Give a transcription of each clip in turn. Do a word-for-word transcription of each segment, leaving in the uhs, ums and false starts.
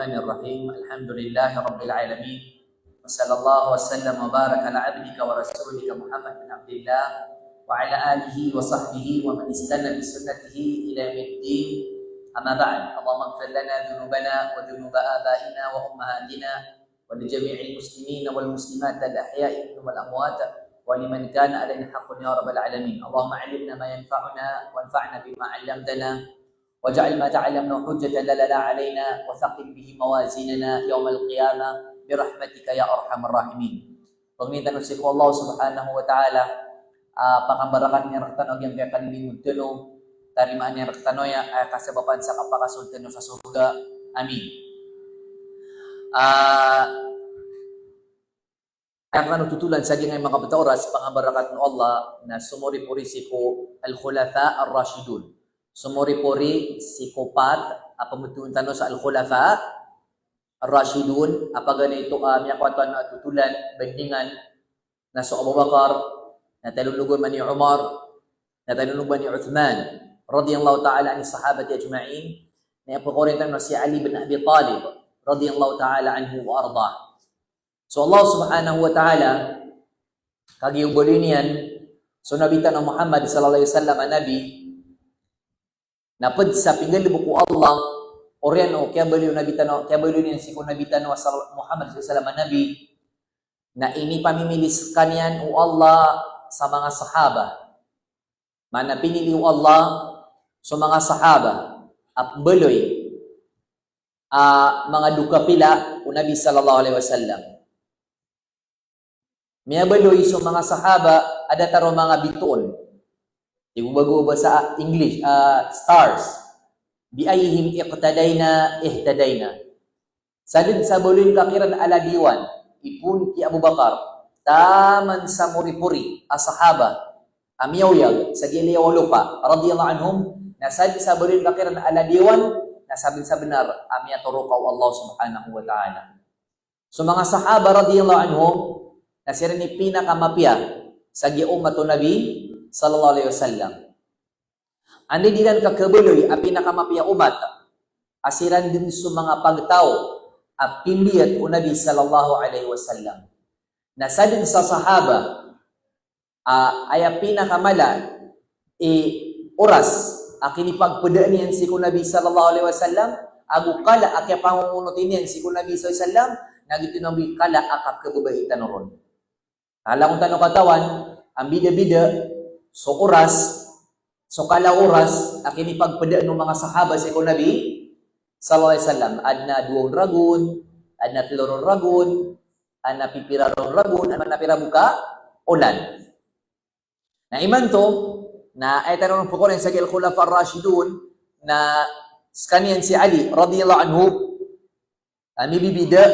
الرحمن الرحيم. الحمد لله رب العالمين. وصلى الله وسلم وبارك على عبدك ورسولك محمد بن عبد الله وعلى آله وصحبه ومن استنى بسنته إلى يوم الدين. أما بعد، اللهم اغفر لنا ذنوبنا وذنوب آبائنا وأمهاتنا ولجميع المسلمين والمسلمات الأحياء منهم والأموات ولمن كان علينا حق يا رب العالمين. اللهم علمنا ما ينفعنا وانفعنا بما علمتنا واجعل ما تعلمنا حجة لنا لا علينا وثقل به موازيننا يوم القيامة برحمتك يا أرحم الراحمين. Pangnin tano sii ko Allah Subhanahu wa Ta'ala a pakambarakat iyan rktano a giyangkaya kalilingod tano, tarimaan iyan rktano aya a kasabapan sa kapakasold tano sa sorga. Amin. Ah, Aya rktano totolan sa giyangkai a makapita oras, pangambarakat o Allah, na somoripori sii ko Al-Khulafa Ar-Rashidun. Somoripori sii ko pat a pmbtowan tano sa Al-Khulafa Ar-Rashidun, a paganay oto a miyakowa tano a totolan, bandingan, na so Abu Bakar, na talon oto man i Umar, na talon oto man i Uthman, radiyallahu ta'ala anis sahabati ajma'in, na aya pkhaoriyantano na si Ali bin Abi Talib, radiyallahu ta'ala anhu wa ardah. So Allah Subhanahu wa Ta'ala, kagiya o baloy niyan so Nabi tano Muhammad sallallahu alaihi wasallam a Nabi, na pd sa pinggalbk o Allah, oriyan o kiyabaloy o Nabi tano, kiyabaloy niyan sii ko Nabi tano sal-, Muhammad sallallahu alaihi wasallam a Nabi, na inipamimili skaniyan o Allah sa manga sahaba. Maana pinili o Allah so manga sahaba a pmbaloy a manga dokapila o Nabi sallallahu alaihi wasallam. Miyabaloy so manga sahaba a datar o manga bitoon. Tig o ba ko basa English, ah, stars. "Bi ayyihim iqtadayna ihtadayna." Sadn sa baloyn ka kiran a ladiwan, ipoon ki Abu Bakar, taman sa moripori a sahaba a miyaoyag sa giyaliyawa o lopa, radiyallahu anhum, na sadn sa baloyn ka kiran a ladiwan, na sabnsabnar a miyatoroka o Allah Subhanahu wa Ta'ala. So manga sahaba, radiyallahu anhum, na siran i pinakamapiya sa giya ummat o Nabi sallallahu alaihi wasallam. Anda i di iran kakhabaloy a pinakamapiya a ummat, a siran dn so manga pagtaw a pimbiyat o Nabi sallallahu alaihi wasallam. Na sadn sa sahaba a aya pinakamala i oras a kinipagpdaan iyan sii ko Nabi sallallahu alaihi wasallam, ago kala a kiyapangongonoti niyan sii ko Nabi sallallahu alaihi wasallam, na giyoto i kala a kakhababai tano ron. Langon tano katawan a mbidabida so oras, so kala o oras a kinipagpdaan o manga sahaba sii ko Nabi sallallahu alaihi wasallam. Adn a dowa on ragon, adn a tlo ron ragon, adn a pipira ron ragon, adn a pira bo ka olan. Na imanto, na aya tano ron pkhaoriyantano sa giya Al-Khulafa Ar-Rashidun, na skaniyan si Ali radiyallahu anhu, a mibibida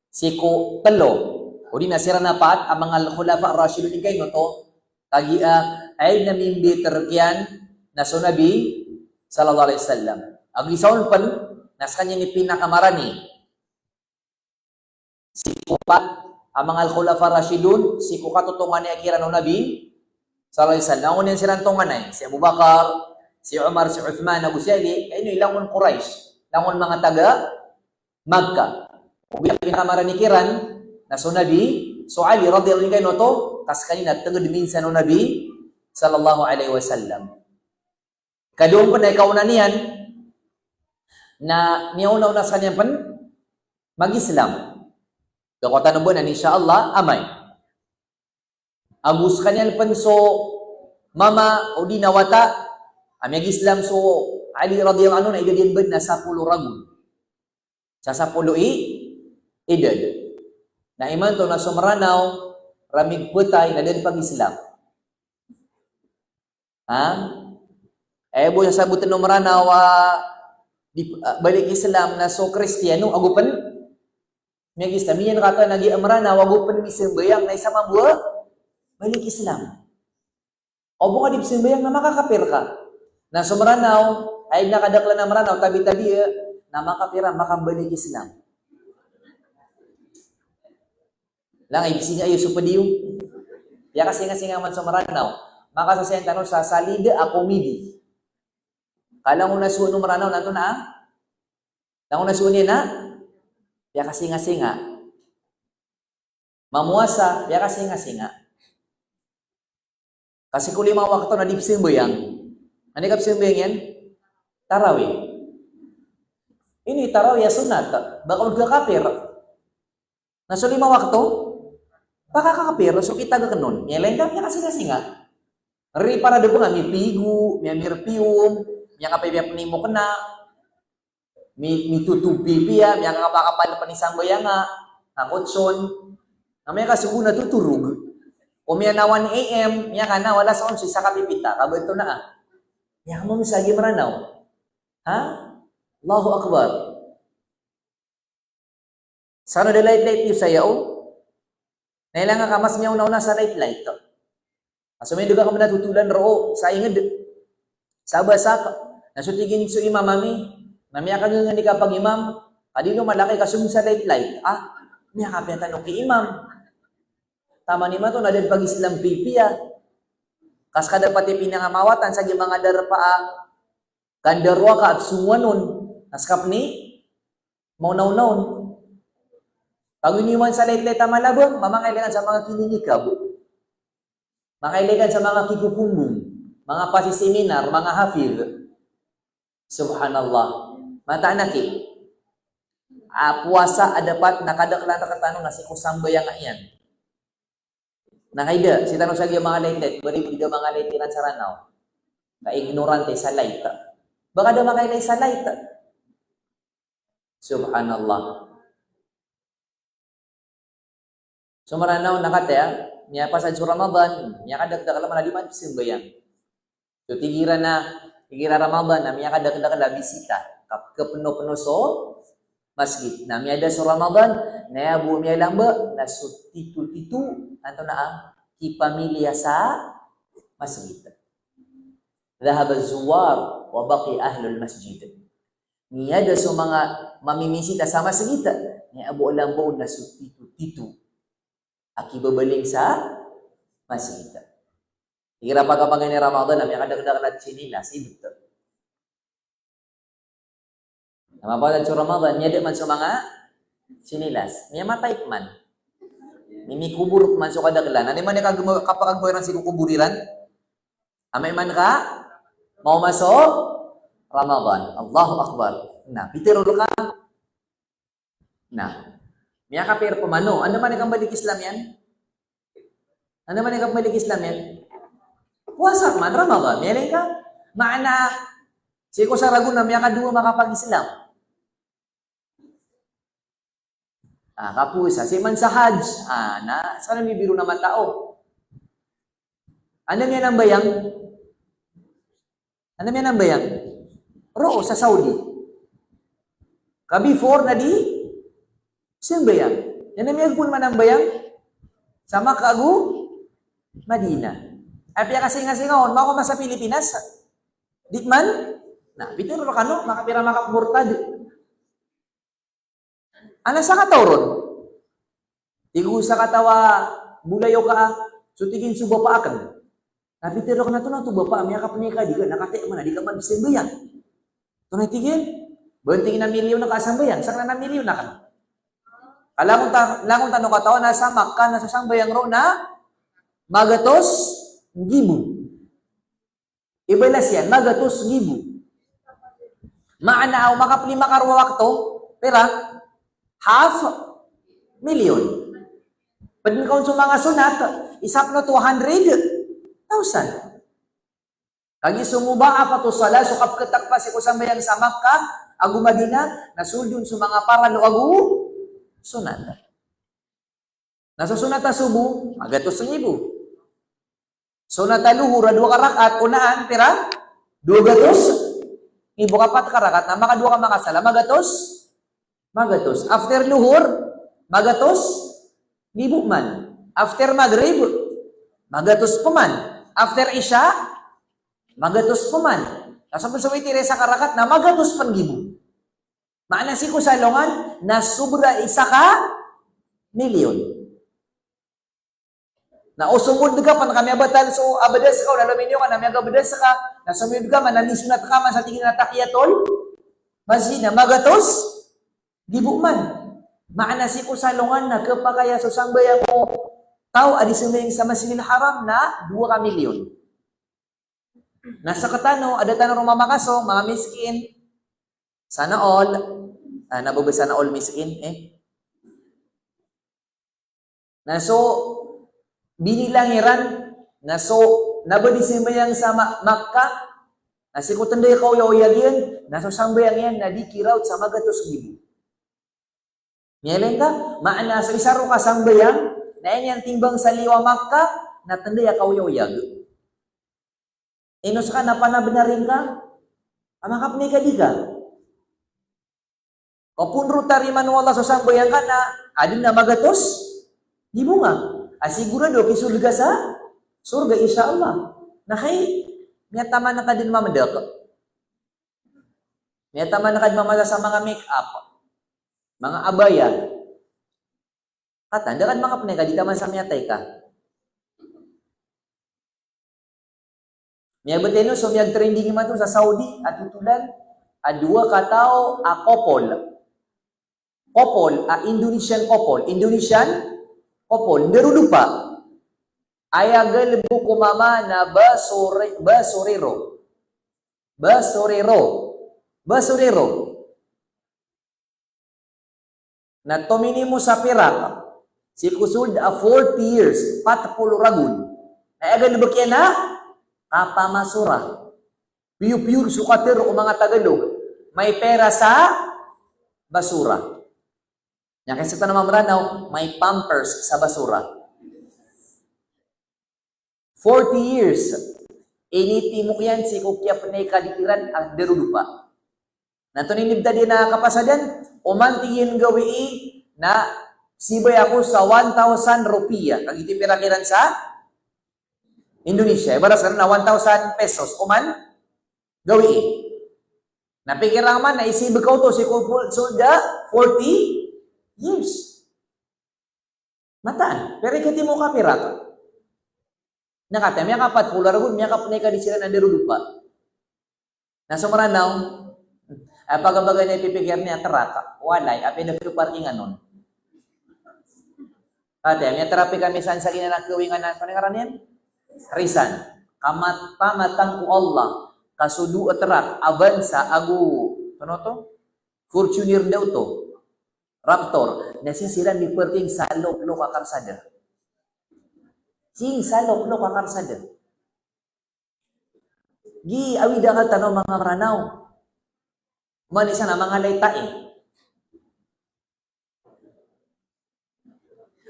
sii ko tlo, odi na siran a pat a manga Al-Khulafa Ar-Rashidun, ingkaino oto, kagiya aya dn a mimbit rkiyan na so Nabi sallallahu alaihi wasallam. Ago isa on pn na skaniyan i pinakamarani sii ko pat a manga Al-Khulafa Rashidun, sii ko katotonganay kiran o Nabi sallallahu alaihi wasallam. Langon iyan siran tonganay, si Abu Bakar, si Umar, si Uthman, ago si Ali, ino, langon Quraysh, langon manga taga Makkah. Ogaid na pinakamarani kiran na so Nabi, so Ali radiyallahu anhu, ingkaino oto, ka skaniyan na tngd minsan o Nabi sallallahu alaihi wasallam. Kadowa on pn a ikaona niyan, na miyaonaona skaniyan pn mag-Islam. Gakowatan o banan, insha Allah, amay. Ago skaniyan pn so mama odi na wata a miyag-Islam so Ali radiyallahu anhu, na idad iyan bn na sapolo ragon. Sa sapolo i idad. Na imanto na so Mranaw, ramig ptay na da dn pag-Islam. Ha? Aya bo sasabotn o Mranaw a di, ah, balik Islam na so Kristiyano, ago pn miyag-Islam. Iyan kata na giya Mranaw, ago pn misambayang na isa mambo a balik Islam. O bo ka di pzambayang na makakapir ka. Na so Mranaw, aya dn a kadaklan a Mranaw, tabi-tabi, eh, na makapir a makambalik Islam. Lang, ibsinga iyo so podium. Piyakasingasinga man so Mranaw. Makasasayan tano sa salida a komedi. Kalangon a so Mranaw, na antonaa? Langon a so niyan na piyakasingasinga. Mamowasa, piyakasingasinga. Kasi ko lima wakto na di pzambayang. Anda i kapzambayang iyan? Tarawih. Ini tarawih a sunnat. Ba ka on kakapir? Na so lima wakto, pakakapir so kitagakn on. Miyailay ngka, miyakasingasinga. Riparada pn a mipigo, miyamirpiom, miyakapipiya pn i mokna, mi-, mitotob pipiya, miyakakapakapal pn i sambayang a, na kotson. Na miyakasogo na totorog. Ko miyanawan A M, miyakanaw alas onse sa kapipita, ka ba oto na a. Miyakamamsa a giya Mranaw. Ha? Allahu Akbar. Sa ano da light-light iyo saya o? Na ilay ngka ka mas miyaona-ona sa light-light. Aso may dga ka mna totolan roo sa ingd. Sa basak. Na so tig iyan so imam ami, na miyakangngn i kapag-imam, ka di ron malaki ka so msa light-light. Ah, miyakapiya tano ki imam. Taman imanto na da pag-Islam pipiya. Ka ska dapat i pinangamawatan sa giya manga darpa a Kanda rowaka a psongowan on, na ska pn i maonaona on. Paginiwan sa light-light a malabang, mamailay ka sa manga kininikab. Makailay ka sa manga kikokombong, manga pasiseminar, manga hafidh. Subhanallah. Mataan a ki. A powasa a dapat na kadaklan rktano na sii ko sambayang a iyan. Na kaida, sii tano sa giya manga light-light, bari bo di da manga light iran sa Ranaw. Ka ignorante sa light. Ba ka da makailay sa light. Subhanallah. So Mranaw na kataya, miyapasad so Ramadan, miyakadakdakl a man a di man pzambayang. So tig iran a, tig iran a Ramadan na miyakadakdakl a bisita. Kap-, kapnopno so masgit. Na miyada so Ramadan, na aya bo miyalamba, na so tito-tito, antonaa, kipamilya sa masgit. Dhahaba az-zuwar wa baqiya ahlul masjid. Miyada so manga mamimisita sa masgit, na aya bo a lamba on na so tito-tito a kibabaling sa masgit. Igira pagkapangan i Ramadan na miyakadakdakl a tsinilas, ibt. Na mapasad so Ramadan, miyada man so manga tsinilas. Miyamatay pman. Mimikobor pman so kadaklan. Anda man i kagma-, kapakagmaw iran sii ko kobor iran? Amay man ka maoma so Ramadan. Allahu Akbar. Na, pitharo rka. Na, miyakapir pman o. Anda man i kambalik Islam iyan? Anda man i kambalik Islam iyan? Powasa man, Ramadan. Miyailay ka. Maana, sii ko sa ragon na miyakadowa makapag-Islam. Ah, kapowasa. Sii man sa Hajj. Ah, na, ska na mibiro na matao. Anda miyanambayang? Anda miyanambayang? Roo sa Saudi. Ka before na di sambayang. Anda miyagpon manambayang? Sa Makkah ago Madinah. Aya piyakasingasinga on, makaoma sa Pilipinas. Di man? Na, pitharo rkano, makapira makapmurtad. Ana sakataw ron. Tig o sakataw a bolayoka a, so tig iyan so bapa akn. Na pitharo akn a tonaa oto bapa a miyakapnikaad ka, na kataya man a di ka man sambayang. Tonaa i tig iyan? Ba tig iyan a milyon ka a sambayang, sakn na milyon akn. Ka langon ta-, langon tano katawan a sa Makkah na so sambayang roo na magatos nggibo. Ibalas iyan, magatos nggibo. Maana o makaplima ka rowa wakto, pira? Half million. Pd ka on so manga sonat, isa pn oto hundred thousand. Kagiya so mudha'afatus salah, so kapkhatak pa sii ko sambayang sa Makkah ago Madinah, na sold on so manga paralo ago sonat. Na so sonat a sobo, magatos nggibo. Sonat a lohor a dowa ka rakaat, onaan, pira? Dowa gatos nggibo. Ka pat ka rakaat, na makadowa ka makasala, magatos, magatos. After lohor, magatos nggibo man. After maghrib, magatos pman. After isha, magatos pman. Na so pn so witr a isa ka rakaat, na magatos pn nggibo. Maana sii ko sa alongan na sobra isa ka milyon. Na o somod ka pn ka miyabatal so abdas ka, o na lominiyo ka na miyagabdas ka, na somiyod ka man na lisonat ka man sa tig iyan a tahiyatul masjid na magatos Gibo man. Maana sii ko salongan na khapakay a so sambayang o taw a di sambayang sa Masjidil Haram na dowa ka milyon. Na sktano, adn tano ron mamakaso, manga miskin. Sana all. Ah, na ba ba sana all miskin, eh? Na so binilang iran, na so, na ba di sambayang sa Ma-, Makkah, na sii ko tnday a kaoyagoyag iyan, na so sambayang iyan na di kirawt sa magatos gibo. Miyailay ngka, maana so isa ron ka sambayang, na aya niyan timbang sa liyo a Makkah, na tnday a kaoyagoyag. Ino ska na panabnar ingka a makapnay ka di ka. Ka pn ron tarimaan o Allah so sambayang ka na adn a magatos gibo nga. A sigurado a kisold ka sa sorga, insha Allah. Na kay, miyataman ka dn mamdk. Miyataman ka dn mamasa sa manga make-up. Manga abaya. Katan, da ka dn makapnay ka di taman sa miyatay ka. Miyabtad ino so miyag-trending imanto sa Saudi, a totolan a dowa kataw a couple. Couple, a Indonesian couple. Indonesian couple. Ndarodopa. Aya galbk o mama na basuri-, basurero. Basurero. Basurero. Na tominimo sa pirak sii ko sold a forty years, pat polo ragon. Na aya galbk iyan na kapamasura. Piyo-piyor so katharo o manga Tagalog. May pera sa basura. Na kay sktano a manga Mranaw, may Pampers sa basura. Forty years. Initimo iyan sii ko kiyapnay ka di kiran a ndarodopa. Na antonaa i inibtad iyan a kapasadan, oman tig iyan gawii na sibay ako sa one thousand rupiah. Kagiya pira kiran sa Indonesia. Ibarat skaniyan na one thousand pesos. Oman gawii. Na pikira ngka man na isibay ka oto sii ko sold a forty years. Mataan, pero ikatimo ka pirak. Na katii, miyakapat polo ragon, miyakapnay ka di siran a ndarodopa. Na so Mranaw, a pagabagay na ipipikir niyan a trak, walay, apiya da kaparkingan on. Katii, miyatrapik kami san sa giyanan a kawingan a, antonaa i ngaran iyan? Risan. Kamat-, pamatang ko Allah, ka so dowa a trak, Avanza ago, antonaa oto? Fortuner daw oto. Raptor, na sii siran miparking sa loklok a karsada. Sii sa loklok a karsada. Giya awid a akal tano manga Mranaw. Oman i isa na manga laitai.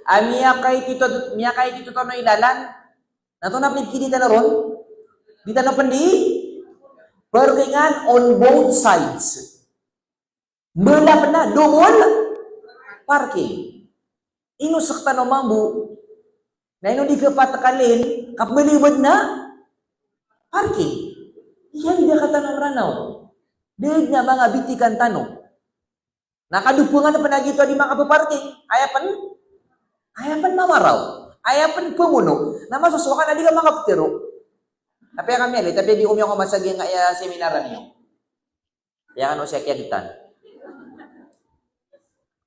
A miyakaitito, miyakaitito tano i lalan. Na antonaa pn i kidi tano ron? Di tano pn di parkingan on both sides. Mbala pn a double parking. Ino sktano mambo na ino di kapatkalin, kapbalibad na parking. Iya, di da ka tano Mranaw. Da dn a manga bitikan tano. Na kadopangan pn a giyoto a di makapaparking. Aya pn, aya pn mamaraw. Aya pn pamono. Na masosowa ka na di ka makaptharo. Apiya kami ali, apiya di omi ako masagi nga aya seminar niyo. Aya kano siya kiyagitan.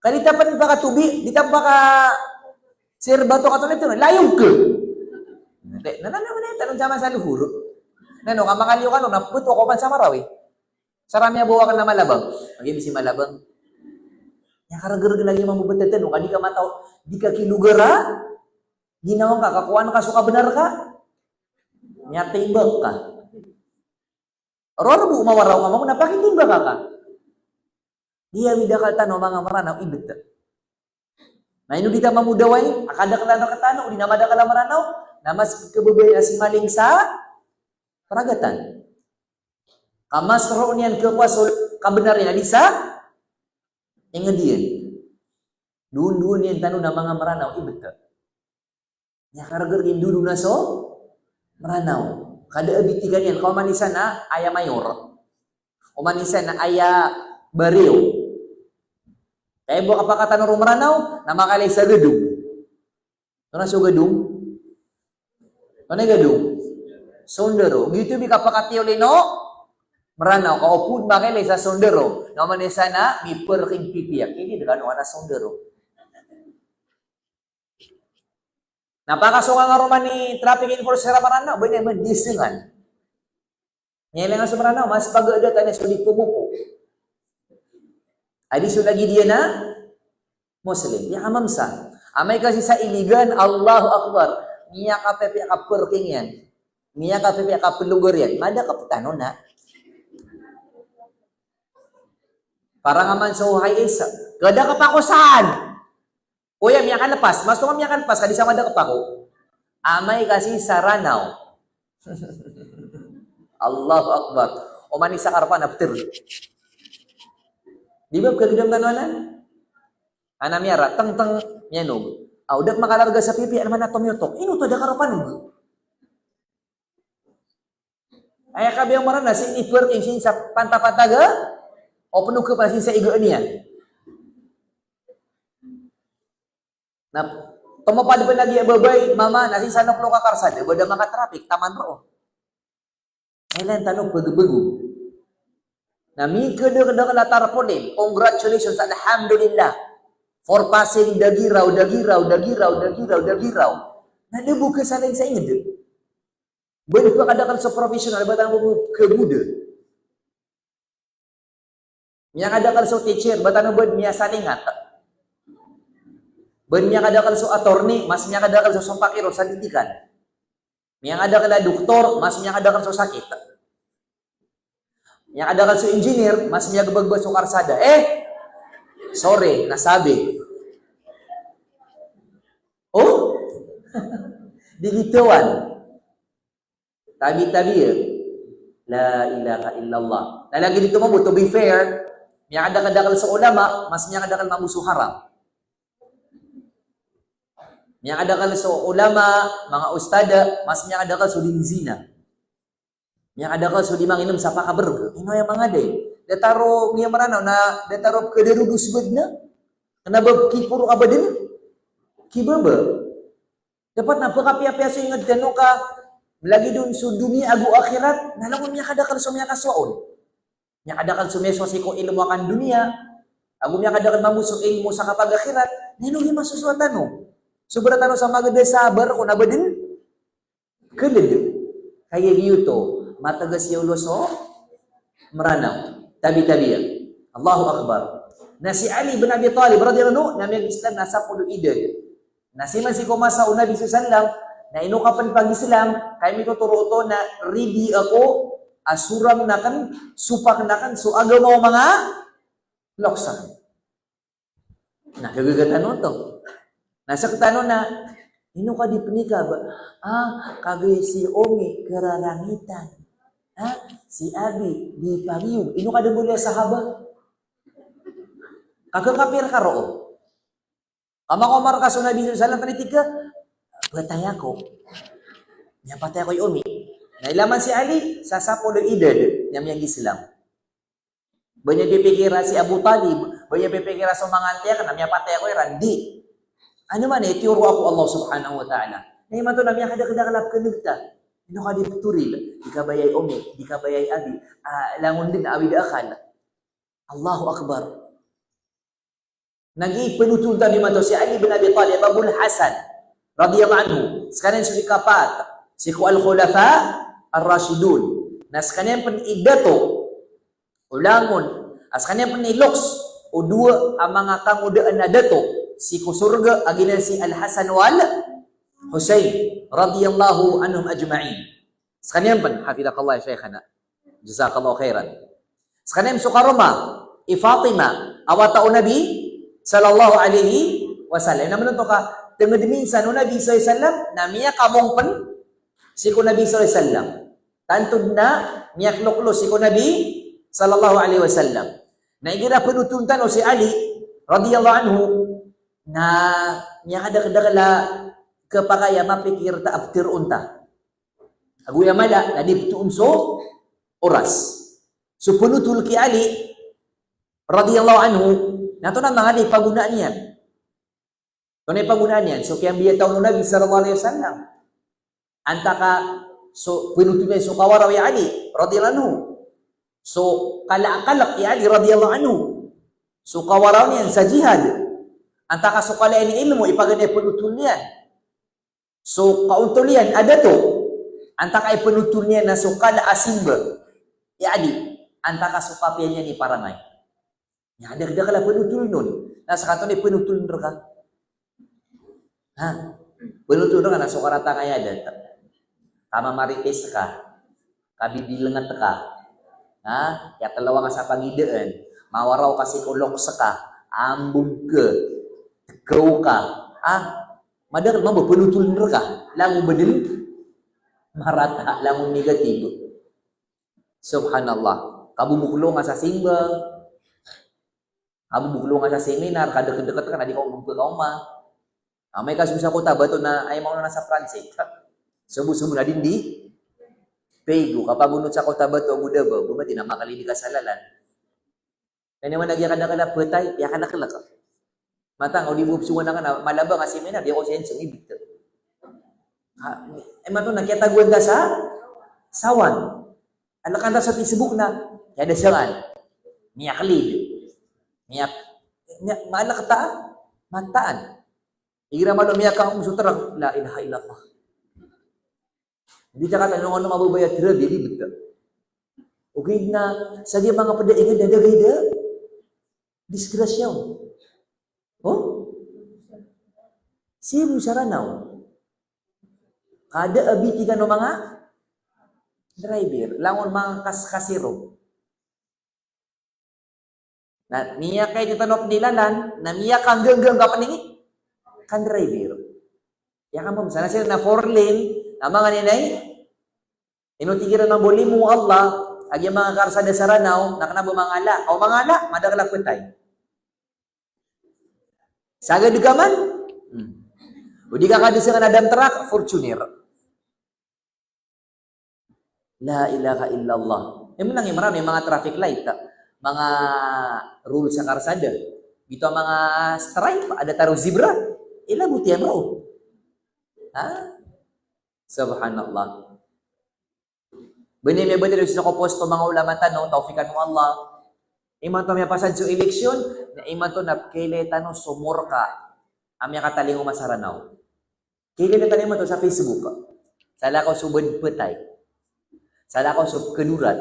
Ka di ta pn pakatobi, di ta paka-share bato ka tano, layog ka. Hindi, na, na, na, na, tanong sa masa luhur. Na, no, ka makaliyo kano, na, puto ako man sa Marawi. Sa rami a bawa ka na Malabang. Lagi di si Malabang. Aya kargrg lagi mambo btatan, no, ka di ka mataw, di ka kilogara, ginawa ka, kakowa ka so kabnar ka. Aya timbang ka. Roo bo mawaraw ka mambo na pakitimbang ka ka. Di awid a akal tano manga Mranaw, ibt. Na ino di ta mamodaway a kadaklan rktano, odi na madakl a Mranaw, na mas khababaya a simaling sa pragatan. Ka mas roo niyan khakowa so kabnar iyan a di sa ingd iyan. Doon-doon iyan tano na manga Mranaw, ibt. Aya kargrg iyan doon a so Mranaw. Ka da a bitikan iyan, ka oman i isa na aya mayor. Oman i isa na aya barrio. Kaya bo kapakatano ron Mranaw, na makalay sa gadong. Antonaa so gadong? Antonaa i gadong? Sondaro. Giyoto i kapakatiyo lino, Meranaw, ka opud makailay sa sondaro. Na oman isa na, miperking pipiya. Ini dengan wana sondaro. Na pakasonga nga roman i traffic enforcer a Meranaw, ba niyan mendisengan. Niyan ilang so Meranaw, mas pagada tano so di pemopo. Adi so lagi diyan a Muslim, ya amam sa. Amay kasi sa iligan, Allahu Akbar. Miyakapepe a kaperking iyan. Miyakapepe a kapelogar iyan. Mada kapetano na. Parang aman so hay isa. Kada kapakosan. Oya, miyakalepas. Mas tunga miyakalepas, kadi sa mada kapako. Amay kasi sa Ranaw. Allahu Akbar. Oman isa karpa na beter. Di ba, pegedam tano anan? Ana miyara, teng, teng, miyanog. Aw, dak makalarga sa pipiya, ana mana tomyotok. Ino to, da karopanog. Aya kabiya Meranaw, si ini perking, sin sa pantapataga, o penog ka pa sin sa iga niyan. Na, tomapad pen lagi a babay, mama, na sin sa noklo ka karsada, ba da makatraffic, taman roo. Kailan tano pegepego. Na mikedekedekel a tarpaulin, congratulations, alhamdulillah. For passing Dagiraw, Dagiraw, Dagiraw, Dagiraw, Dagiraw. Na da bo kesaling sa inged. Ba da bo kadakel so professional, ba tano bo keguda. Miyakadakel so teacher, ba tano bo miyasalingat. Ba miyakadakel so attorney, mas miyakadakel so sompakiro sa didikan. Miyakadakel a doktor, mas miyakadakel so sakit. Miyakadakel so engineer, mas miyakabagba so karsada. Eh, sorry, nasabi. Oh? Di gitawan. Tabi-tabi, ya. La ilaha illallah. Na lagi dito mambo, to be fair, miyakadakel-dakel so ulama, mas miyakadakel mambo so haram. Miyakadakel so ulama, manga ustada, mas miyakadakel so di zina. Miyakadakel so di manginom sa pakaberg. Ino aya manga day. Datar o giya Meranaw na datar o kederodos bed na. Kena ba kiporo ka ba den? Kibaba. Dapat na pekapiya-piya so inged tano ka lagid on so doniya ago akhirat, na langon miyakadakel so miyakasowa on. Miyakadakel so miyasowa sii ko ilmo akan doniya, ago miyakadakel mambo so ilmo sa kapagakhirat, na ino giya masosowa tano. Sobra tano sa mageda sa bar ko na ba den? Keled. Kaya giyoto, mategas i olo so Meranaw. Tabi-tabi iyan. Allahu Akbar. Na si Ali bin Abi Talib radhiyallahu anhu, na miyag-Islam na sapolo idad. Na sii man sii ko masa o Nabi sallallahu alaihi wasallam, na ino ka pen pag-Islam, kaya mitotoro oto na ridi ako a sorang aken, sopak aken so agama o manga loks aken. Na kagaga tano oto. Na sektano na, ino ka di penikah ba? Ah, kagiya si Omi kerarangitan. Ha? Si Abi di pagiyog. Ino ka di boleh sahabah? Kakakapir ka roo. Kamakomar ka so Nabi sallallahu alaihi wasallam, panitig ka, patay ako. Miyapatay ako i Omi. Na ilay man si Ali, sa sapolo idad, niyan miyag-Islam. Ba niyan pipikira si Abu Talib, ba niyan pipikira so manga anti aken na miyapatay ako iran, di. Ano man, eh, tiyoro ako o Allah subhanahu wa ta'ala. Na imanto na miyakadakel-dakel a pekeneg ta. Ino ka di petoril, di ka baya i Omi, di ka baya i Abi, ah, langon den awid a akal. Allahu Akbar. Na giya i penotoon tano imanto si Ali bin Abi Talib, Abul Hasan, radhiyallahu anhu. Sekaniyan so ikapat sii ko Al-Khulafa Ar-Rashidun. Na sekaniyan pen i dato, o langon, a sekaniyan pen i loks o dowa a manga kangodaan a dato sii ko sorga a giyanan si Al-Hasan wal Husayn, radhiyallahu anhum ajma'in. Sekaniyan pen, hafidhakallah ya Shaykhana. Jazakallahu khairan. Sekaniyan so karoma i Fatima, a wata o Nabi sallallahu alaihi wasallam. Na manoto ka, tenged minsan o Nabi sallallahu alaihi wasallam, na miyakamong pen sii ko Nabi sallallahu alaihi wasallam. Tanto na miyakloklo sii ko Nabi sallallahu alaihi wasallam. Na igira penotoon tano si Ali radhiyallahu anhu, na miyakadakel-dakel a kepakay a mapikir ta a peteroon ta. Ago aya mala na di petoon so oras. So penotol ki Ali radhiyallahu anhu, na antonaa manga di pagonaan iyan. Antonaa i pagonaan iyan? So kiyambiyataon o Nabi sallallahu alaihi wasallam. Antaa ka so penotol iyan so kawaraw i Ali radhiyallahu anhu. So kala a kalk i Ali radiyallahu anhu. So kawaraw niyan sa jihad. Antaa ka so kala iyan i ilmo i paganay a panothol iyan. So kaontol iyan a dato. Antaa ka i panothol niyan na so kala a simba i Ali. Antaa ka so kapiya niyan i parangay. Aya dakdakl a panothol on. Na skaniyan i panothol on rka. Ha? Panothol on rka na so karata ngka a dato. Kamamarites ka. Kabibilenget ka. Ha? Aya tlo a nga sa pagidaan. Mawaraw ka sii ko loks ka. Ambog ka. Tkaw ka. Ha? Madakl mambo panothol on rka. Langon badn marata, langon negative. Subhanallah. Kaboboklo nga sa simba. Kaboboklo nga sa seminar, kadakdakl ka na di ka oman pkaoma. Amay ka so sa Cotabato na aya maona na sa Prancis. Sobo-sobo na dindi. Pego, kapagonot sa Cotabato ago Davao, go mati na makalidi ka sa lalan. Kaniyan man a giyangkaya a phatay, aya kanaklk. Matag o di bo psongan a kna, mala ba nga seminar, di ako sense, ibit. Ha, imanto na kiyatagoan ta sa sawan. Alkan ta sa Facebook na, kiyadasangan. Miyaklid. Miyak, miyak, malak ta, mataan. Igira malo miyakaom so trak, la ilaha illallah. Di ta katano ano mababaya tira, di, di beta. Okay na, sa giya manga pd a ingd, da, da, da, disgrasya. Oh? Sii bo sa Ranaw. Kada a bitikan o manga driver, langon manga kas-, kasiro. Na miyakaititano pn i lalan, na miyakangganggangga pn i kan driver. Aya ka mambo, sana sii na four lane, na manga ninay, ino tig iran a bo limo o Allah, a giya manga karsada sa Ranaw, na kna bo mangala, o mangala, madakl a phatay. Sagad ka man, hmm. O di ka kadasangan a dump truck, Fortuner. La ilaha illallah. Aya maana niyan i manga traffic light, manga rules sa karsada. Giyoto a manga stripe a datar o zebra. Ilabot iyan roo. Ha? Subhanallah. Bani miyabtad o isa ko post o manga ulama tano, tawfiqan o Allah. Imanto miyapasad so eleksyon, na imanto na pkhailay tano so morka a miyakatalingoma sa Ranaw. Khailay tano imanto sa Facebook. Salakaw so bad phatay. Salakaw so pkhadorat.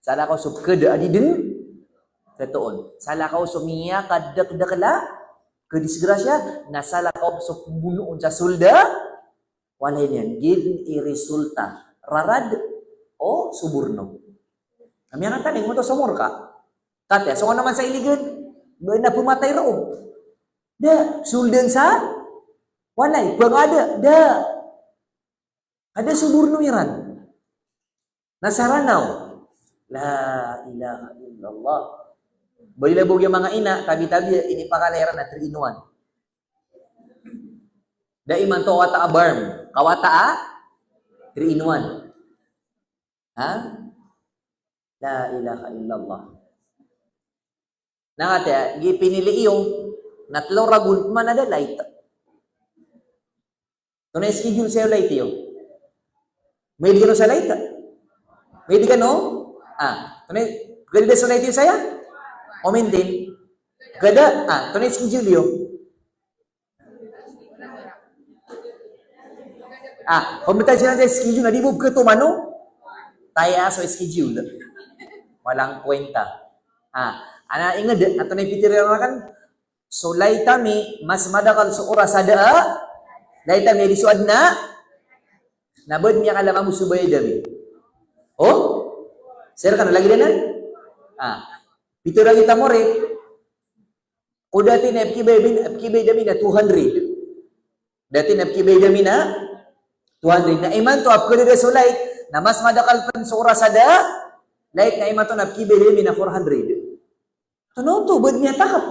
Salakaw so pkhada a di dn totoo. Salakaw so miyakadakdakl a kadisgrasya, na salakaw so pmbonoon sa sold a walay niyan. Giya i resulta, rarad o soborno. Na miyakatalingoma oto so morka. Kataya, so kna man sa ilign, ba na pmatay roo. Da, sold iyan sa walay, pangada, da. Kada soborno iran. Na sa Ranaw. La ilaha illallah. Bali labo giya manga ina, tabi-tabi, inipakalay iran a three in one. Da imanto kawata a Barm, kawata a three in one. Ha? La ilaha illallah. Na kataya, giya pinili iyo, na tlo ragon pman a da light. Antonaa i schedule saya o light iyo? Mailay kano sa light? Mailay kano? Ah, antonaa i, pkhada da so light iyo saya? O maintain? Pkhada, ah, antonaa i schedule iyo? Ah, kombitasyon sa schedule na di bo pkhatomano? Taya so schedule. Walang kwenta. Ah, ana ingd, antonaa i pitharo iran a kan? So light ami, mas madakl so oras a da a light ami, di so adn a na bad miyakala mambo so bayad ami. Oh? Sir, kano lagid anan? Ah. Pitharo a gita morit. Ko dati na pkhibayad ami, pkhibayad ami na two hundred. Dati na pkhibayad ami na two hundred. Na imanto a pkhada da so light, na mas madakl pn so oras a da a light, na imanto na pkhibayad ami na four hundred. Antonaa oto, bad miyatakap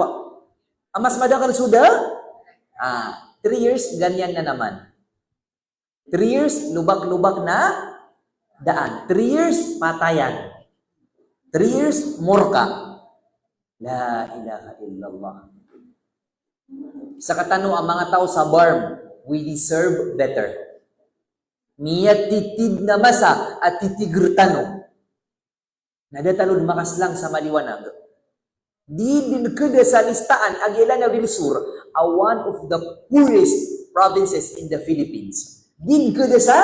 a mas madakl so da a, ah, three years, ganyan na naman. Three years, lobak-lobak na daan. Three years, patayan. Three years, morka. La ilaha illallah. Sktano a manga taw sa Barm, we deserve better. Miyatitid na masa a titigr tano. Na da tano dn makaslang sa maliwanag. Di dn khada sa listaan a giyangkaya Del Sur a one of the poorest provinces in the Philippines. Di dn khada sa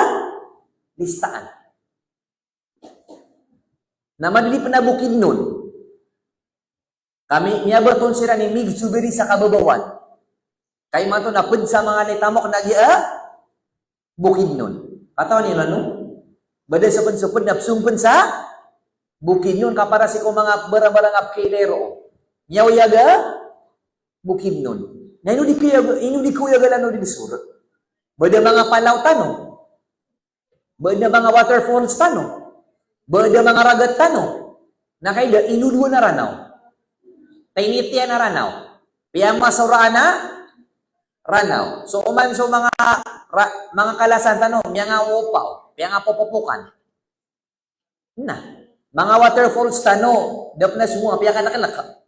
listaan. Na madidi pn a Bukidnon. Ka miyabaton siran i migsogari sa kababawan. Ka imanto na pd sa manga lay tamok na giya Bukidnon. Katawan iyo na no? Ba da sopd-sopd na psong pn sa Bukidnon, ka para sii ko manga barang-barang a pkhailay roo. Miyaoyag a Bukidnon. Na ino di khaoyag, ino di khaoyag a lano Del Sur? Ba da manga palaw tano? Ba da manga waterfalls tano? Ba da manga ragat tano? Na kay da ino dowa na Ranaw. Tinitiyan a Ranaw. Piyamasoraan a Ranaw. So oman so manga ra-, manga kalasan tano, miyangaopaw, piyangapopopokan. Na manga waterfalls tano, da pn a songowa, piyakanakanaka.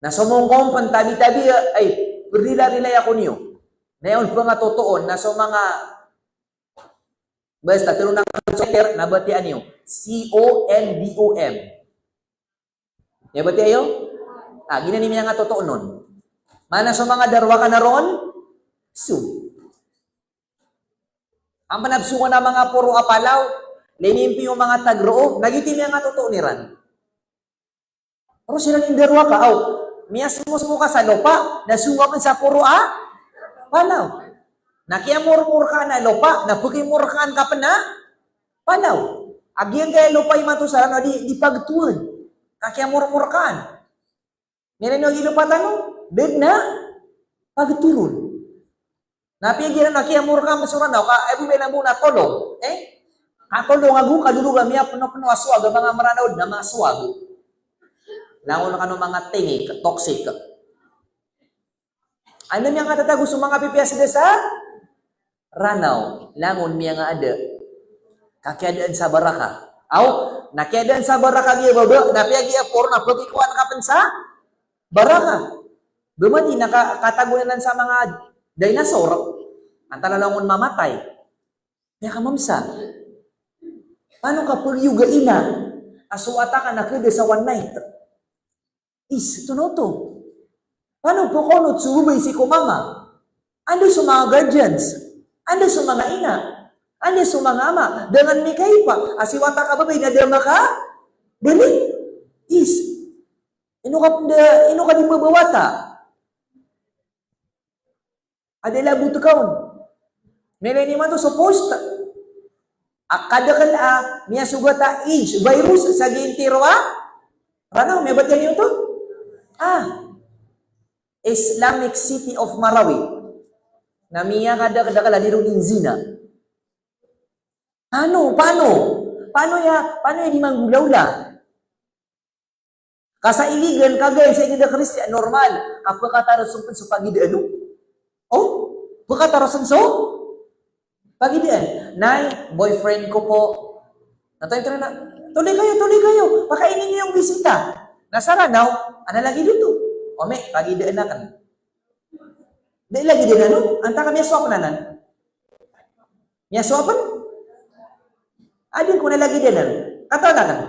Na so mongkong pn tabi-tabi, ay, prilay-rilay ako niyo. Na iyan pn a totoon, na so manga, basta tero na so ter, na batiya niyo. C O N D O M. Aya batiya iyo? Ah, giyanan i miyangatotoo on. Maana so manga Darwaka na ron? So. Amay na psongan a manga poro a palaw, linimpi o manga tag roo, na giyoto i miyangatotoo iran. Roo siran i Darwaka, aw. Miyasmosmo ka sa lopa, na songowa pn sa poro a palaw. Na kiyamormorkaan a lopa, na pkimorkaan ka pn a palaw. A giyangkaya lopa imanto sa Ranaw di, di pagtoon. Ka kiyamormorkaan. Miyailay niyo a giya lopa tano, da dn a pagtoon. Na piyagiya na kiyamorkaan so Ranaw, ka aya bo miyailay bo na tolong. Eh? Ka tolong ago, ka dolo a miyapnopno a sowag a manga Mranaw dn a manga sowag. Langon kano manga tingik, toxic. Anda miyakatatago so manga pipiya sii sa Ranaw, langon miyangaada. Ka kiyadaan sa baraka. Aw, na kiyadaan sa baraka giya baba, na piyagiya poro na pkikowaan ka pn sa baraka. Ba madi na ka-, katago anan sa manga dinosaur. Antaa langon mamatay. Miyakamamsa. Paano ka pagyoga ina a so wata ka na khada sa one night? Is, ito na oto. Paano pkaonot so babay sii ko mama? Anda so manga guardians? Anda so manga ina? Anda so manga ama? Da ngka mikaipa a si wata ka babay na da makabalik? Is. Ino ka, ino ka di mabawata? Adalah buto kaon. Miyailay niyo man oto so post. A kadakl a miyasogat a AIDS virus sa giyangkai a Ranaw, miyabatiya niyo oto? Ah. Islamic City of Marawi. Na miyakadakdakl a di ron inzina. Paano? Paano? Paano aya, paano aya di manggolawla? Ka sa iligan, ka giyangkai sa iligan a Kristiyan, normal. Ka pkatarosan pn so pagidaan, no? O? Pkatarosan so pagidaan. Nay, boyfriend ko po. Na tayo, tara na. Tuloy kayo, tuloy kayo. Pakainin niyo yung bisita. Na sa Ranaw, ana lagid oto? O, mi, pagidaan akn. Da lagid anan, no? Antaa ka miyasowa pn anan? Miyasowa pn? Adn ko na lagid anan. Katawan akn.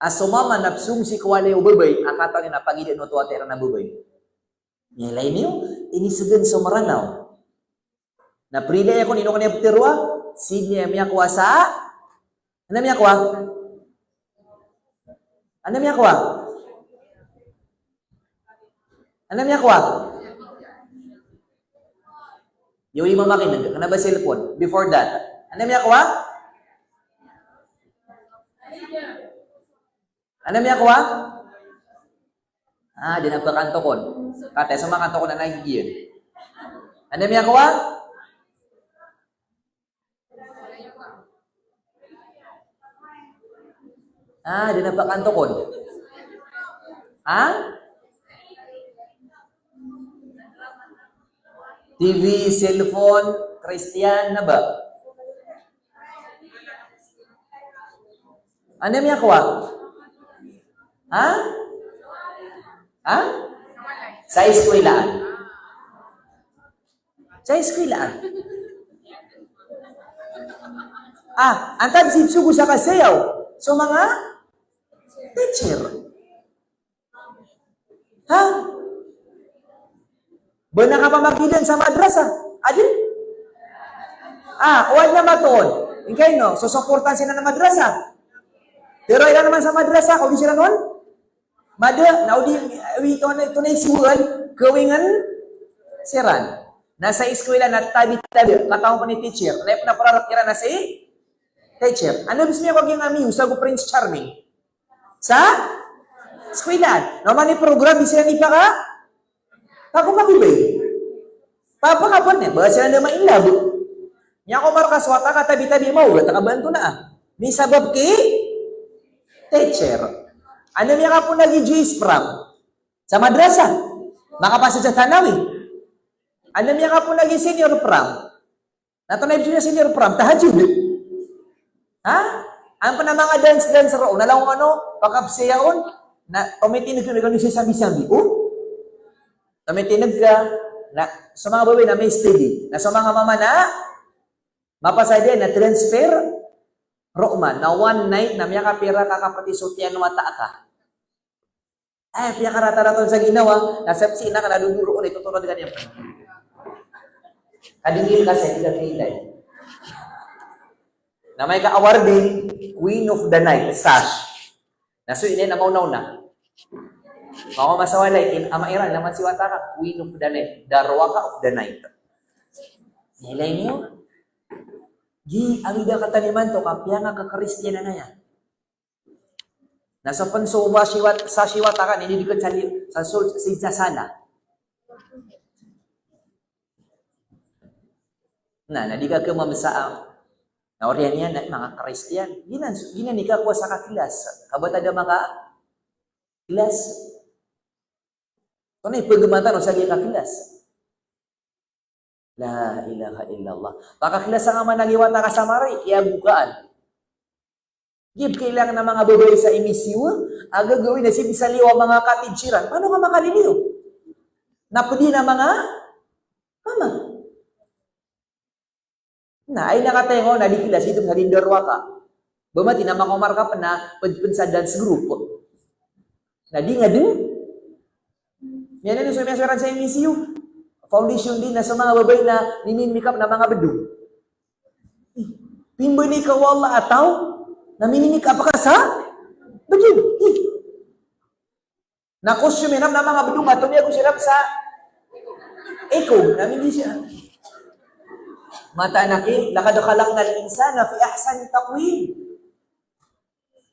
A so mama na psong sii ko walay o babay, a katawan iyan a pagidaan oto a wata iran a babay. Miyailay niyo, inisgn so Mranaw. Na prilay ako, ino kano ptharoa, sii niyan miyakowa sa, anda miyakowa? Anda miyakowa? Anda miyakowa? Yo, di mamakin'g, kna ba cellphone. Before that. Anda miyakowa? Anda miyakowa? Ah, di na pkantokon. Kataya so makantokon na nagigiyan. Anda miyakowa? Ah, di na pkantokon. Ha? T V, cellphone, Kristiyan, na ba? Anda miyakowa? Ha? Ha? Sa iskwilaan. Sa iskwilaan. Ah, antaa sii psogo sa kasayaw. so manga teacher. Ha? Ba na kapamagidan sa madrasa? Adn? Ah, o adn a matoon. Ingkaino, sosoportan siran a madrasa. Pero iran man sa madrasa, ka o di siran on? Mada, na o di, wi, ito na, ito na isiwaan, kawingan siran. Na sa eskwela na tabi-tabi, katawan ko ni teacher. Na ipnapararek iran na si teacher. Ano bis miya ko giyangami, usa ko Prince Charming. Sa eskwela. Na oman i program, di siran ipaka, pagomagobay. Papakapon niya, ba siran da mainlove. Niya ko marka so wata ka tabi-tabi mo, wata ka banto na ah. Misabap ki teacher. Ano miya ka po nag-i-J S prom? Sa madrasa. Makapasa sa thanawi. Ano miya ka po nag-i-senior prom? Na tonaa i ibig sabihin a senior prom, tahajjud. Ha? An pman a manga dance-dance roo, na langon ano, pakapsaya on, na tomitineg ka, na gano siya sambi-sambi. O? Tomitineg ka, na so manga babay na may steady. Na so manga mama na, mapasad iyan na transfer, roo man, na one night, na miyakapira ka kapati so tiyan o wata ka. Ay, piyakarata-rata on sa ginawa, na sapsi na ka na dodoro on, ito to na di ka niyan. Kadingil ka sa, di ka kilay. Na amay ka awarding, Queen of the Night, sash. Na so ini na mauna-una. Mako masawalay, in ama iran, na masiwata ka, Queen of the Night, Darwaka of the Night. Nilay niyo? Gi, ang ida kataniman to, kapiya nga ka Kristiyanan aya. Na so pen so ba siwat, sa siwat akan, ini dikit sa li-, sa sul-, sa sala. Na, na di ka kemamsa, na oriyan iyan na manga Kristiyan. Ginan, ginan i kakowa sa kaklas. Kabat a da maka-, klas. Tonaa i pegematan o sa giya kaklas. La ilaha illallah. Pakaklas a nga man a giya wata ka sa mari, kiyabokaan. Gib kailangan a manga babay sa M S U, a gagawin na sii sa liyo a manga katidsiran. Paano ka makaliliyo? Na pedi na manga mama. Na, ay na kataynga on na di klas, ito sa di Darwaka. Ba mati na makaomar ka pen na ped-, pen sa dance group. Na di nga den. Miyanan so miyasoran sa M S U. Foundation day na so manga babay na mini-makeup na manga bedong. Ih, pimbeni ka o Allah a taw na mini-makeup ka sa bedong. Ih. Na costume iran na manga bedong a tomiyago siran sa ikog, na mini siya. Mataan aki, laqad khalaqnal insana fi ahsani taqwim.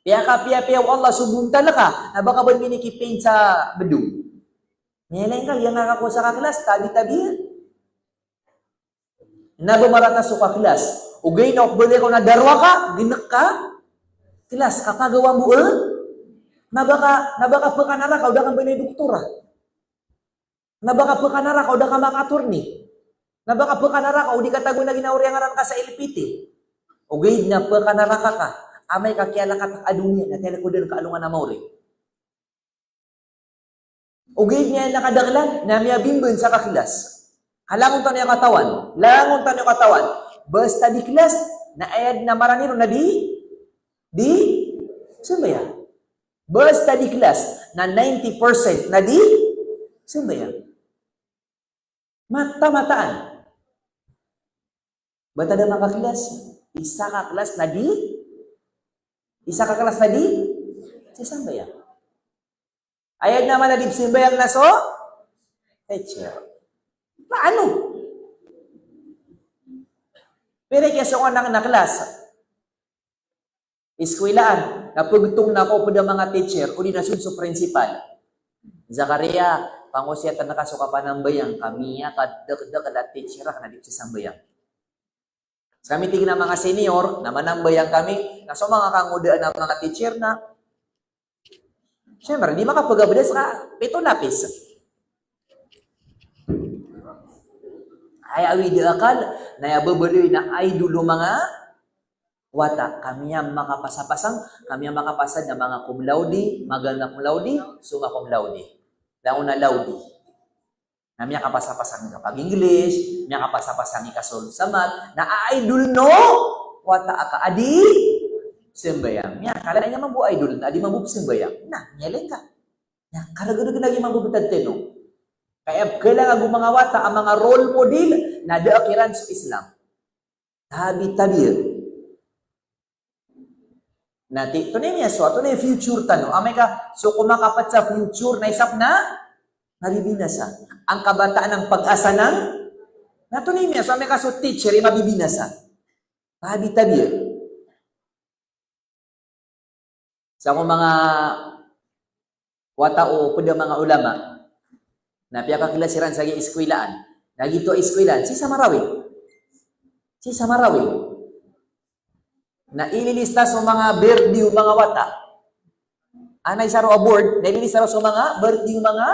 Piyakapiyapiya o Allah so bontal ka, na ba ka ba minikipaint sa bedong. Miyailay ngka, giya nga kakowa sa kaklas, tabi-tabi. Na ba marata so kaklas. Ogaid na o kebelay ka on a Darwaka, genek ka klas, kapagawa mbo, eh? Na ba ka, na ba ka pekanaraka o da ka mbenay doktora. Na ba ka pekanaraka o da ka maka-attorney. Na ba ka pekanaraka o di ka tago na ginawa oriyan ngaran ka sa L P T. Ogaid na pekanaraka ka, amay ka kiyalakatak a doniya, na tiyalikodan ka alongan a maori. Ogaid niyan na kadaklan, na miyabimban sa kaklas. Ka langon tano iya katawan, langon tano iya katawan. Basta di klas, na aya den a marani ron na di, di sambayang. Basta di klas, na ninety percent na di sambayang. Mata-mataan. Ba ta da makaklas, isa ka klas na di, isa ka klas na di sambayang. Aya den a mala di sambayang na so teacher. Paano? Pira kiya so anak na klas. Eskwelaan, na pegtong na ko ped a manga teacher, odi na so, so principal. Zakaria, pangosiyatan ka so kapanambayang, ka miyakadakdakl a teacher ka na di sambayang. Sa kami tig iyan a manga senior, na manambayang kami, na so manga kangodaan a manga teacher na, siyempre, di makapagabdas ka, pito lapis. Aya awid a akal, na aya babaloy na idol o manga wata, ka miyamakapasapasang, ka miyamakapasad na manga cum laude, magaan a cum laude, summa cum laude. Langon a laude. Na miyakapasapasang i kapag-English, miyakapasapasang i kasold sa math, na idol o wata a ka a di Sambayang. Miyakala na iyan mambo idol na di mambo sambayang. Na, miyailay ka. Na, karagaragan lagi mambo betad tano. Kaya kailangan go manga wata a manga role model na da a kiran so Islam. Tabi-tabi. Na ti, tonaa i miyasowa, tonaa i future tano. Amay ka so ko makapat sa future na isa pn a mabibinasa. Ang kabataan ang pag-asa ng, na tonaa i miyasowa, amay ka so teacher i mabibinasa. Tabi-tabi. Sa ko manga wata o pd a manga ulama na piyakaklas iran sa giya iskwilaan. Na giyoto a iskwilaan, sii sa Marawi. Sii sa Marawi. Na ililista so manga birthday o manga wata. Anay sa ro a board, na ililista ro so manga birthday o manga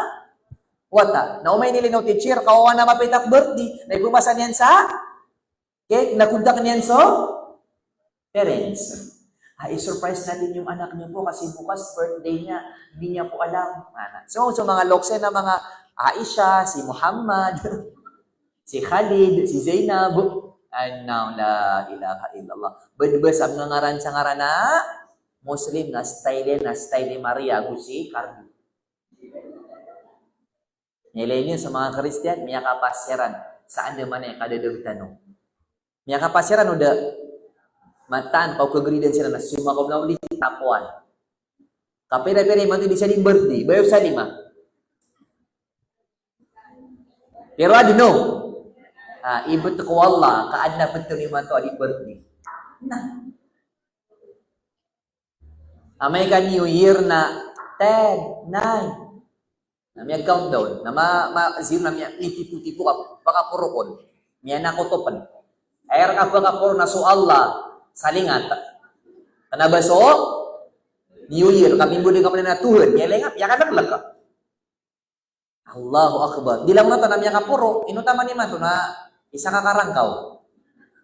wata. Na o mailay o teacher, kawawa na mapita ko birthday, na ipmbasa niyan sa cake, na kontak niyan so parents. Ah, i-surprise natin yung anak niyo po kasi bukas birthday niya. Hindi niya po alam. Ana. So, so manga lokes na manga Aisha, si Muhammad, si Khalid, si Zainab. Ano, la ilaha illallah. Bad-, bad sa manga ngaran sa ngaran a Muslim na style, na style ni Maria, ago si Cardi. Miyailay niyo so manga Kristiyan, miyakapas iran sa andamanaya i kadadeg tano. Miyakapas iran o da, mataan ka o kagridan siran na sumakaw na o di tapuan. Kapira-pira imanto di sa di birthday, bayo sa lima. Pero adn o. Ah, ibt ko Allah, ka adn a ptn imanto a di birthday. Na. Amay ka New Year na ten, nine. Na miya-countdown. Na ma, ma, zero na miya, mitipo-tipo ka, pakaporokon. Miya na kotopen. Aya rka pakaporok na so Allah, salingat. Kna ba so New Year, kapimbo di ka pn na Tuhan, miya lenga, miya kadaklek ka. Allahu Akbar. Di langon oto na miyakaporo, ino taman imanto na isa ka karangkaw.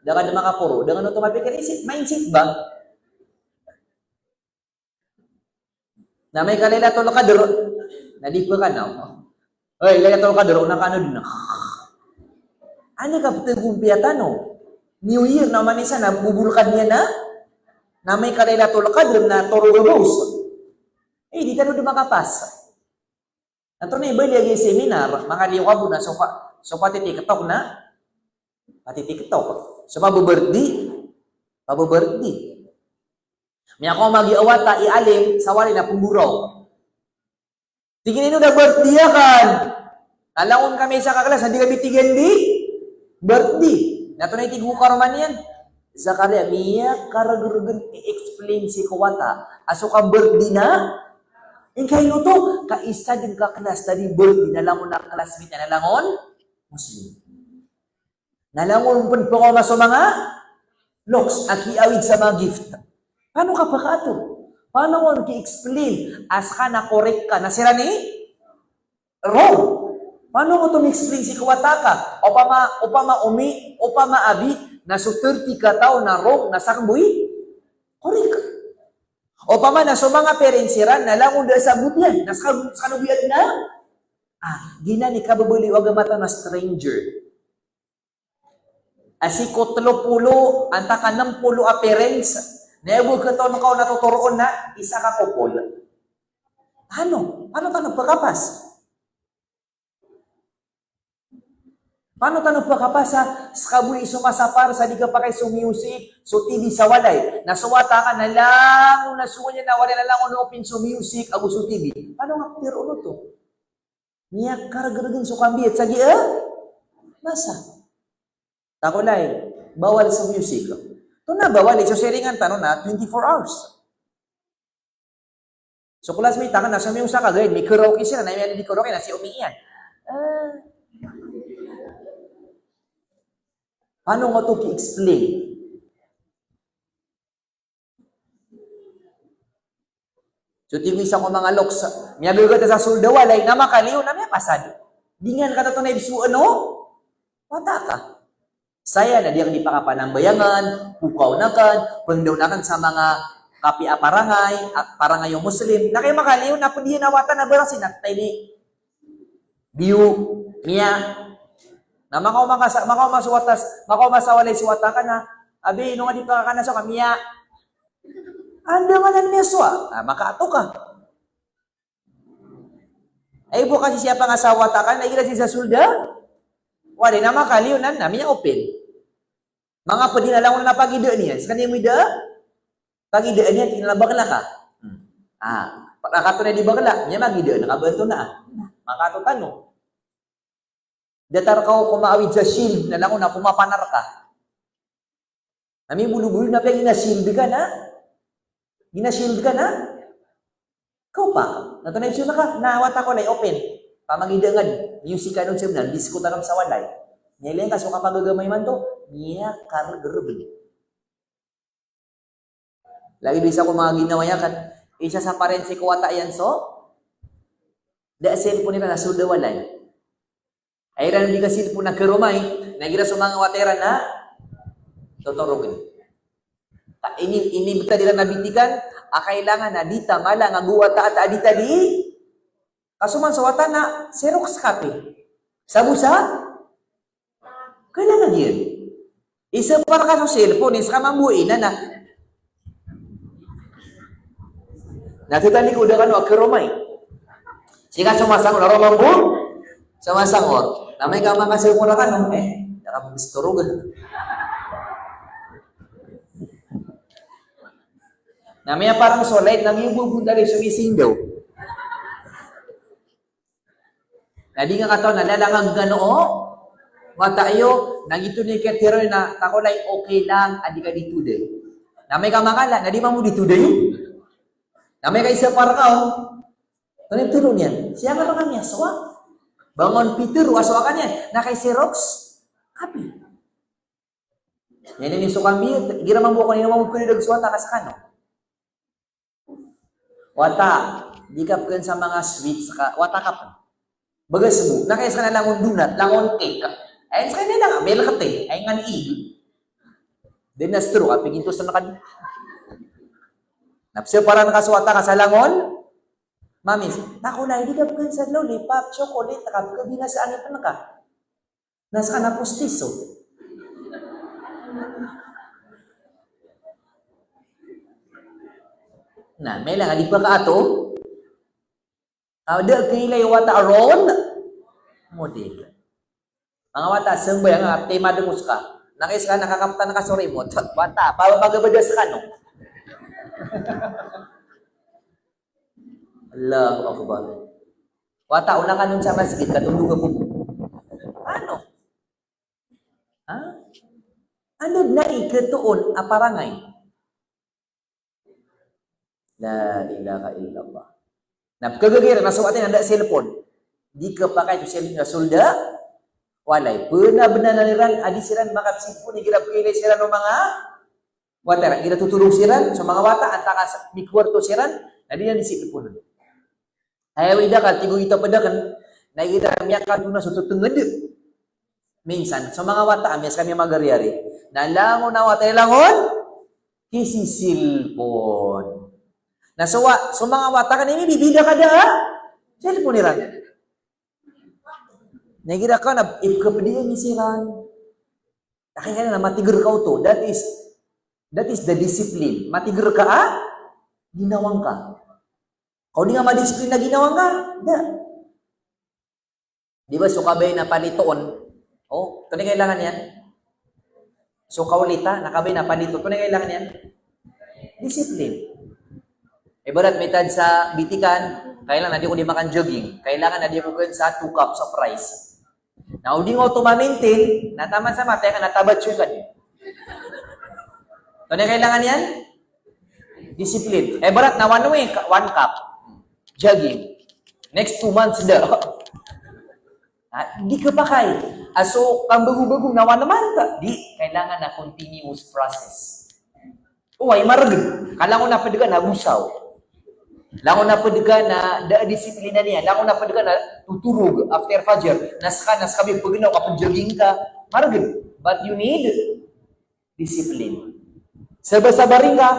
Da ka di makaporo, da ka oto mapikir isip, mindset ba? Na amay ka Lailatul Qadr, na di pkanaw. Oy, Lailatul Qadr, o na kano dn. Ani ka ptagompiya tano? New Year, na manisa na bubulkad niyan na? Na amay ka Lailatul Qadr, na toro gabos. Eh, di tano di makapas. Antonaa i bali a giya seminar, manga liyo ka bo na so pa, so pati TikTok na, pati TikTok. So pababirthday, pababirthday. Miyakaoma giya wata i alim, sa walay na pmboraw. Tig iyan, ino da birthday akn? Na langon kami isa ka klas, na di kami tig iyan di birthday. Na antonaa i tig o karoma niyan? Zakaria, miyakaragaragan i-explain sii ko wata a so ka-birthday na, ingka ino oto, ka isa dn ka klas na di birthday na langon a classmate na langon Muslim. Na langon pn pkaoma so manga lokes a kiawid sa manga gift. Paano ka pkaato? Paano ka ki-explain a ska na correct ka na siran i wrong? Paano ka oto mi-explain sii ko wata ka? Opama, opama omi, opama abi, na so thirty ka taw na wrong, na sakn bo i correct. Opama na so manga parents iran na langon da a sagot iyan, na ska, skano bo iyan na? Ah, giyanan i kababaloy o agama tano na stranger. A sii ko tlo polo antaa ka nem polo a parents, na aya bo kataw ngka on na totoroon na isa ka couple. Paano? Paano tano pkakapas? Paano tano pkakapas a ska bo i somasapar sa di kapakay so music, so T V sa walay? Na so wata ka na langon a so kanya na walay na langon a open so music ago so T V. Paano nga ptharoon oto? Miyakaragaragan so kambiyat sa giya masa. Takolay, bawal so music. Oto na bawal, so siringan tano na twenty-four hours. So classmate akn na so miyosa ka gay, mikaraoke siran, na miyan di karaoke na si omi iyan. Ah. Paano nga oto ki-explain? So tig o isa ko manga lokes, miyagagat sa sold a walay, na makaliyo, na miyapasad. Di niyan katatanay so ano, wata ka. Saya na di akn di pakapanambayangan, pokaw na akn, pngdaw na akn sa manga kapiya a parangay, a parangay o Muslim. Na kay makaliyo na pd iyan a wata na barasin na tayni. Biyo, miya. Na makaoma ka sa, makaoma so wata, makaoma sa walay so wata ka na, abi, ino nga di pakakana so ka, miya. Anda nga nan miyasowa? Ah, makaato ka. Ay, bo kasi siyapa nga sa wata ka, na igira sii sa solda. Wala na makaliyo nan, na miya-open. Manga pwede na langon na pagidaan iyan. Sekaniyan mo ida, pagidaan iyan, tig iyan a bakla ka. Hmm. Ah, pagkakato na di bakla, miya magidaan, nakabanto na. Makaato tano. Datar ka o komaawid sa shield, na langon na komapanar ka. Na mibolobolo na piya gina-shield ka na. Gina-shield ka na. Kaopa. Na tonaa i option ka, na wata ko lay open. Pamangidaan, music anon sa mnan, disco tanom sa walay. Niya ilan ka so kapagagamay man to, niya kargerben. Lagid o isa ko manga ginawa iyan kan, isa sa parense ko wata iyan so, da cellphone iran na so da walay. Ay iran di ka cellphone na keromay, na igira so manga wata iran na totorogen. Ta ini, inibtad iran a bitikan a kailangan a di ta mala nga go wata a ta a di ta di. Kaso man so wata na Xerox copy. Sabo sa kailangan iyan. Isa para ka so cellphone, isa ka mambo ina na. Na titani ko da kano a keromay. Sii ka so masangor, aro mambo. So masangor. Na amay ka maka-cellphone rkano, eh, da ka bo sitorogen. Na miyaparang so light, na miyobobo dali so misindaw. Na di nga katawan a lalangag kano o wata iyo, na gioto niyan kiyatero na takolay okay lang a di ka di today. Na amay ka makala, na di mambo di today. Na amay ka isa para ka o, tonaa i tero niyan? Siyanga ba kami a sowa? Bangon pitero a sowa ka niyan, na kay Xerox copy. Iyan ini so kami, igira mambo ko, igira mambo ko, idag so wata ka sekano. Wata, di ka peken sa manga sweets ka, wata ka pen. Bagas bo, na kay sekano langon donut, langon cake. Ay, sekano lang, milk tea, ay ngan ig. Den na straw, kapigintos na kan. Na psiparan ka so wata ka sa langon, mamis, takolay di ka peken sa lollipop, chocolate, ka peken di na sa ani pen ka. Na sekano postiso. Na, mailang a di pakaato. A, da kailay wata a role model. Manga wata, sembayang a timademos ka. Na kay sekano, nakakaptan ka so remote. Wata, pamagabada sekano. Allahu Akbar. Wata, ona ka non sa masgit, katondog ako. Ano? Ha? Ano na iketoon a parangay? La ilaha illallah. Na pekegegir, na so wata iyan na da cellphone. Di kepakay so cellphone na solda. Walay. Pena benanan iran, a di siran makapcellphone, igira pekailay siran o manga wata iran, igira totorog siran, so manga wata, antaa ka sa, mikuwarto siran, na di iran di cellphone. Aya wida ka, tig o ito ped aken, na igira miyakadona so tetenged. Minsan, so manga wata, a miyas kami magariari. Na langon a wata, langon, kisisilpon. Na so wa-, so manga wata ka na ini, bibida ka da, cellphone iran. Na igira ka na, ipkepediyan siran. Akin ka na, matiger ka oto. That is, that is the discipline. Matiger ka, a, ginawang ka. Kaw di nga madisiplina ginawang ka, da. Di ba, so kabay na panitoon? O, tonaa i kailangan iyan? So kawlita, na kabay na panito, tonaa i kailangan iyan? Disiplin. Ibarat mitad sa bitikan, kailangan a di ako di makan jogging, kailangan a di ako ken sa two cups of rice. Na o di nga oto ma-maintain, na taman sa matay ka, na tabat siyo ka di. Tonaa i kailangan iyan? Discipline. Ibarat na one week, one cup. Jogging. Next two months, da. Ah, di kepakay. Ah, so, kambago-bago na one month, di. Kailangan na continuous process. Oway, maregen. Ka langon a ped ka na gosaw. Langon a ped ka na da a disiplina niyan. Langon a ped ka na totorog after Fajr. Na seka, na seka bi pegnaw ka, ped-jogging ka. Maregen. But you need discipline. Sabar-sabar ingka,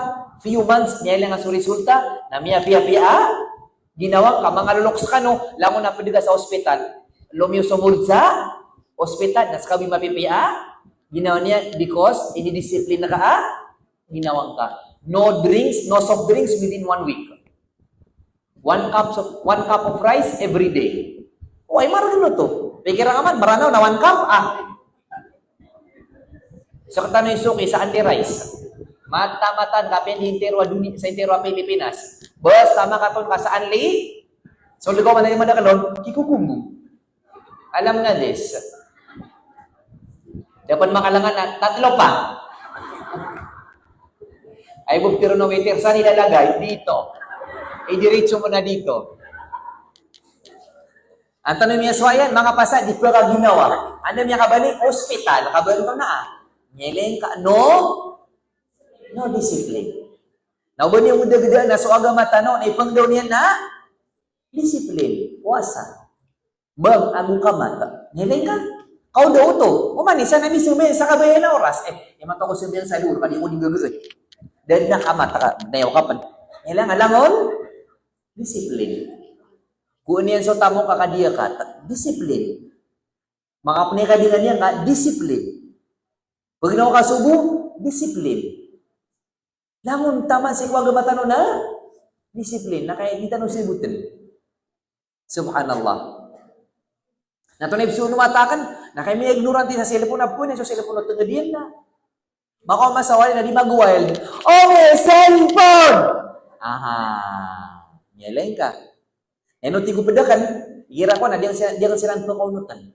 few months, miyailay nga so resulta, na miyapiyapiya a ginawang ka, manga lolok sekano, langon a ped ka sa ospital. Lomiyo so morgue sa ospital, na seka bi mapipiya a ginawa niyan, because inidisiplina ka a ginawang ka. No drinks, no soft drinks within one week. One cup of, one cup of rice every day. Oway, margn oto. Pikira ngka man, Mranaw na one cup, ah. Sktano i soki sa only rice. Mataan, mataan ka pn di intiro a doni-, sa intiro a Pilipinas. Basta makaton ka sa only, so ligaw man na madakl on, kikokombo. Alam na this. Da pn makalangan na tatlo pa. Ay, bo pitharo o waiter, saan ilalagay? Dito. Idiretso mo na dito. Antonaa i miyasowa iyan, manga pasad, di pkaginawa. Anda miyakabali? Ospital, kabali ka na, ah. Miyailay ka, no? No discipline. Na o ba niyan dagdaan na so agama tano, na ipangdaw niyan na discipline, powasa. Bang ago kamat. Miyailay ka. Kaoda oto. Oman i isa na misombay sa kabaya na oras. Eh, imanto ako sombayang sa lohor, ka di ako di gagaed. Da dn a kamat ka, nayaw ka pn. Miyailay ka, langon? Discipline. Go niyan so tamok ka, ka di akat. Discipline. Makapnay ka di nga niyan ka, discipline. Paginawa ka sobo, discipline. Langon taman sii ko agama tano na discipline, na kay di tano sibotn. Subhanallah. Na tonaa i pzowaan o mata akn, na kay miya-ignorante sa cellphone, a pn so cellphone o tngd iyan na. Makaoma sa walay na di mag-wild. Oway, cellphone! Aha. Miyailay ka. Ino tig o pd akn, igira ko na di akn si-, di akn siran pkaonotn.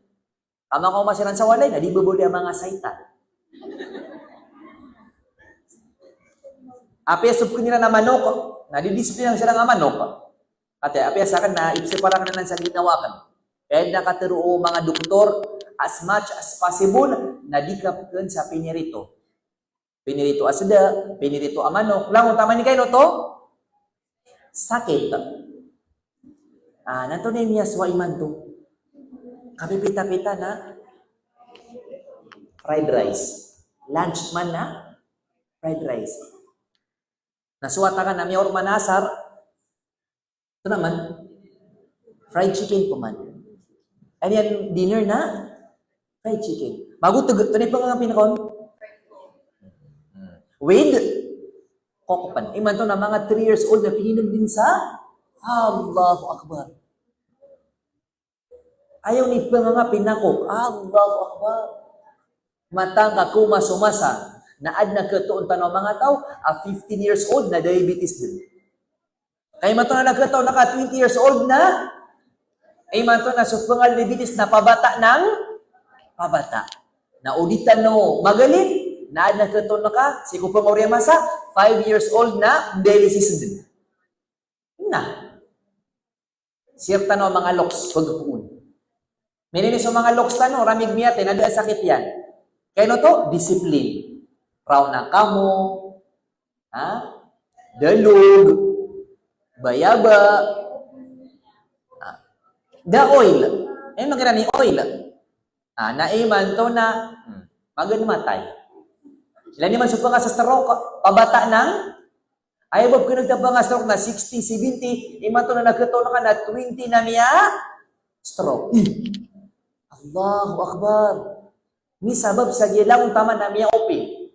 Ka makaoma siran sa walay na di babaloy a manga saitan. Apiya so pkn iran a manok, na di disiplina siran a manok. Katii, apiya sakn na ipsapar akn anan sa ginawa akn. Kaya na katharo o manga doktor, as much as possible, na di kapkn sa pinirito. Pinirito a sda, pinirito a manok. Langon taman i kaino oto? Sakit. Ah, na antonaa i miyasowa imanto? Kapipita-pita na fried rice. Lunch man na fried rice. Na so wata ka na miyaorman a asar, antonaa man? Fried chicken pman. Aya niyan dinner na fried chicken. Magotg, antonaa i pngangapi na kon? With Coke pn. Imanto na manga three years old na pininom dn sa, Allahu Akbar. Aya on i pngangapi na Coke. Allahu Akbar. Mataan ka ko masa-masa na adn a khatoon tano a manga taw a fifteen years old na diabetes dn. Ka imanto na khatoon ka twenty years old na, imanto na so pnga-diabetes na pabata nang pabata. Na o di tano magalin, na adn a khatoon ka, sii ko pngaoriyan a masa, five years old na dialysis dn. Na. Sii rktano a manga loks, pagpoon. Minini so manga loks tano, ramig miyatay, na da a sakit iyan. Kaino oto? Discipline. Raw na kamo, ha? Dalog, bayaba, ha? Da oil. Eh, magira ni oil. Ah, na imanto na, hmm, magan matay. Ilay niyo man so pnga sa stroke, pabata nang, aya bo pkhan'g ta pnga stroke na sixty, seventy, imanto na khatoon ka na twenty na miya-stroke. Ih. Allahu Akbar. Ini sabap sa giya langon taman na miya-open.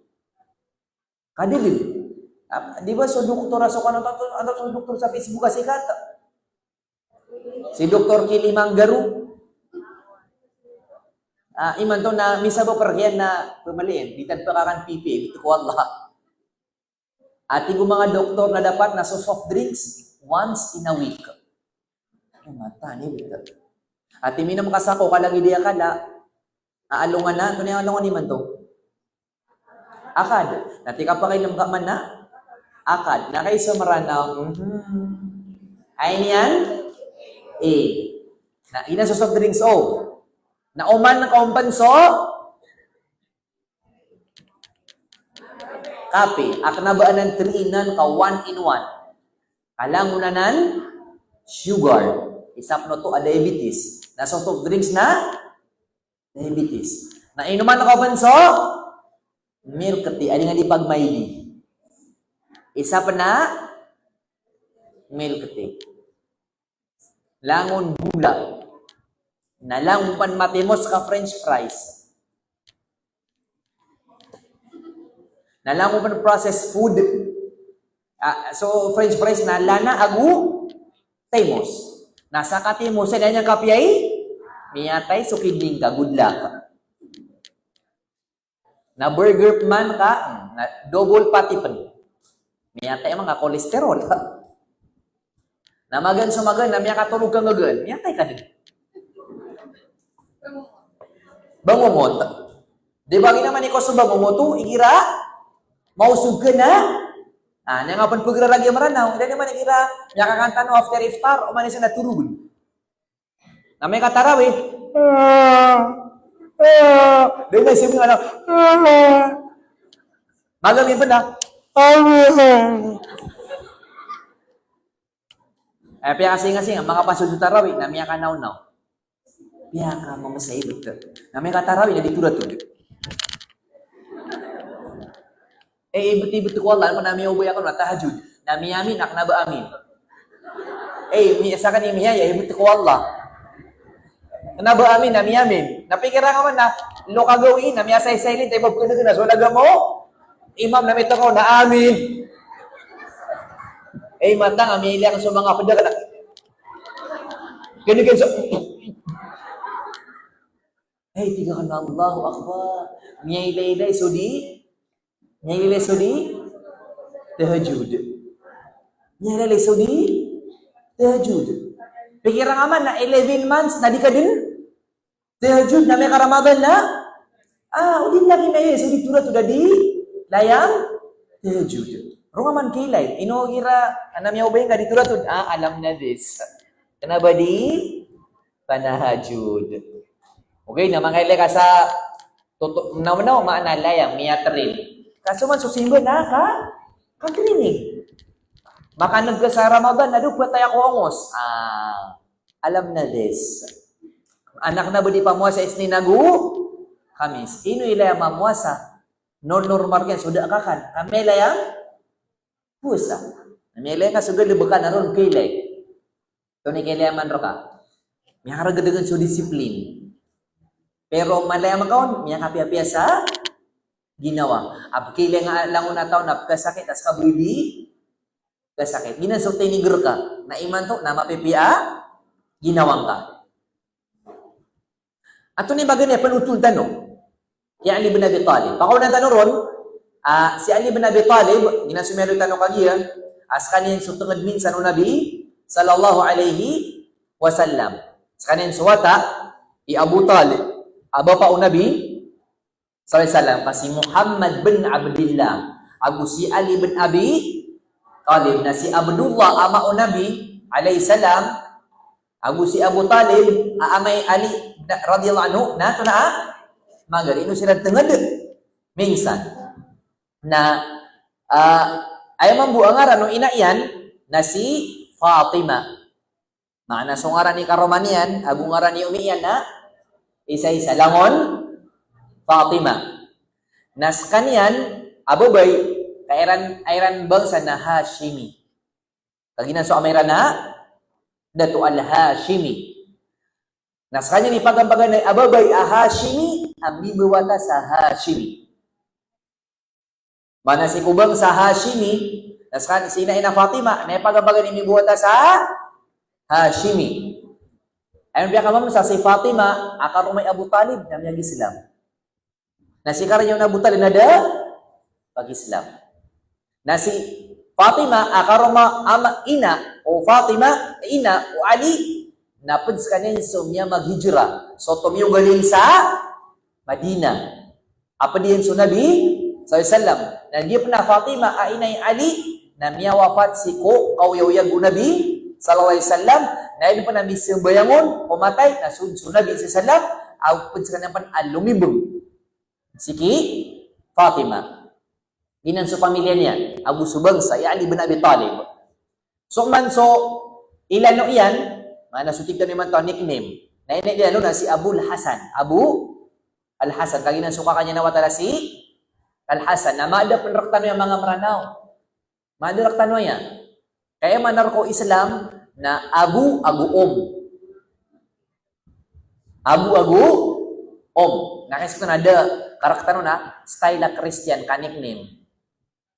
Kadilid. Ah, di ba so doktor a so kano, antonaa so doktor sa Facebook a sikat? Si Doktor Kilimanjaro. Ah, imanto na misabap rk iyan na pmaliin, di tano pkakan pipi, bit ko Allah. Ati bo manga doktor na dapat na so soft drinks once in a week. Ay, mataan i bit. Ati minom ka sa Coke, ka lagid iyan kala, aalongan na, antonaa i alongan imanto? Akad. Na tig ka pakailm ka man na akad. Na kay so Mranaw, mhm. Ay niyan? Eh. Na ina so soft drinks, o. Na oman ka on pn so kape. A kna ba anan three in one ka one in one. Ka langon anan sugar. Isa pn oto a diabetes. Na so soft drinks na diabetes. Na inoman ka pn so milk tea, adi nga di pagmaidi. Isa pn a milk tea. Langon bola. Na langon pn matimos ka French fries. Na langon pn processed food. Ah, so French fries na lana ago thaymos. Na sa ka thaymos, aya niyan kapiya i miyatay so kidney ngka, good luck. Na burger man ka, na double patty pen. Miyatay man ka cholesterol. Na magaan so magaan, na miyakatolog ka ngagaan, miyatay ka den. Bangongot. Di ba, giya man i ko so bangongot o igira maosog ka na. Ah, niyan nga pen pegeraragi a Meranaw, ida niyan man igira miyakakan tano after iftar, oman i sa na torogen. Na amay ka tarawih. Ah, ah. Di na isip nga na, ah. Magaan i pen na, ah. Eh, piyakasingasinga, makapasod so tarawih, na miyakanaonaw. Piyakamamasa i ibet. Na amay ka tarawih na di toratod. Eh, ibet-ibet ko Allah, ano na miyaobay ako na tahajjud. Na miyamin, na kena ba amin. Eh, mi-, saken i miyaya, ibet ko Allah. Kena ba amin, na miyamin. Na pikiran ka man na, lo ka gawii, na miyasaysay lin, tayo ba kena-kena, so lagam o imam na miyatakaw na amin. Eh, matang, miyailay ka so manga peda ka na. Kena-kena so Eh, tig ka na Allahu Akbar. Miyailay-ilay so di, miyailay-ilay so di tahajjud. Miyailay-ilay so di tahajjud. Pikiran ka man na eleven months na di ka den tahajjud, na amay ka Ramadan na, ah, o di lagi na iya so di toratod a di layam tahajjud. Ron ka man kiilay. Ino igira, ana miyaobay nga di toratod. Ah, alam na this. Kena ba di panahajud. Okay, na makailay ka sa toto-, manaw-manaw, maana layam, miyatrain. Kaso man so simba na ka, ka-training. Makaneg ka sa Ramadan, na dowa, patay ako angos. Ah, alam na this. Anak na ba di pamowasa Isnin ago Khamis. Ino ilay a mamowasa? Nor-, normal ka iyan, so da a kakan. Ka miyailay a powasa. Miyailay ka so galebek ka na ron, kiilay. Tonaa i kilayaman reka? Miyakaregedegen so disiplin. Pero malayam ka on, miyakapiyapiya sa ginawa. A pekilay nga langon a taw na pekasakit a seka bo i di kasakit. Giyanan so tiniger ka. Na imanto na mapipiya a ginawa ngka. Antonaa i maganay a panothol tano i Ali bin Abi Talib? Pakaonan tano ron, ah, si Ali bin Abi Talib, giyanan so miyaaloy tano kagiya, a sekaniyan so tenged minsan o Nabi sallallahu alaihi wasallam. Sekaniyan so wata i Abu Talib, a bapa o Nabi sallallahu alaihi wasallam, ka si Muhammad bin Abdillah, ago si Ali bin Abi Talib, na si Abdullah, ama o Nabi alaihi salam, ago si Abu Talib, a ama i Ali na, radhiyallahu anhu, na tonaa, magari ino siran tenged minsan. Na, ah, aya mambo a ngaran o ina iyan na si Fatima. Maana so ngaran i karoma niyan ago ngaran i ina iyan na isa-isa langon Fatima. Na sekaniyan a babay, ka iran, iran bangsa na Hashimi. Ka giyanan so ama iran na Dato Al-Hashimi. Na sekaniyan i pagampaganay a babay a Hashimi a mibawata sa Hashimi. Maana si ko bangsa Hashimi, na sekaniyan si ina iyan a Fatima, na ipagampaganay a mibawata sa Hashimi. Aya piyakabangsa si Fatima a karoma i Abu Talib na miyag-Islam. Na si karoma i Abu Talib na da pag-Islam. Na si Fatima a karoma ama, ina o Fatima, ina o Ali, na ped sekaniyan so miyamaghijra, so tomiyogalin sa Madina. A ped iyan so Nabi sallallahu alaihi wasallam. Na giya pen a Fatima a ina i Ali na miyawafat sii ko kaoyagoyag o Nabi sallallahu alaihi wasallam. Na aya pen a misambayang on ko matay na so, so Nabi sallallahu alaihi wasallam, a ped sekaniyan pen a lomibeng sii ki Fatima. Giyanan so pamilya niyan, ago so bangsa i Ali bin Abi Talib. So man so ilano iyan, maana so tig tano imanto a nickname. Na aya ilano na si Abul Hasan. Abu Al-Hasan. Ka giyanan so kaka niyan a wata na si Al-Hasan. Na maada pen rektano aya manga Meranaw. Maada rektano aya. Ka aya maana roo ko Islam na Abu ago Om. Abu ago Om. Na kaya sekaniyan a da karektano na style a Christian ka nickname.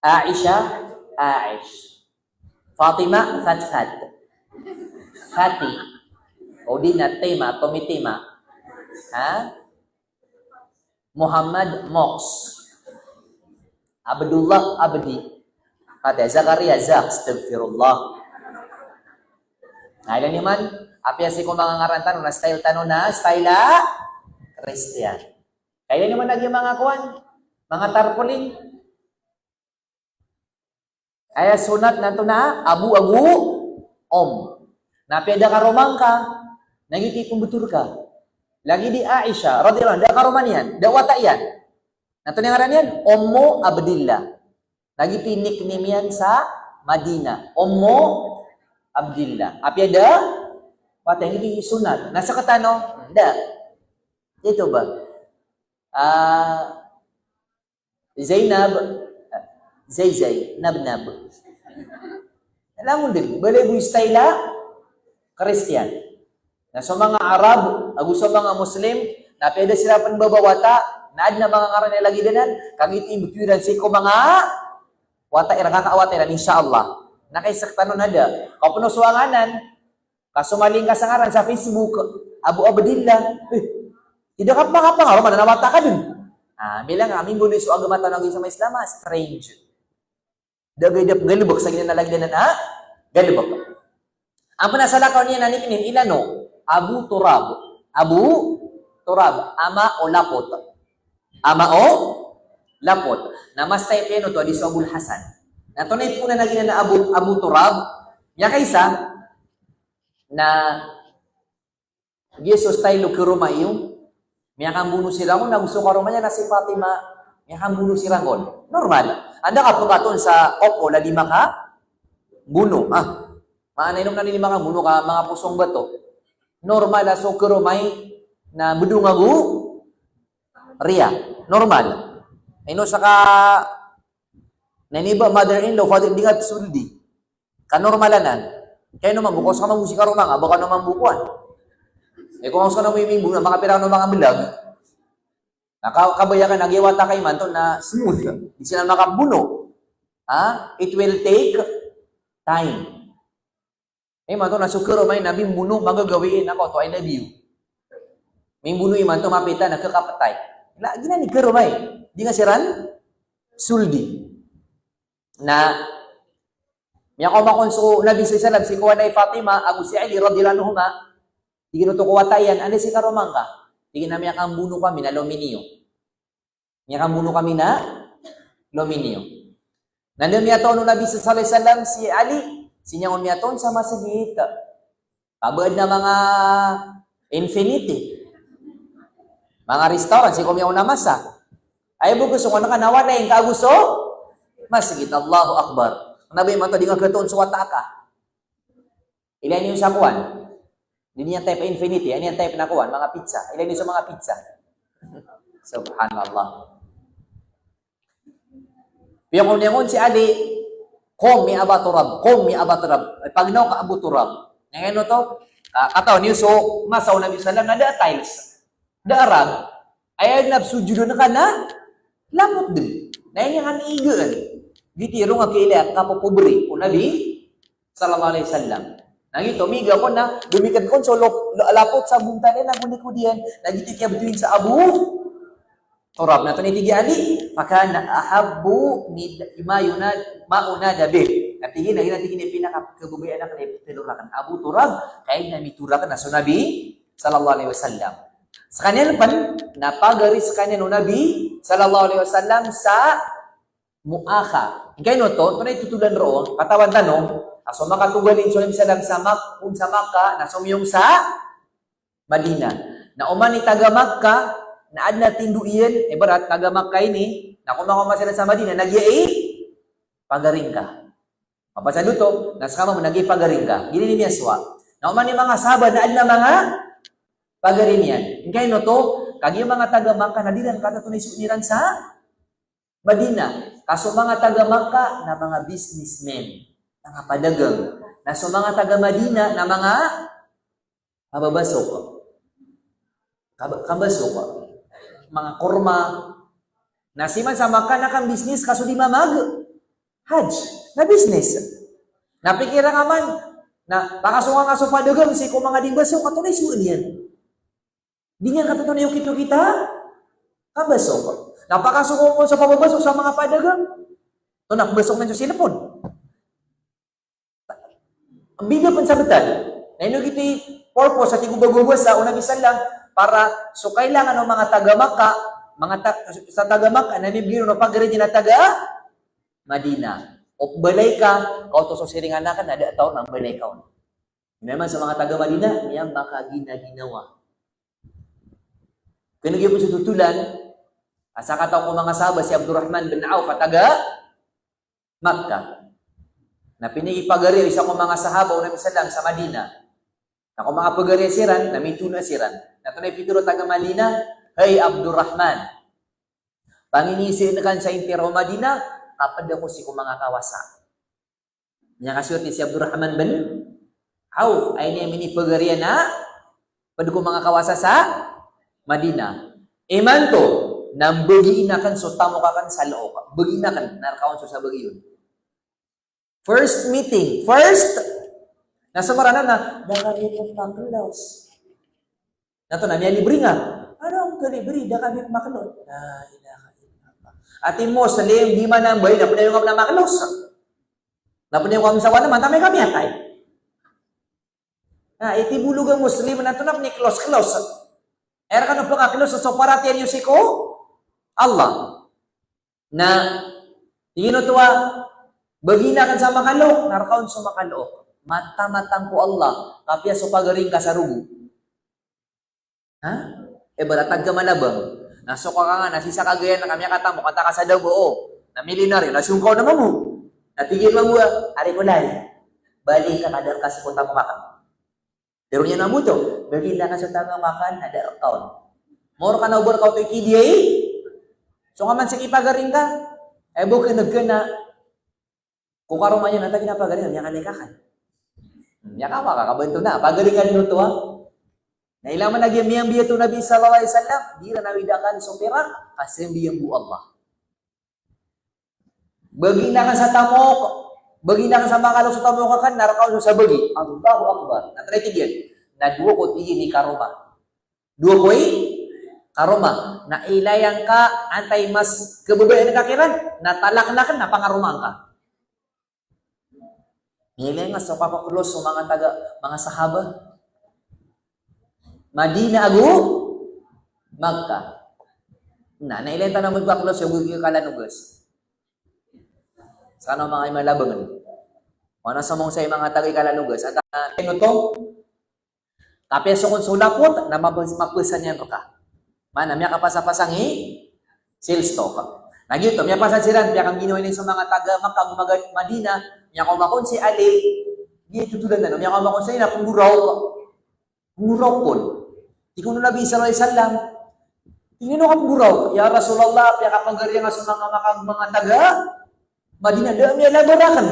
Aisha, Aish. Fatima, Fatfat. Fati. O di na Tima, Tomitima. Ha? Muhammad, Mox. Abdullah, Abdi. Pati Zakaria, Zak. Astagfirullah. Na ilay niyo man, apiya sii ko manga ngaran tano na style tano na style a Christian. Kaya niyo man lagi manga kowan, manga tarpaulin. Aya sonat na anto na Abu ago Om. Na apiya da karoma ngka, na giyoto i pmbtho rka. Lagid i Aisha radhiyallahu anha, da karoma niyan, da wata iyan. Na antonaa i ngaran iyan? Ummu Abdillah. Na giyoto i nickname iyan sa Madinah, Ummu Abdillah. Apiya da wata iyan, giyoto i sonat. Na sktano, da. Ito ba? Ah, Zainab, Zaizai, Nabnab. Langon dn, balay bo i style a Christian. Na so manga Arab ago so manga Muslim, na apiya da siran pn babawata, na adn a manga ngaran a lagid anan, ka giyoto i mbtowi ran sii ko manga wata iran, kakawata iran, insha Allah. Na kay sktano na da. Ka pn o so nganan, ka so maling ka sa ngaran sa Facebook, Abu Abdillah. Eh, ida ka pn makapangaroma na wata ka dn. Ah, bilang kami nggono so agama tano a agama Islam, ah, strange. Da gay da pnggalbk sa giyanan a lagid anan a galbk. Amay na salakaw niyan a nickname, ilay niyo, Abu Turab. Abu Turab, ama o lapot. Ama o lapot. Na mas type iyan oto a di so Abul Hasan. Na antonaa i poonan a giyanan a Abu, Abu Turab? Miyakaisa, na giya so style o karoma iyo. Miyakambono siran on, ago so karoma niyan na si Fatima, miyakambono siran on. Normal. Anda ka pkatoon sa couple a di makambono? Ah, maana ino na di makambono ka manga posong bato? Normal a so karoma i na bdong ago riya. Normal. Ino saka na ini ba mother-in-law, father, di nga soldi. Kanormal anan. Kay ino mambo, ka ska mambo si karoma nga, ba kano mambo kowan. Eh, ka ska na mo imimbo na makapira kano manga blag. Na ka, kabaya ka na giya wata ka imanto na smooth. Di siran makambono. Ha? It will take time. Imanto na so karoma i na bimbono, magagawii na koto, "I love you." Mimbono imanto, mapita na kakapatay. Na giyanan i karoma i. Di nga siran soldi. Na miyakaoma kon so Nabi sallallahu alaihi wasallam sii ko wata i Fatima ago si Ali radhiyallahu anhuma. Tig iyan oto ko wata iyan, "Anda si karoma ngka?" Tig iyan a, "Miyakambono kami na lomi niyo. Miyakambono kami na lomi niyo." Na anda miyatoon o Nabi sallallahu alaihi wasallam si Ali? Sii niyan on miyatoon sa masgit. Ka ba adn a manga infinity, manga restaurant sii ko miyaona a masa. Aya bo ko so kon ka na walay ngka ago so masgit. Allahu Akbar. Kna ba imanto di nga khatoon so wata ka. Ilay niyo sa kowan. Di niyan type infinity, ilay niyan type na kowan, manga pizza. Ilay niyo sa manga pizza. Subhanallah. Piyakon iyan on si Ali, "Qum ya Aba Turab, qum ya Aba Turab." Eh, pagnaw ka Abu Turab. Aya ino oto, ah, katawan iyo so masa o Nabi sallam na da a tiles. Da a rug. Aya na psojodan ka na lapot dn. Na aya niyan igaan. Giyoto i ron a kailay a kapopobre o Nabi sallallahu alaihi wasallam. Na giyoto, miga kon na, domikad kon so lop-, lo-, lapot sa bontal iyan ago likod iyan. Na giyoto i kiyabtowi sa Abu Turab. Na antonaa i tig i Ali, "Fakana ahabba nid-, ma yunad-, ma unada bih." Na tig iyan, na giyanan tig iyan i pinakakhababayaan akn a iptharo rakn Abu Turab, ka aya niyan mitharo rakn na so Nabi sallallahu alaihi wasallam. Skaniyan pn, na pagari skaniyan o Nabi sallallahu alaihi wasallam sa Muakha. Ingkaino oto, antonaa i totholan roo, katawan tano a so makatogalin so Nabi sallam sa Mak-, on sa Makkah, na somiyong sa Madinah. Na oman i taga Makkah, na adn a tindo iyan, ibarat taga Makkah ini, na komakaoma siran sa Madinah, na giya i pagari ngka. Mapasad oto, na ska mambo na giya i pagari ngka. Giyanan i miyasowa. Na oman i manga sahabat na adn a manga pagari niyan. Ingkaino oto, kagiya manga taga Makkah, na di ran katawan antonaa i soon iran sa Madinah. Ka so manga taga Makkah na manga businessmen, manga padagang. Na so manga taga Madinah na manga mababasok. Kab-, kabasok. Manga korma. Na sii man sa Makkah na kambisnis ka so di mamag-Hajj. Na business. Na pikira ngka man, na pakasong ka so padagang sii ko manga di mbasok, antonaa i sowaan iyan? Di niyan katonaa i okit-okit a kabasok. Na pakasong ka so pababasok sa manga padagang, antonaa i mbasok niyan so cellphone? Bida pn sa btad. Na ino giyoto i purpose a tig o bababasa o Nabi sallam, para so kailangan o manga taga Makkah, manga ta-, sa taga Makkah na mibgay ron o pagari iyan a taga Madinah. O balay ka, ka oto so siringan akn na da a taw na balay ka on. Ino man so manga taga Madinah, miyamakaginaginawa. Kna giya pn so totolan a sakataw ko manga sahaba si Abdurrahman bin Auf a taga Makkah. Na pinipagari o isa ko manga sahaba o Nabi sallam sa Madinah. Na ko manga pagari siran, na mitona siran. Na antonaa i pitharo o taga Madinah, "Hay Abdurrahman, panginiisii ngka sa intiro o Madinah, ka pd ako sii ko manga kawasa." Miyakasiyoti si Abdurrahman bin Auf, aya niyan minipagari na pd ko manga kawasa sa Madinah. Imanto, na mbagiin akn so tamok akn sa look. Bagiin akn, na rka on so sabagi on. First meeting, first. Na so marana na, da kami pn maklos. Na antonaa, miyalibre nga. Ano ang kalibre, da kami pn maklos. La ilaha illallah. Ati Muslim, di manambay, na pn iyo nga pn maklos. Na pn iyo nga msawa na, mantamay kami atay. Na iti bolog a Muslim na antonaa pn i klos-klos. Aya rkano pn a klos so paratiyaya niyo sii ko Allah. Na tig iyan oto a, bagiin akn sa makalook, na rka on so makalook. Mata-mata ngka o Allah, kapiya so pagari ngka sa rogo. Ha? Ibarat a taga Malabang. Na so kaka nga, na sii sa Cagayan ka miyakatamok, antaa ka sa Davao. Na milyonaryo, na song ka on a mambo. Na tig iyan mambo a, ari ko lay. Bali ka, ka da rka sii ko tamok akn. Tharo niyan mambo oto, bagiin akn so tamok akn na da rka on. Mawri ka na o ba rka oto i kidiya i. So nga man sii ki pagari ngka. Aya bo kneg ka na ko karoma niyan, antaa i pagari ngka, miyakalek akn. Miyakawa ka, kabanto na, pagari ngka dn oto a. Na ilay man a giya miyambiya oto o Nabi sallallahu alaihi wasallam, di iran awid akn so pirak, ka sambiyan bo o Allah. Bagiin akn sa tamok, bagiin akn sa makalook so tamok akn, na rka on so sabagi. Allahu Akbar. Na antonaa i tig iyan? Na dowa ko tig iyan i karoma. Dowa ko i karoma. Na ilay angka antaa i mas kababayaan ka kiran, na talakn akn, na pangaroma angka. Ilay nga so kapaklos o manga taga, manga sahaba. Madinah ago Makkah. Na, na ilay tano mambo i paklos, so gii kalanogas. Skano manga i Malabang. Mana sa mong sa i manga taga i kalanogas. At, ah, ino to? Kapiya so kon so lapot, na mapes-, mapesan iyan rka. Mana, miyakapasapasang i sales stock. Na giyoto, miyapasad siran, miyakaginawa iyan so manga taga Makkah ago Madinah, miyakaoma kon si Ali, giyoto totolan tano, miyakaoma kon si Ali na pnggoraok. Pnggoraok kon. Tig o Nabi sallallahu alaihi wasallam, tig iyan o kapnggoraok, "Ya Rasulullah, piyakapagari angka so manga Makkah ago manga taga Madinah, da a miyalabar akn.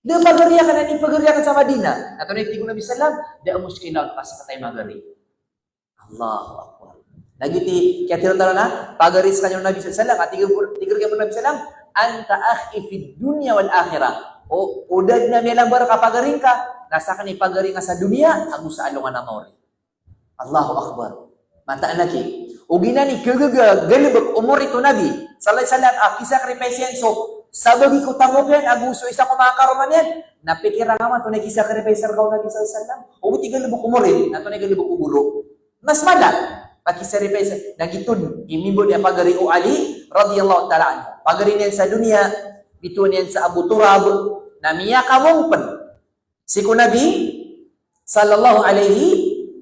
Da a pagari akn, aya inipagari akn sa Madinah." Antonaa i tig o Nabi sallam, "Da a mushkila on, ka sktano i magari." Allahu Akbar. Lagid i kiyatharo tano na pagari skaniyan o Nabi sallallahu alaihi wasallam, a tig o, tig o Nabi sallam, "Anta akhi fid dunya wal akhirah." O, o da dn a miyalabar ka pagari ngka, na sakn i pagari ngka sa doniya ago sa alongan a maori. Allahu Akbar. Mataan aki. Ogaid na i kagaga, galbk o morit o Nabi sallallahu alaihi wasallam a kisacrifice iyan so sabagi ko tamok iyan ago so isa ko manga karoma niyan. Na pikira ngka man antonaa i kisacrifice rka o Nabi sallallahu alaihi wasallam. Ogaid i galbk o morit, na antonaa i galbk o goro. Mas mala a kisacrifice. Na giyoto i mimbaloy a pagari o Ali radhiyallahu ta'ala anhu. Pagari niyan sa doniya, bitowan iyan sa Abu Turab, na miyakamong pn sii ko Nabi sallallahu alaihi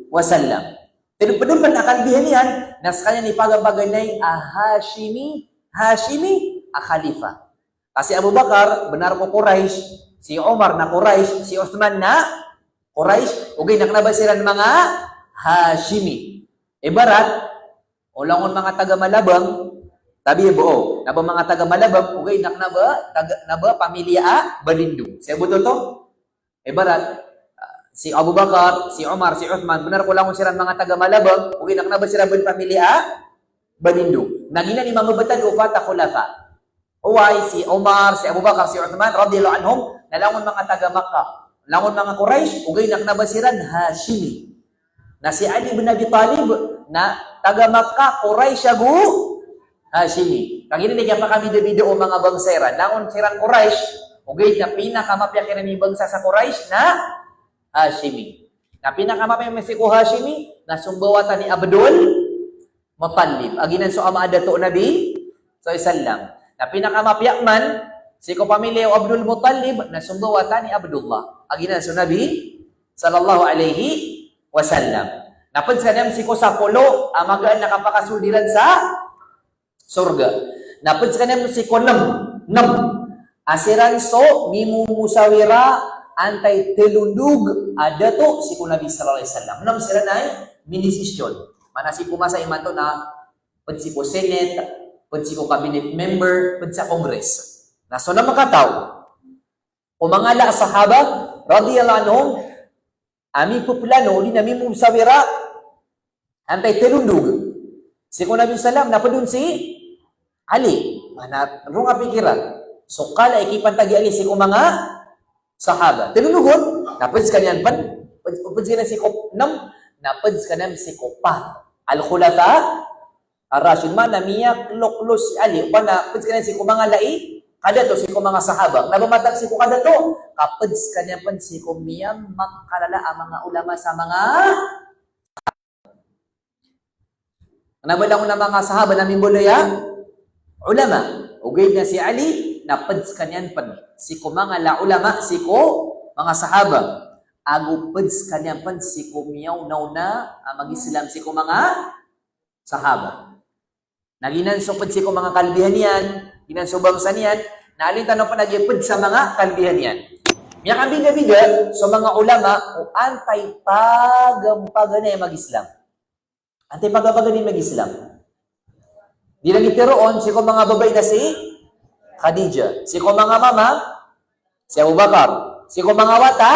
wasallam. Pd-, pd pn a kalbihan iyan, na skaniyan i pagapaganay a Hashimi, Hashimi a khalifa. Ka si Abu Bakar, bnar ko Quraysh, si Umar na Quraysh, si Uthman na Quraysh, ogaid na kna ba siran manga Hashimi. Ibarat o langon manga taga Malabang, tabi bo, na ba manga taga Malabang, ogaid na kna ba, taga, na ba pamilya a Balindong. Sii bo oto? Ibarat, ah, si Abu Bakar, si Umar, si Uthman, bnar ko langon siran manga taga Malabang, ogaid na kna ba siran bn pamilya a Balindong. Na giyanan i manga btad o Fata Khulafa. Oway, si Umar, si Abu Bakar, si Uthman, radhiyallahu anhum, na langon manga taga Makkah, langon manga Quraysh, ogaid na kna ba siran Hashimi. Na si Ali bin Abi Talib na taga Makkah, Quraysh ago Hashimi. Kagiya ini kiyapakabidabida o manga bangsa iran. Langon siran Quraysh, ogaid na pinakamapiya kiran i bangsa sa Quraysh na Hashimi. Na pinakamapiya man sii ko Hashimi na so mbawata ni Abdul Muttalib, a giyanan so ama a dato o Nabi sallallahu alaihi wasallam. Na pinakamapiya man sii ko pamilya o Abdul Muttalib na so mbawata ni Abdullah, a giyanan so Nabi sallallahu alaihi wasallam. Na pd skaniyan sii ko sapolo a magaan a kapakasold iran sa sorga. Na pd skaniyan sii ko nem, nem a siran so mimomosawira antaa i tlo ndog a dato sii ko Nabi sallallahu alaihi wasallam. Nem siran a minisisyon. Maana sii ko masa imanto na pd sii ko Senate, pd sii ko cabinet member, pd sa Congress. Na so nem a kataw o manga ala a sahaba radiyallahu anhum a mipeplano odi na mimomosawira antaa i tlo ndog sii ko Nabi sallam, na pd on si Ali. Maana roo nga pikiran so kala i kipantag i Ali sii ko manga sahaba. Tlo ndog on, na pd skaniyan pn, pd, pd skaniyan sii ko nem, na pd skaniyan sii ko pat. Al-Khulafa Ar-Rashid, maana miyakloklo si Ali, maana pd skaniyan sii ko manga ala i kadato sii ko manga sahaba. Na ba matag sii ko kadato, ka pd skaniyan pn sii ko miyamakalala a manga ulama sa manga, na ba langon a manga sahaba na mimbaloy a ulama. Ogaid na si Ali na pd skaniyan pn sii ko manga ala a ulama sii ko manga sahaba. Ago pd skaniyan pn sii ko miyaonaona a mag-Islam sii ko manga sahaba. Na giyanan so pd sii ko manga kalbihan iyan, giyanan so bangsa niyan, na alin tano pn a giya pd sa manga kalbihan iyan. Miyakabidabida so manga ulama o antaa i pagampaganay a mag-Islam. Antaa i pagampaganay a mag-Islam. Di lagid tharoon, sii ko manga babay na si Khadijah, sii ko manga mama si Abu Bakar, sii ko manga wata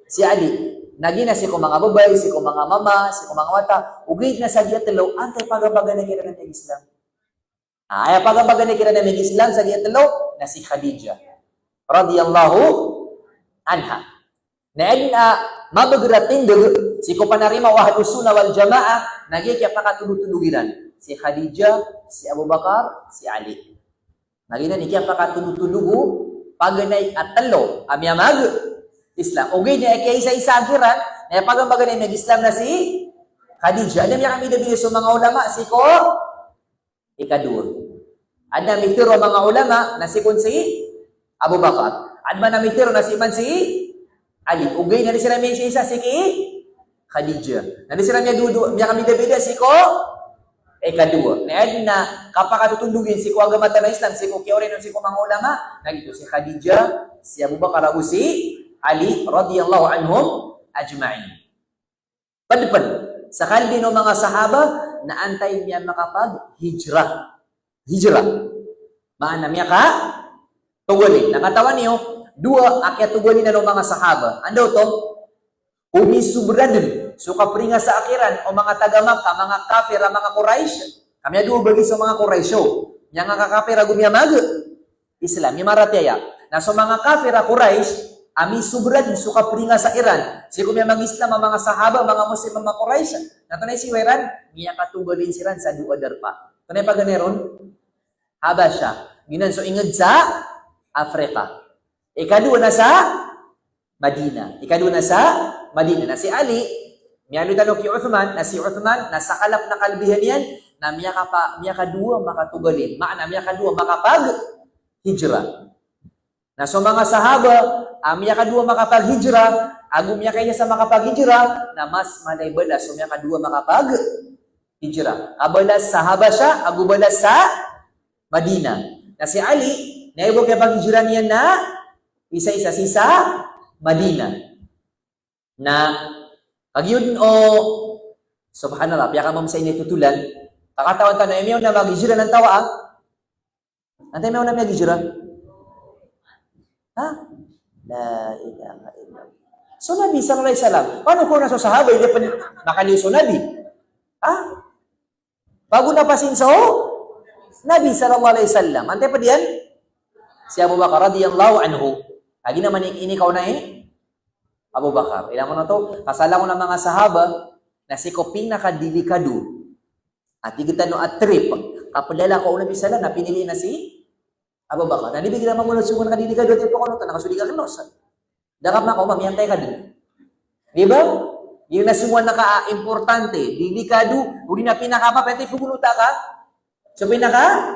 si Ali. Na giyanan sii ko manga babay, sii ko manga mama, sii ko manga wata. Ogaid na sa giya tlo, antaa i pagampaganay kiran a mag-Islam. Ah, aya pagampaganay kiran a mag-Islam sa giya tlo na si Khadijah radiyallahu anha. Na aya dn a mabagr a tindg sii ko panarima o Ahlus Sunnah wal Jamaah na giya kiyapakatondotondog iran si Khadijah, si Abu Bakar, si Ali. Na giyanan i kiyapakatondotondog o paganay a tlo a miyamag-Islam. Ogaid na aya kiyaisaisaa kiran na aya pagampaganay a mag-Islam na si Khadijah. Adn a miyakabidabida so manga ulama sii ko ikadowa. Adn a mitharo o manga ulama na sii kon si Abu Bakar. Adn man a mitharo na sii man si Ali. Ogaid na di siran miyaisaisa sii ki Khadijah. Na di siran miyadowa, miyakabidabida sii ko ikadowa. Na adn a kapakatotondog iyan sii ko agama tano a Islam, sii ko kiyaoriyan on sii ko manga ulama, na giyoto si Khadijah, si Abu Bakar ago si Ali radiyallahu anhum ajma'in. Pd pn sa kalbi o manga sahaba na antaa i miyamakapaghijrah. Hijrah. Maana miyakatogalin. Na katawan iyo, dowa a kiyatogalin o manga sahaba. Anda oto? O misobra dn so kapringasaa kiran o manga taga Makkah, manga kafir a manga Quraysh. Ka miyadowa bagi so manga Quraysh o miyangakakafir ago miyamag-Islam, miyamaratiaya. Na so manga kafir a Quraysh a misobra dn so kapringasaa iran sii ko miyamag-Islam a manga sahaba, manga Muslim a manga Quraysh, na antonaa i siyowa iran? Miyakatogalin siran sa dowa a darpa. Antonaa i paganay ron? Habasha. Giyanan so ingd sa Africa. Ikadowa na sa Madinah. Ikadowa na sa Madinah. Na si Ali, miyaaloy tano ki Uthman, na si Uthman na sa kalap na kalbihan iyan na miyakapa-, miyakadowa makatogalin. Maana miyakadowa makapaghijrah. Na so manga sahaba a miyakadowa makapaghijrah ago miyakaisa sa makapaghijrah, na mas mala i balas so miyakadowa makapaghijrah. A balas sa Habasha ago balas sa Madinah. Na si Ali, na aya bo a kiyapaghijrah niyan na isaisa sii sa Madinah. Na kagiya dn o, subhanallah, piyakamamsa ini a totolan. Ka katawan tano, aya miyaona a maghijrah na antaa a? Antaa i miyaona a maghijrah? Ha? La ilaha illallah. So Nabi sallallahu alaihi wasallam. Paano ko na so sahaba, aya pn makaliyo so Nabi? Ha? Pago na pasin so Nabi sallallahu alaihi wasallam. Antaa i pd iyan? Si Abu Bakar radiyallahu anhu. Kagiya man i-, inikaona i Abu Bakar. Ilay mambo oto, ka sa langon a manga sahaba, na sii ko pinakadelikado a tig tano a trip, ka plalakaw o Nabi sallam, na pinili na si Abu Bakar. Na di ba igira mambo na so sogo a kadelikado a trip ko oto, na ka so di ka klos. Da ka makaoma, miyatay ka dn. Di ba? Igira na sogo a ka, ah, importante, delikado, odi na pinakapapantay, pgonota ka, so pinaka,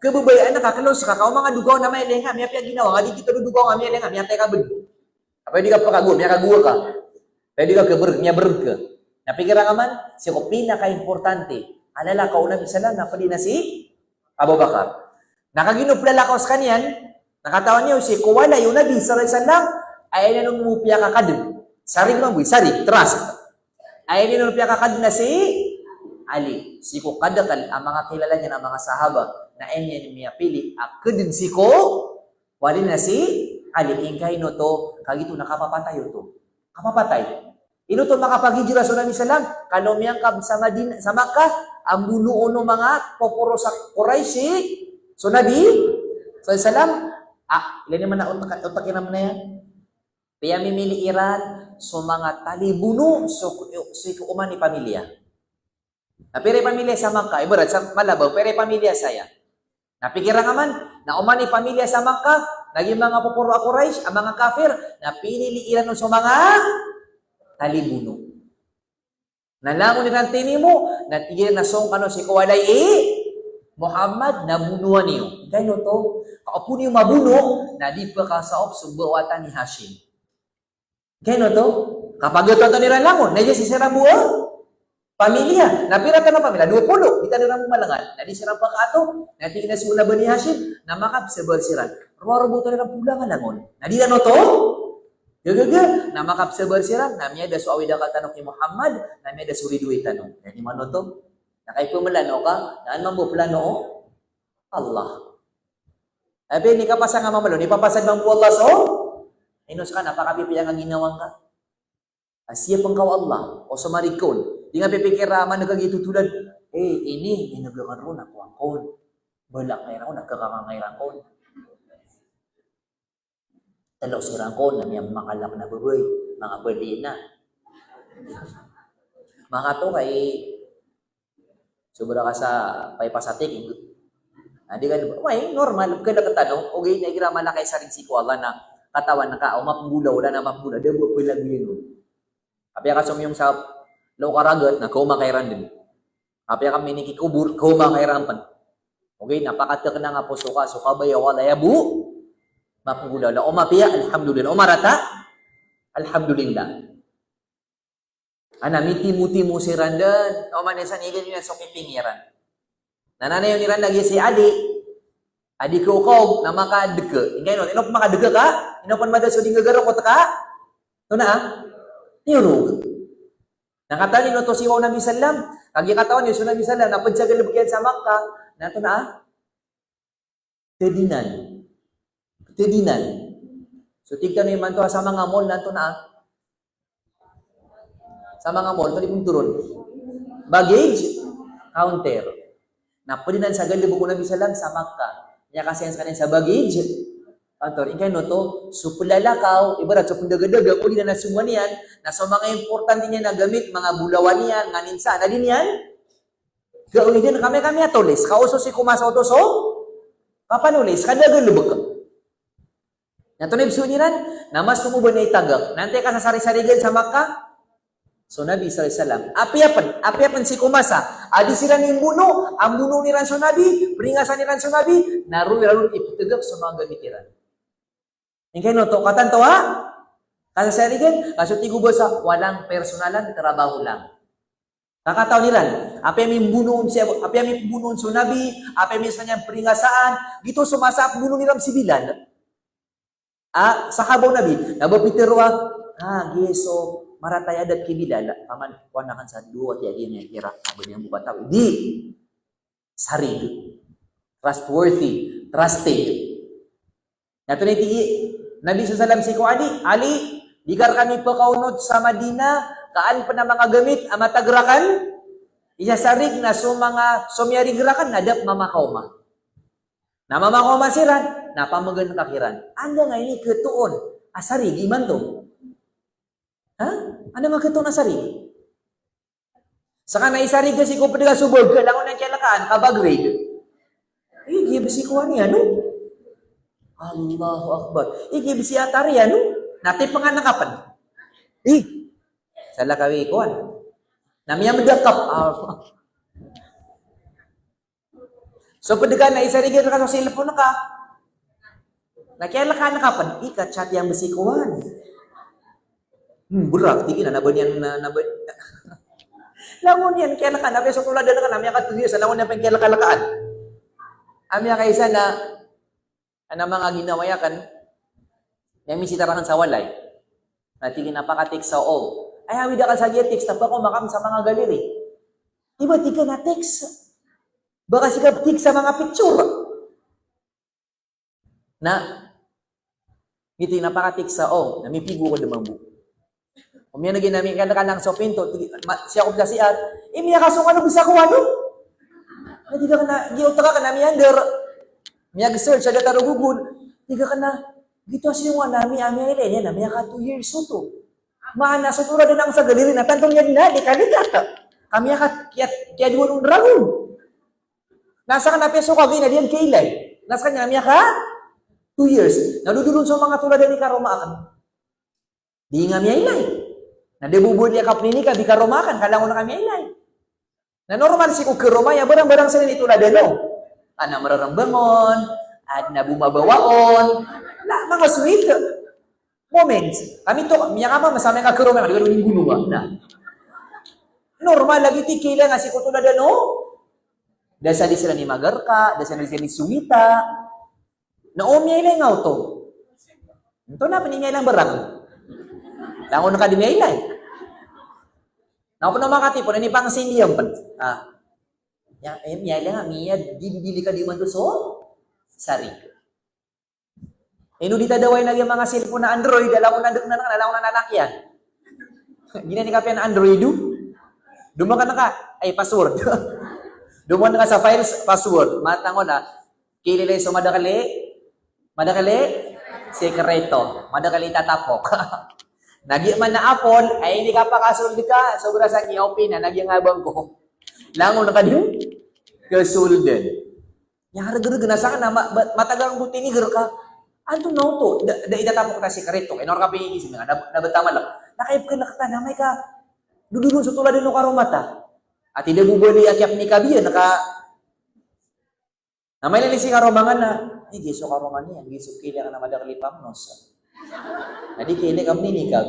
kababayaan ka, close ka, ka o manga dogaw na mailay nga, miyapiya ginawa, ka di kita dogaw nga, miyailay nga, miyatay ka bn. Apiya di ka pakagowa, miyakagowa ka. Apiya di ka kabrg, miyabrg ka. Na pikiran ka man, sii ko pinakaimportante a lalakaw o Nabi sallam, na pd na si Abu Bakar. Na kagiya o plalakaw skaniyan, na katawan iyo sii ko walay o Nabi sallallahu alaihi wasallam, aya inan on piyakakadn. Sarig mambo i, sarig, trust. Aya inan on piyakakadn na si Ali. Sii ko kadakl a manga kilala niyan a manga sahaba, na aya niyan miyapili a kadn sii ko walay na si Ali. Ingkaino oto, kagiya oto na kapapatay oto. Kapapatay. Ino oto makapaghijra so Nabi sallam, kano miyangkab sa Madina, sa Makkah, a mbonoon o manga poporos a Quraysh so Nabi sallallahu alaihi wasallam. Ah, ilay niyo man a otak, otak iran man aya. Piyamimili iran so manga talibono so, sii ko oman i pamilya. Na pira i pamilya sa Makkah, ibarat sa Malabang, pira i pamilya saya. Na pikiran ka man, na oman i pamilya sa Makkah, lagid o manga poporo a Quraysh, a manga kafir, na pinili iran on so manga talibono. Na langon iran tinimo, na tig iran a song kano sii ko walay i Muhammad, na bonoa niyo. Ingkaino oto, ka o pn iyo mabono, na di pkasaop so bawatan i Hashim. Ingkaino oto, kapagatoon iran langon, na iza sii siran bo a pamilya. Na pira tano pamilya? Dowa polo. Di tano iran bo malangan. Na di siran pkaato, na tig iran a so Bani Hashim, na makapsabar siran. Rowar bo tano iran polakan langon. Na di tano oto gagaga, na makapsabar siran, na miyada so awid a akal tano ki Muhammad, na miyada so ridoay tano. Na di man oto. Na kagiya pmalano ka, na an mambo plano o Allah. Apiya ini kapasad nga mambo, ini papasad mambo o Allah so, ino ska na pakapipiya nga ginawa ngka. A siyapn ka o Allah, o so marig ka on. Di nga pipikira a man ka gii totolad. Eh, ini, ini gagaga ron a kowan ka on. Balak ka iran on, a kakangangairan ka on. Tlo siran kon na miyamakalak na babay, manga bali na. Makato kay sobra ka sa paipasatik. Na di ka, way, normal, kena ketano, ogaid na igira malakay sarig sii ko Allah na katawan ka, o mapnggolaola na mapnggolaola, da bo pelagoyan on. Apiya ka somiyong sa loka ragat na kaoma ka iran den. Apiya ka minikikobor, kaoma ka iran pen. Ogaid na pakatekna nga poso ka so kabaya o Allah a bo mapnggolaola. O mapiya, alhamdulillah. O marata, alhamdulillah. Ana mitimotimo siran den, o manaya san igan iran so kipingiran. Na nanayon iran lagi si Ali. Adi ka o kaog na makadeke. Ingka ino, ino pen makadeke ka? Ino pen mada so di nggagarokot ka? Tona a? Niyorog. Na katawan iyo oto si o Nabi sallam, kagiya katawan iyo so Nabi sallam na ped sa galebek iyan sa Makkah, na tona a? Tedinan. Tedinan. So tig tano imanto a sa manga mall na tona a? Sa manga mall, todi pemtoron. Baggage counter. Na pedinan sa galebek o Nabi sallam sa Makkah. Miyakasayan sekaniyan sa baggage counter. Ingka ino oto, so pelalakaw, ibarat so pendagadaga, ko di na nasongan iyan, na so manga importante niyan a gamit, manga bolawan iyan, nganin sa, na di niyan gaoiden, kami, kami a tolis, ka oso sii ko masa oto so kapanolis, ka da galebek. Na tona i besoon iran, na mas tomo ba na itagak. Na antai ka sasarisarigen sa Makkah? So Nabi sallallahu alaihi wasallam. Apiya pen, apiya pen sii ko masa a di siran imbono, a mbonoon iran so Nabi, peringasan iran so Nabi, na roo iran on ipetagak so manga gamit iran. Ingka ino oto, katanto a? Kasasarigen, ka so tig o basa, walang personalan, trabaho lang. Ka katawan iran, apiya mimbonoon si, apiya mimbonoon so Nabi, apiya mi sekaniyan peringasaan, giyoto so masa a pembonoon iran si Bilal. A, sahaba o Nabi, na ba pitero a, ah, giya so marata i adat ki Bilal, taman, kowan aken sa dowa tiya giya miyakira, ba niyan bo katawi. Di, sarig. Trustworthy, trusted. Na tona i tig i Nabi sallallahu alaihi wasallam sii ko Ali, Ali, di ka rekami pekaonot sa Madinah, ka an pen a manga gamit a matag raken, isasarig na so manga, so miyarig raken, na da pen mamakaoma. Na mamakowa siran, na pamegan ka kiran. Anda nga ini ketoon a sarig imanto? Ha? Anda nga ketoon a sarig? Seka na isarig sii ko ped ka so bag, langon iyan kiyalekaan, kaba grade. Igi bes i kowan iyan, no? Allahu Akbar. Igi bes i atar iyan, no? Na tipengan ka pen. Ih. Sala kawi kowan. Na miyamedakap. Ah. So ped ka na isarig reka so cellphone ka. Na kiyalekaan ka pen, ika chat iyan bes i kowan. Hmm, berat, tig iyan, na ba niyan, na, na ba, langon iyan kiyalekaan, na ba so toladan ka na miyaka two years, langon iyan pen kiyalekalekaan. A miyakaisa na, na manga ginawa iyan ken, miyamisita raken sa walay. Na tig iyan a paka-text sa, o. Ay, awid akal sa giya text, na pakaoma ka sa manga gallery. Di ba tig ka na text? Baka sii ka text sa manga picture. Na, giyoto i paka-text sa, o, na mipigo ko den mambo. Omiyan lagi na miyakalekaan so pinto, tig, ma-, sii ako sa C R, eh, miyakasong ano, bisa ko ano? Na tig ka na, giyoto ka na miyander. Miyag-search sa data o Google. Tig ka na, giyoto a siyongan ami, ami a ilay niyan, na miyaka two years oto. Maana so toladan angka sa gallery na tanto niyan na, di ka ligat. Ka miyaka, kiya, kiyadowa on ragon. Na seka na piya so kagiya na di iyan kiyailay. Na seka niyan miyaka two years. Na dodolon so manga toladan i karoma aken. Di nga miyailay. Na di bo bo di aka peninika di karoma aken, ka langon ka miyailay. Na normal sii ko karoma iyan, barang-barang sii ni toladan o. Adn a mararembangon, adn a bomabawaon. Na, manga sweet moments. Kami to, miyaka ma, masamay ka karoma, madi ka doni nggono nga. Na. Normal lagi ti kiyailay nga sii ko toladan o. Da sa di sila ni magarka, da sa di sila ni sweeta. Na o miyailay nga oto. Antonaa pen i miyailay a barang? Langon ka di miyailay. Na o pen o makatipon, ini pangsindiyan pen. Ah. Ya, eh, miyailay nga, miya, di, di, di ka di man to so sarig. Ino di tadaway na giya manga cellphone a Android, langon a dek na, langon a anak iyan. Giyanan i kapiya Android o. Domakan ka, ay, password. Domakan ka sa files, password. Matangon a, kiyailay so madakel i, madakel i sikreto, madakel i tatapok. Na giya man a Apple, ay, di kapakasold ka, sobra sa kiya open na, na giya nga bangko. Langon ka di kasoldan. Aya regreg na seka na ma-, ba-, matagal ko tiniger ka. Antonaa oto, da, da itatapok ta sikreto. Ino rka pinigisim nga, na, na betamalek. Na kaipken ka ta, na amay ka dodolon so toladan o karoma ta. Ati da bo bo di a kiyapenika biyan ka. Na mailay ni sii karoma nga na, eh, giya so karoma niyan, giya so kiyailay nga na madakel i pamnos. Na di kiyailay ka meninika.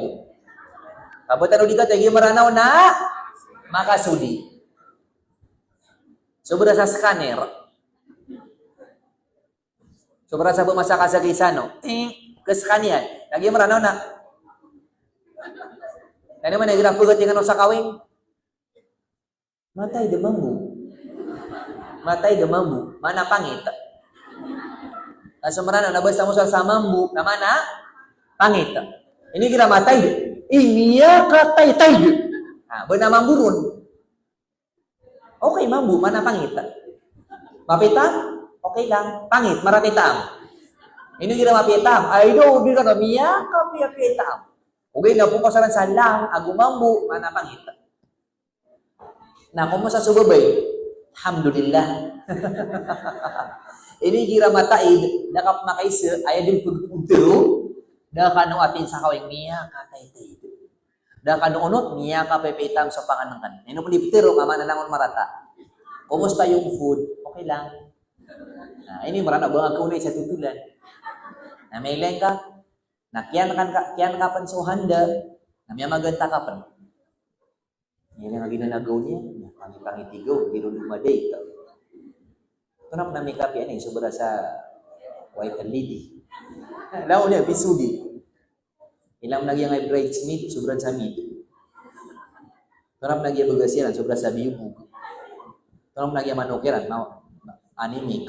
Ka ba tano di ka, tig iyan Meranaw na makasodi. Sobra sa scanner. Sobra sa ba masa ka sa kisano. Eh, ke-scan iyan. Lagi Meranaw na. Kani man igira pegat iyan o sakawing. Mataid a mambo. Mataid a mambo. Maana pangit. Na so Meranaw na basta mo sa mambo, na maana pangit. Ini igira mataid. Ini iya kataid-taid. Na, ba na mambo ron. Okay, mambo, maana pangit. Mapitam? Okay lang. Pangit, maratitam. Ino igira mapitam? Ay, do, di ka na, miyakapiyapiya i tam. Ogaid na phokasan sa lang ago mambo, maana pangit. Na, komosta so babay? Alhamdulillah. Ini igira mataid, da ka pn makaisa, aya dn pagpagtero, da kano atin sa kawing, miyakataid-taid. Da kano onot, miyakapiyapiya i tam so pangnngkn. Ino pn di ptero, ka maana langon marata. Kumusta yung food? Okay lang. Na, ini Meranaw, ba nga kaonay sa tutulan. Na, mailay ka. Na, kiyan ka, kiyan ka pn so handa. Na, miyamaganta ka pn. Ini nga ginanagaw niyan, na, pangit-pangit i gaw, di ron dumaday. Tonaa pn a mikapiya niyan, sobra sa white lady. Langon iyan, pisodi. Ilay man a giya nga bridesmaid, sobra sa maid. Tonaa pn a giya bagas iran, sobra sa biyubog. Tonaa pn a giya manok iran, ma-, anemic.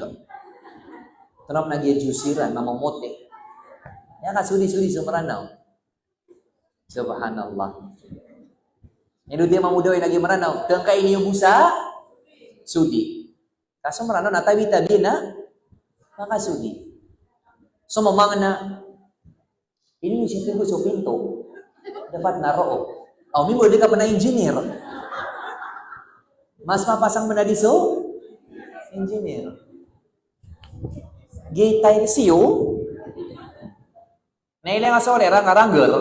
Tonaa pn a giya juice iran, mamamoti. Aya kasodi-sodi so Meranaw. Subhanallah. Ino di mambo da aya na giya Meranaw, tangkai niyo bo sa sodi. Ka so Meranaw na tabi-tabi na Makasodi. So, mamangna, ini ni sito ko so pinto. Dapat na roo. Aw, mimbo di ka pa na engineer. Mas mapasang mo na di so engineer. Gitay siyo. Na ilay nga so lera nga rangger.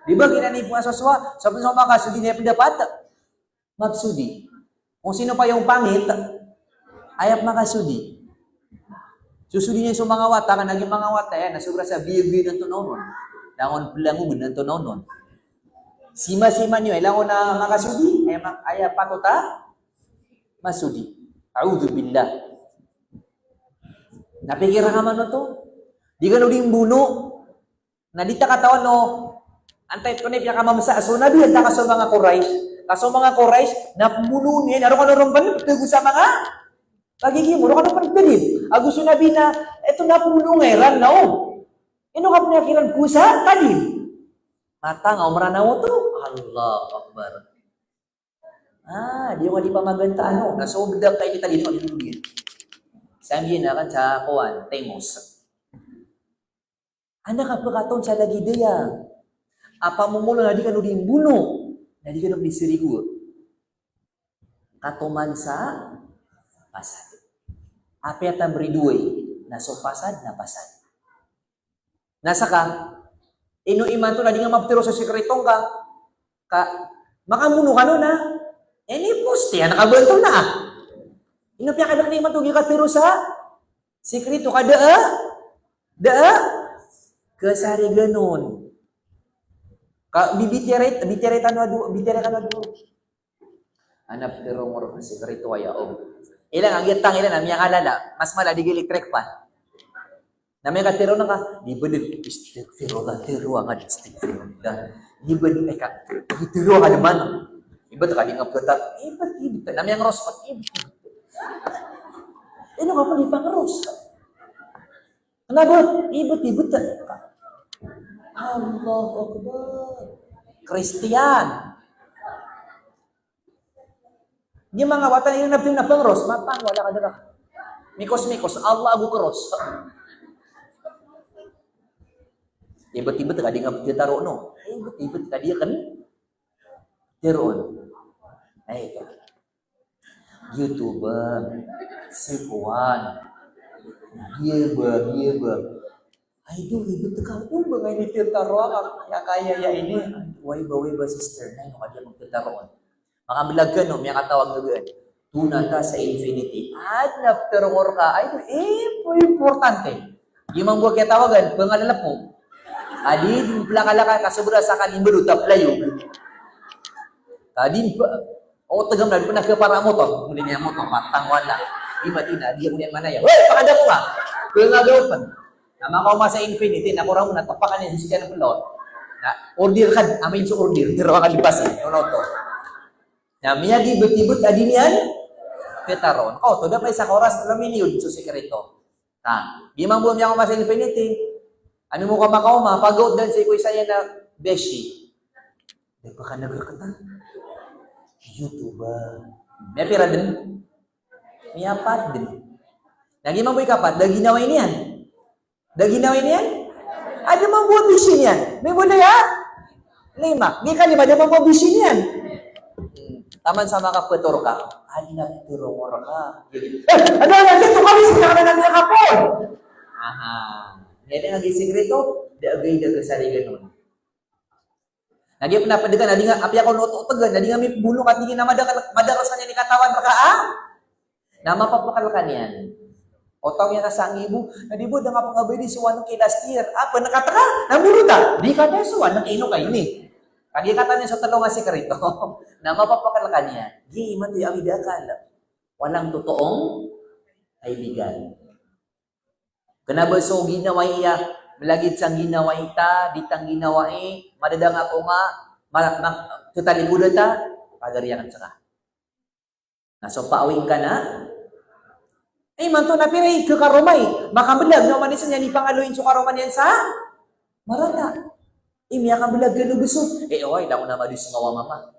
Di ba, ginanipo nga so swa, so, so makasodi na aya pendapat? Maksodi. Kung sino pa yung pangit, aya makasodi. Sosodi niyan so manga wata, ka lagid o manga wata iyan na sobra sa biyobiyon antonaa onon. Langon pelangogen antonaa onon. Simasima niyo, aya langon a makasodi, aya ma-, aya patot a masodi. A'udhu billah. Na pikira ka man oto. Di kano di mbono. Na di ta katawan o antaa i tonaa i piyakamamesa so Nabi, antaa ka so manga Quraysh. Ka so manga Quraysh, na pembonoon iyan, na roo kano ron pen-, pego sa manga pagigimo, roo kano pen-, pegedin. Ago so Nabi na, ito na pembonoon iran na o. Ino ka peniyakiran ko sa tadin. Matang a Umrah na oto. Allahu Akbar. Ah, di ko nga di pamagantaan o. Na so bedak ka ini tadin o, di ko di. Sambiyan aken sa kowan, tengos. Anak a pekatoon sa lagid aya a pamomolo na di kano di mbono, na di kano di serigo. Katoman sa pasad. Apiya ta meridoay, na so pasad na pasad. Na seka, ino imanto na di nga mapetero so sikreto ngka, ka makamono kano na, ini poste, anak a banto na, ah. Ino piyakadakl imanto giya katero sa sikreto ka da a, da a kasarigan on. Ka bibitiyarai, bitiyarai tano a do, bitiyarai tano a do. Anak, petero ngka roo ka sikreto aya, o. Ilan a giyatang, ilan a miyakalala, mas mala di gi electric fan. Na miyakatero ngka, di ba di, astaghfirullah, tero ngka di, astaghfirullah. Di ba di, eka, di tero ngka di man. Ibt ka di nga peta, ibt, ibt. Na miyangros ka, ibt, ibt. Ino ka pn di pangros? Kena ba, ibt, ibt. Allahu Akbar. Kristiyan. Di manga wata ini na pn na pangros, matang wala ka dara. Mikos-mikos, Allah ago kros. Ibt-ibt ka di nga ptitaro, no? Ibt-ibt ka di nga ptitaro. Ay, ito. Giyoto ba, si kowan. Giya ba, giya ba. Ay, do, ibt ka. Do ba nga ini titaro ka, ya kaya ya ini. Way ba, way ba, sister. Ay, no, ka di nga ptitaro. Makamblag ka, no, miyakatawag ka gaan. Tona ta sa infinity. Adn a ptero ngka rka. Ay, impo-, importante. Di mambo a kiyatawagan, pngalalapo. Ka di dn plakalaka, kasobra sa kalimbado ta playog. Ka di dn pa, o, tegam na, di pn a kapara motor. Muli niyan motor, matang wala. Di mati na, di ako niyan manaya. Hoy, pakada ko ka. Pngagaw pn. Na makaoma sa infinity, na korang mo na tapakan iyan sii sa pelaot. Na order ka, amay so order, tero ka di pasi, nonoto. Na miyagibt-ibt a di niyan pitaroon. O, oto da pay sa oras, telo miniyod so sikreto. Na, di mambo a miyakaoma sa infinity. Ami mo ka makaoma, pagaot dan sii ko isa iyan a beshi. Da pkaneg rktano. Giyoto ba. Miyapira dn? Miyapat dn. Na di mambo ikapat, da ginawai niyan. Da ginawai niyan? Adn a mambo a bisi niyan. Mimbo da a lima. Di kalima, adn a mambo a bisi niyan. Hmm. Taman sa makaptero ka. Adn a ptero ngka rka. Eh, adn a, adn a, ito ka bisi niyan, adn a, adn a kapon. Aha. Aya dn a giya sikreto, da a gay da kasarigan on. Na di pn a pd ka, na di nga, apiya ka on oto-oto ka, na di nga mipbono ka, di nga madakl, madakl skaniyan i katawan rka, ah? Na mapapakal ka niyan. Oto a miyakasanggibo, na di bo, da nga pn kabay di so one K last year. Ah, pn ka tk a, na bono ta. Di ka taya so one K, ino ka ini. Kagiya katawan iyan so telo nga sikreto. Na mapapakal ka niyan. Di, imanto i awid a akal. Walang totoong kaibigan. Kna ba so ginawai iyan, malagid sa ginawai ta, di ta ginawai, madadang ako nga, ma-, ma-, tatalikoda ta, pagari akn ska. Na so paawing ka na, eh, imanto na pira i khakaroma i, makamblag na oman i isa niyan i pangaloyin so karoma niyan sa marata. I miyakamblag ka no bso. Eh, oway, langon a madi so ngawa mama.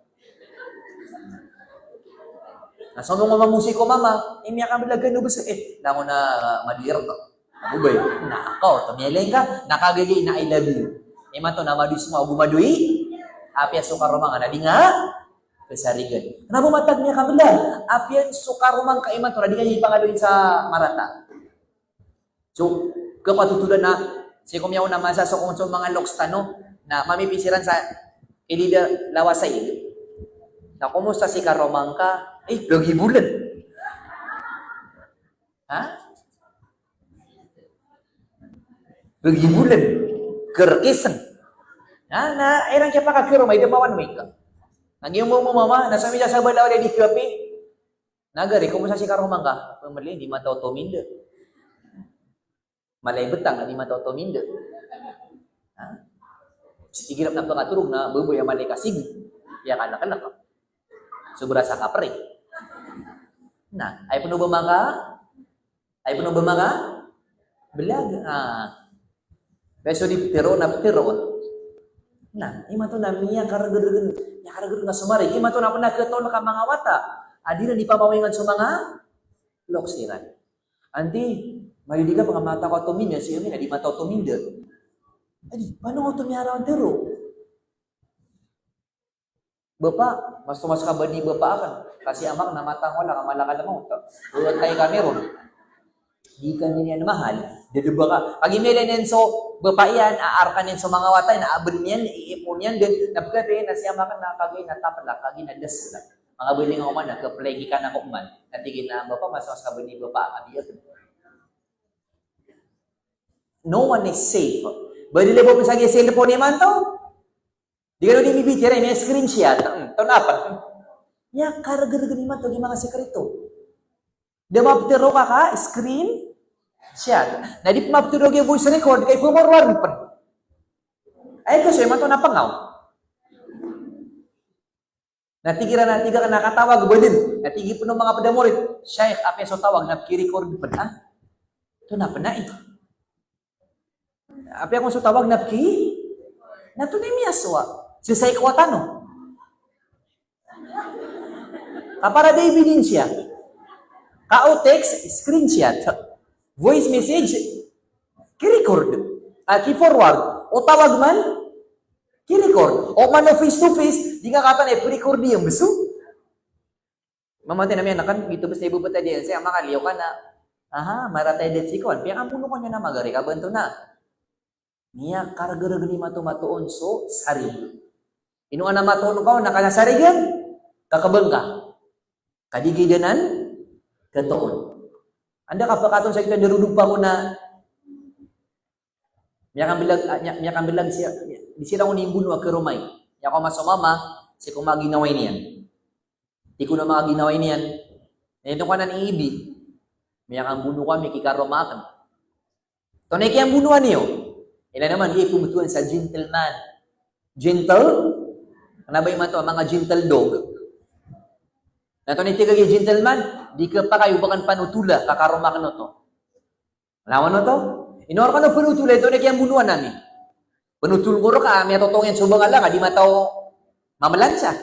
Na so manga mamusik o mama, eh, miyakamblag kano bes, eh, langon a madir to. Ago bay, na kaw, to miyailay ngka, na kagiya na I love you. Imanto na madoy so manga ago madoy, apiya so karoma ngka na di nga kasarigan. Kena bo matag miyakamblag, apiya so karoma ngka imanto na di nga di pangaloyin sa marata. So, kapatotolan na, sii ko miyaona masa so kon so manga loks tano, na mamipiya siran sa ilid a lawas a ig. Na komosta si karoma ngka, eh, bagibolen. Ha? Bagibolen. Kerkisen. Na, na, iran kiyapakakaroma, ida mawan mika. Na giyoto mama, na so misa sa balaw di kapi. Na gari, komosta si karoma ngka? Pemeli, di mataw tominda. Malay betang, di mataw tominda. Ha? Igira na pekatorog na bebo ya malay kasig. Ya kalak-kalak. So berasa kapre. Na, ay peno ba maka? Ay peno ba maka? Belag. Ah. Kaya so di petero, na petero. Na, imanto na miyakargeregen, miyakargeregen na so mari. Imanto na pena ketoon ka manga wata a di ran di pamawingan so manga loks iran. Anti, mari di ka pengamata ko tominda, si Yomi na di mataw tominda. Adi, paano ko tomiyarawan tero? Bapa, mas tomas ka ba di bapa aken? Kasi amak na matang wala ka malakal mawta. Wala tayo kami ron. Di kami niyan mahal. Dadaba ka. Pag imili niyan so bapa iyan, aarkan iyan so manga wata iyan, aben iyan, iipon iyan den. Na pagkati na si amak na kagi na tapla, kagi na das na. Manga beli nga oman na keplegi ka na ko oman. Na tig iyan a bapa, mas tomas ka ba di bapa aken? No one is safe. Ba di lebo sa giya cellphone imanto? Di kano di mibitira, ini screenshot. Hmm, ton apa? Miyakargeregen imanto giya manga sekreto. Da mapetero ka ka screenshot. Na di mapetero giya voice record, kay pemorwar pen. Ay, kaso imanto na pengaw. Na tig iran a, tig aken a katawag, badn. Na tig pn o manga pd a morit, Shaykh, apiya so tawag na pki-record pn, ah. Oto na pn ai. Apiya kon so tawag na pki, na oto na i miyasowa. Sii sa ikowa tano. Ka para da ebidensya. Ka o text, screenshot. Voice message, ki-record. Ah, ki-forward. O tawag man, ki-record. O man o face to face, di nga katawan a i-record iyan bes o. Mamatay na miyan akan, gioto bes a ibo pata diyan, saya makaliyo ka na. Aha, marata i dat sii ko an. Piyakambono ka niyan a magari ka ba oto na. Miyakargrg i matomato on so sarig. Ino a matoon ka on na kna sarig iyan, kakabang ka. Ka di ka dn katoon. Anda ka pkatoon sa gioto a darodopa ko na Miyakamblag, ah, miya-, miyakamblag siya, di siran on imbono a karoma i. Miyakaoma so mama, sii ko manga ginawai niyan. Tig kon a manga ginawai niyan, na ino ka nan iibi? Miyakambono kami, kikaroma aken. Oto na i kiyambonoa niyo. Ilay naman, di pmbtowan sa gentleman. Gentle? Kna ba imanto, manga gentle dog. Na oto na i tig a gentleman, di khapakay o ba aken panotola, ka karoma aken oto. Lawan oto. Ino rka na pnotol, oto na i kiyambonoan ami. Pnotol ko rka, miyatotong iyan so bangala, ka di mataw mamlansa.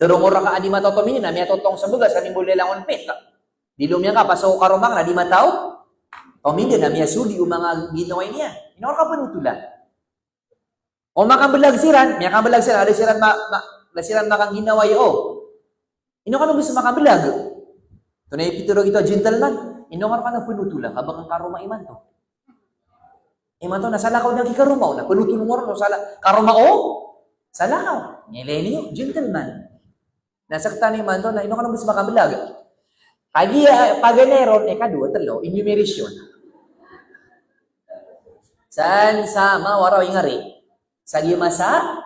Tero ko rka a di mataw tominda, miyatotong so bagas, ka di mbolalan on pit. Di lomiyan ka, paso karoma aken na di mataw tominda, na miyasodi o manga ginawai niyan. Ino rka pnotola. O makamblag siran, miyakamblag siran, da siran ma-, ma-, da siran makangginawa iyo. Ino kano bes makamblag? Oto na i pitero gioto a gentleman, ino kano pnotola, ka ba aken karoma imanto. Imanto na salakaw dn kikaroma on, na pnotol ngoro, na sala-, karoma o, salakaw. Ngilay niyo, gentleman. Na sktano imanto na ino kano bes makamblag. Kagiya, paganay ron, ikadowa, telo, enumeration. San, sama, waraw, ingari. Sa giya masa,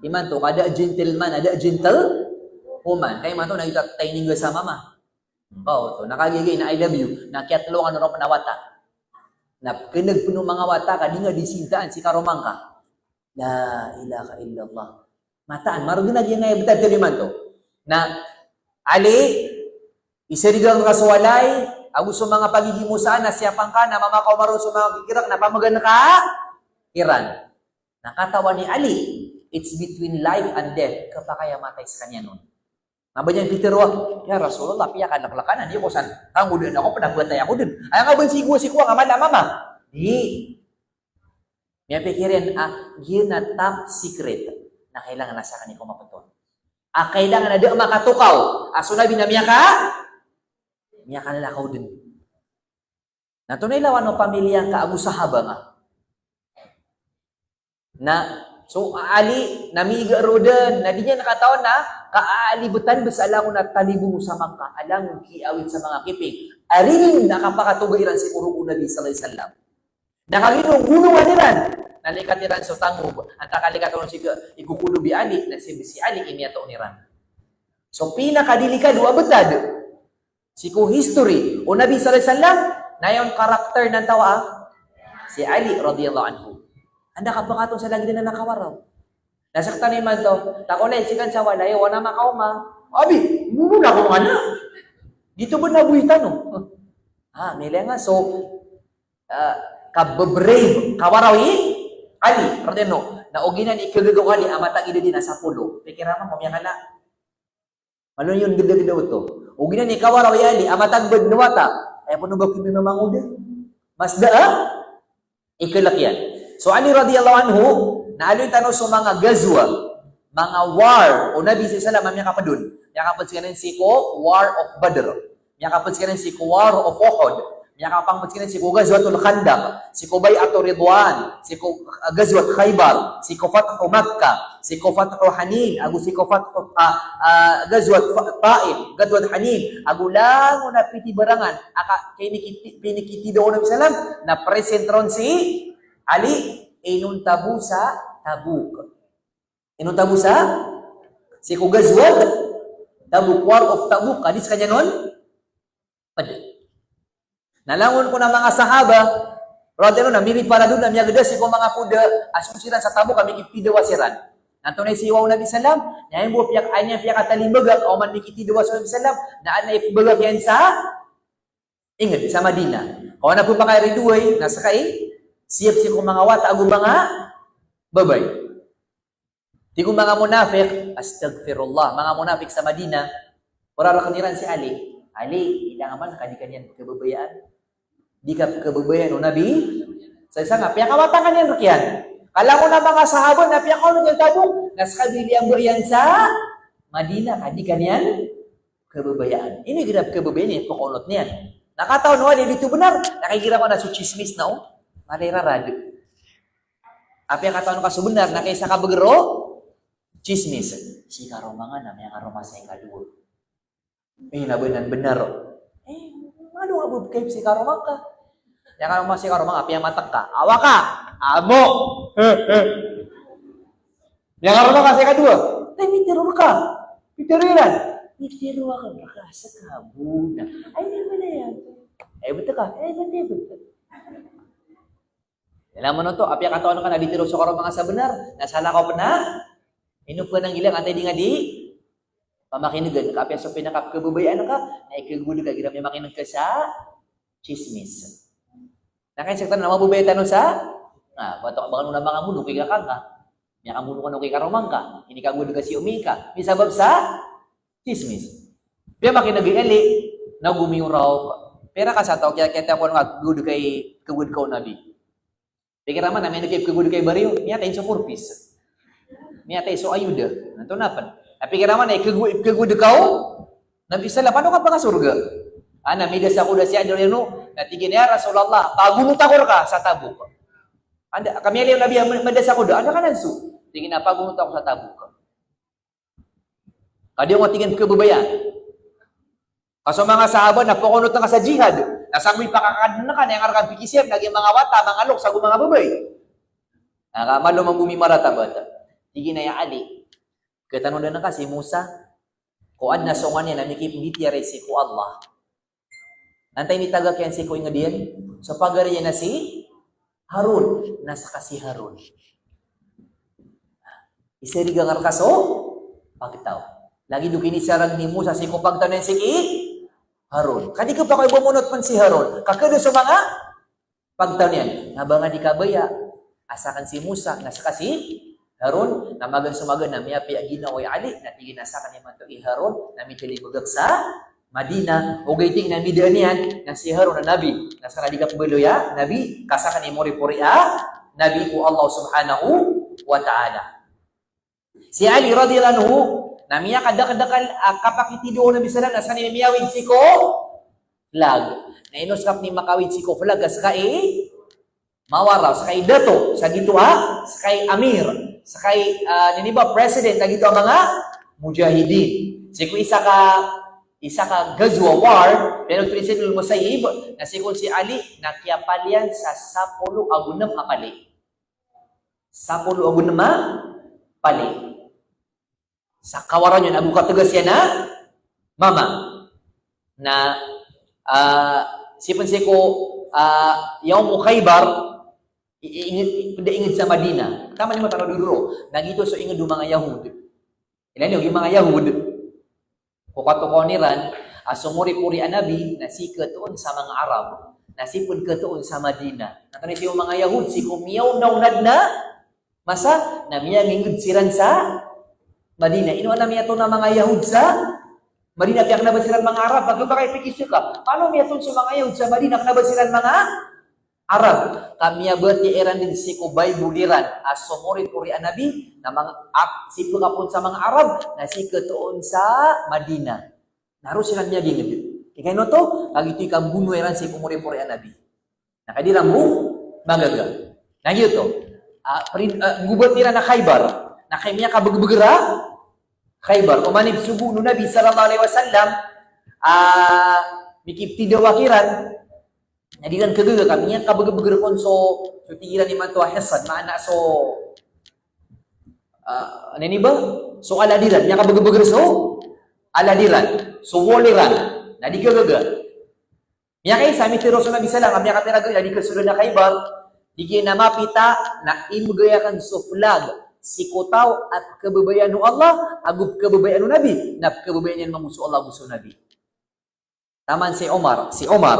imanto, ka da gentleman, a da gentlewoman. Ka imanto, na gioto a training sa mama. Ba oto, na kagiya na I love you, na kiyatlo kano ron pn a wata. Na pknag pn o manga wata, ka di nga di sintaan si karoma ngka. La ilaha illallah. Mataan, margn a giya ngaya btad tano imanto. Na, Ali, isarigan ka so walay, ago so manga pagigimosaan na siyapang ka, na mamakaoma ron so manga kikirak, na pamgan ka iran. Na katawan i Ali, it's between life and death, khapakay a matay skaniyan on. Aba niyan pitharo a, "Ya Rasulullah, piyakalaklak anan, iyo ko san, tanggod anan ako, pd a batay ako dn. Aya nga ba sii ko, sii ko nga mala a mama." Di. Miyapikir iyan a, giya na top secret. Na kailangan a sakn i ko maptharo. A kailangan a da a makatokaw a so Nabi na miyaka, miyakalakaw dn. Na antonaa i lawan o pamilya ngka ago sahaba nga? Na, so, Ali, na miiga roo dn, na di niyan katawan na kaalibetan bes a langon a talibong sa Makkah, a langon kiawit sa manga kiping. Ari nin a kapakatoga iran sii ko rogo o Nabi sallallahu alaihi wasallam. Na kagiya ino, golongan iran. Na likat iran so tangob. Antaa kalikat on sii ko, i kokolob i Ali, na si, si Ali i miyatoon iran. So, pinakadelikado a btad sii ko history o Nabi sallallahu alaihi wasallam, na aya on karakter nan taw a si Ali radhiyallahu anhu. Anda ka pekatoon sa lagid anan a kawaraw. Na sektan imanto, takolay sikan sa walay, wana makaoma. Abi, muna ko ngana. Dito ba nabuhitan o? Ah, milenga, so, ah, kabebrave, kawaraw i Ali radhiyallahu anhu. Na oginan i kegagaw o Ali a matag idadi na sapolo. Pikir ama ko miyakala. Malo niyo ngedageda oto. Oginan i kawaraw i Ali a matag bed na wata. Aya peno ba kimimamangoda. Mas da a ikelek iyan. So Ali radhiyallahu anhu, na aloy tano so manga gazwa, manga war o Nabi sallallahu alaihi wasallam a miyakaped on. Miyakaped sekaniyan sii ko War of Badr. Miyakaped sekaniyan sii ko War of Uhud. Miyakapangped sekaniyan sii ko Ghazwatul Khandaq, sii ko Bai'atur Ridwan, sii ko, ah, Ghazwat Khaybar, sii ko Fathu Makkah, sii ko Fathu Hunain, ago sii ko Fathu, ah, ah, Ghazwat Fa-, Taif, Ghazwat Hunain, ago langon a pitibarangan a ka-, kinikiti-, pinikitida o Nabi sallam, na present ron si Ali, inonta bo sa Tabuk. Inonta bo sa, sii ko Ghazwat Tabuk, War of Tabuk, ka di sekaniyan on ped. Na langon kon a manga sahaba radhiyallahu anhum na miriparado na miyageda sii ko manga koda a song siran sa Tabuk a mikiptidawa siran. Na antonaa i siyowa o Nabi sallam, na aya bo piyak-, aya niyan piyakatalimbaga ka oman mikiptidawa so Nabi sallam, na adn a ipmbagak iyan sa inged sa Madinah. Kawana bo pakay ridoay, na seka i siyap sii ko manga wata ago manga babay. Tig o manga munafik, astaghfirullah, manga munafik sa Madinah, ora reken iran si Ali. Ali, ilay nga man ka di ka niyan pekababayaan. Di ka pekababayaan o Nabi. Sa isa nga, piyakawata ka niyan rekiyan. Ka langon a manga sahaba na piyakaonot iyan Tabuk, na seka bo ilay a mba iyan sa Madinah, ka di ka niyan pekababayaan. Ino igira pekababayaan iyan, pekaonot niyan. Na katawan o Ali a di oto benar, na kagiya igira ko na so tsismis na o, mala i rarad. Apiya katawan ka so benar, na kaisa ka beger o tsismis. Si karoma nga na miyangaroma sa ikadowa. Eh, na benar, benar o. Eh, malo nga bo pekaib si karoma ngka. Miyangaroma si karoma nga, apiya matek ka. Awa ka. Amo. Miyangaroma ka sa ikadowa. Tay, mitharo reka. Mitharo iran. Mitharo ako, reka sa kabona. Ay, di ba na yan? Ay, beto ka. Ay, beto, beto. Aya mambo oto, apiya katawan ka na di tero so karoma nga sa benar, na salakaw pen a, ino pen a ngilang, antaa i di nga di pamakinegen, ka apiya so pinakapekababayaan ka, na ikegowad ka igira miyakineg ka sa tsismis. Na kagiya sektan na mababaya tano sa, na, bato ka ba kano na manga mono, kaya ka nga. Miyakamono kano ki karoma ngka, inikagowad ka si omi ngka. Misabap sa tsismis. Piya makineg i Ali, na gomiyoraw. Pira ka sa taw, kiyakiyat ako nga gowad ka i, kagowad ka o Nabi. Pikir ama na miyaneg ka i kagowad ka i bariyo, miyatay so korpis. Miyatay so ayuda. Antonaa pen. Na pikir ama na i kagowad, kagowad ka o Nabi sallam, pano ka pakasorga? Ana, midas ako da si Ali, ano, na tig iyan, "Ya Rasulullah, pagonot ako reka sa Tabuk." Anda, ka miyaliyo o Nabi a midas ako da, anda ka nan so? Tig iyan a pagonot ako sa Tabuk. Ka di ako, tig iyan, pekababayaan. Ka so manga sahaba na pekaonot nga sa jihad. Na sambi pakakadn ka na aya nga reka pikisiyap na giya manga wata, manga loks ago manga babay. Na ka malo mambo mimaratabat. Tig iyan a ya Ali, katanodi ngka si Musa, ko adn a songan iyan a mikipmbitiyarai sii ko Allah. Antaa i mitagak iyan sii ko inged iyan? So pagari iyan a si Harun, na seka si Harun. Isariga nga reka so pagtaw. Lagid o kinisarag ni Musa sii ko pagtaw niyan sii ki Harun. Ka di ka pakaoy bo monot pen si Harun. Ka keda so manga pagtaw niyan. Na ba nga di kabaya a saken si Musa, na seka si Harun, na magaan so magaan na miyapiya ginawa i Ali, na tig iyan a sakn imanto i Harun na mitalibagak sa Madina. Ogaid tig iyan a midaan iyan na si Harun na nabi, na sakn a di kapmbaloy a nabi, ka sakn i moripori a nabi o Allah subhanahu wa ta'ala. Si Ali radhiyallahu anhu, na miyakadakdakl a kapakithidawa o Nabi sallam, na skaniyan i miyawid sii ko flag. Na ino skaniyan i makawid sii ko flag, ka ska i mawaraw, ska i dato sa giyoto a, ska i amir, ska i, ah, ini ba, president sa giyoto a manga mujahidin. Sii ko isa ka, isa ka ghazwa, war, piyanothol i Sa'id ibn al-Musayyib, na sii ko si Ali, na kiyapalian sa sapolo ago nem a pali. Sapolo ago nem a pali. Sa kawaraw niyan, ago kategas iyan a mama. Na, ah, sii pn sii ko, ah, Yawmu Khaybar, i-, i-, ingd, i-, pd a ingd sa Madina. Taman imanto na dodoro. Na giyoto so ingd o manga Yahud. Ilay niyo, giya manga Yahud, ko katokawan iran a so moripori a nabi na sii katoon sa manga Arab, na sii pn katoon sa Madina. Na antonaa i sii o manga Yahud, sii ko miyaonaona dn a masa na miyangingd siran sa Madina. Ino adn a miyatoon a manga Yahud sa Madina, apiya kna ba siran manga Arab? Pagari ka ipikir ka, paano miyatoon so manga Yahud sa Madina, kna ba siran manga Arab? Ka miyabatiya iran dn sii ko Bible iran a so moripori a nabi na manga, ap-, sii pkapoon sa manga Arab, na sii katoon sa Madina. Na roo siran miyagingd. Ika ino oto, ka giyoto i kambonoa iran sii ko moripori a nabi. Na kagiya di iran bo magaga. Na giyoto. Ah, prin-, ah, nggobat iran a Khaybar. Na kagiya miyakabgabgr a Khaybar. Oman i psogoon o Nabi sallallahu alaihi wasallam, ah, mikipthidawa kiran. Na di iran kagaga ka miyakabgabgr kon so, so tig iran imanto a hisn, maana so, ah, ano ini ba? So alad iran, miyakabgabgr so alad iran, so wall iran. Na di kagaga. Miyakaisa, mitharo so Nabi sallam, miyakatiraga, na di kasold a Khaybar, di kna mapita, na imbgay akn so flag sii ko taw a pkhababayaan o Allah ago pkhababayaan o Nabi, na pkhababayaan iyan mambo so Allah ago so Nabi. Taman si Omar, si Omar,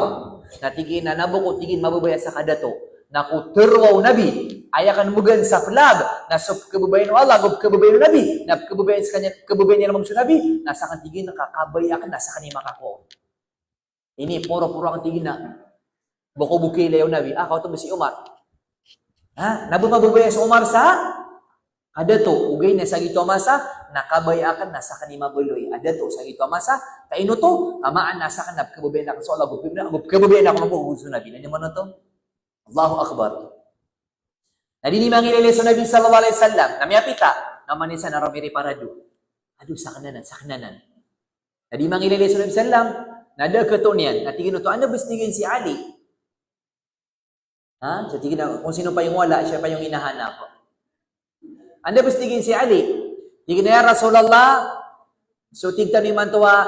na tig iyan a na ba ko, tig iyan, mababaya sa kadato, na ko tharoa o Nabi, aya akn mbgan sa flag, na so pkhababayaan o Allah ago pkhababayaan o Nabi, na pkhababayaan skaniyan, pkhababayaan iyan mambo so Nabi, na sakn, tig iyan, ka kabaya akn na sakn i makakowa on. Ini poro-poro akn, tig iyan, a ba ko bo kailay o Nabi. Ah, kaoto bo si Omar. Ha? Na ba mababaya so Omar sa kadato, ogaid na sa giyoto a masa na kabaya akn na sakn i mabaloy a dato sa giyoto a masa. Ka ino oto? Ka maana sakn na pkhababayaan akn so Allah, ago pkhababayaan akn mambo so Nabi. Na ino man oto? Allahu Akbar. Na di niyan mangilaylay so Nabi sallallahu alaihi wasallam, na miyapita, na oman i isa na roo miriparado. Ado, sakn anan, sakn anan. Na di niyan mangilaylay so Nabi sallam, na da a katoon iyan, na tig iyan oto, anda ba sii, tig iyan, si Ali? Ha? So tig iyan a, kung sino pa yung wala, siya pa yung hinahanap. Anda ba sii, tig iyan, si Ali? Tig iyan a, ya Rasulullah, so tig tano imanto a,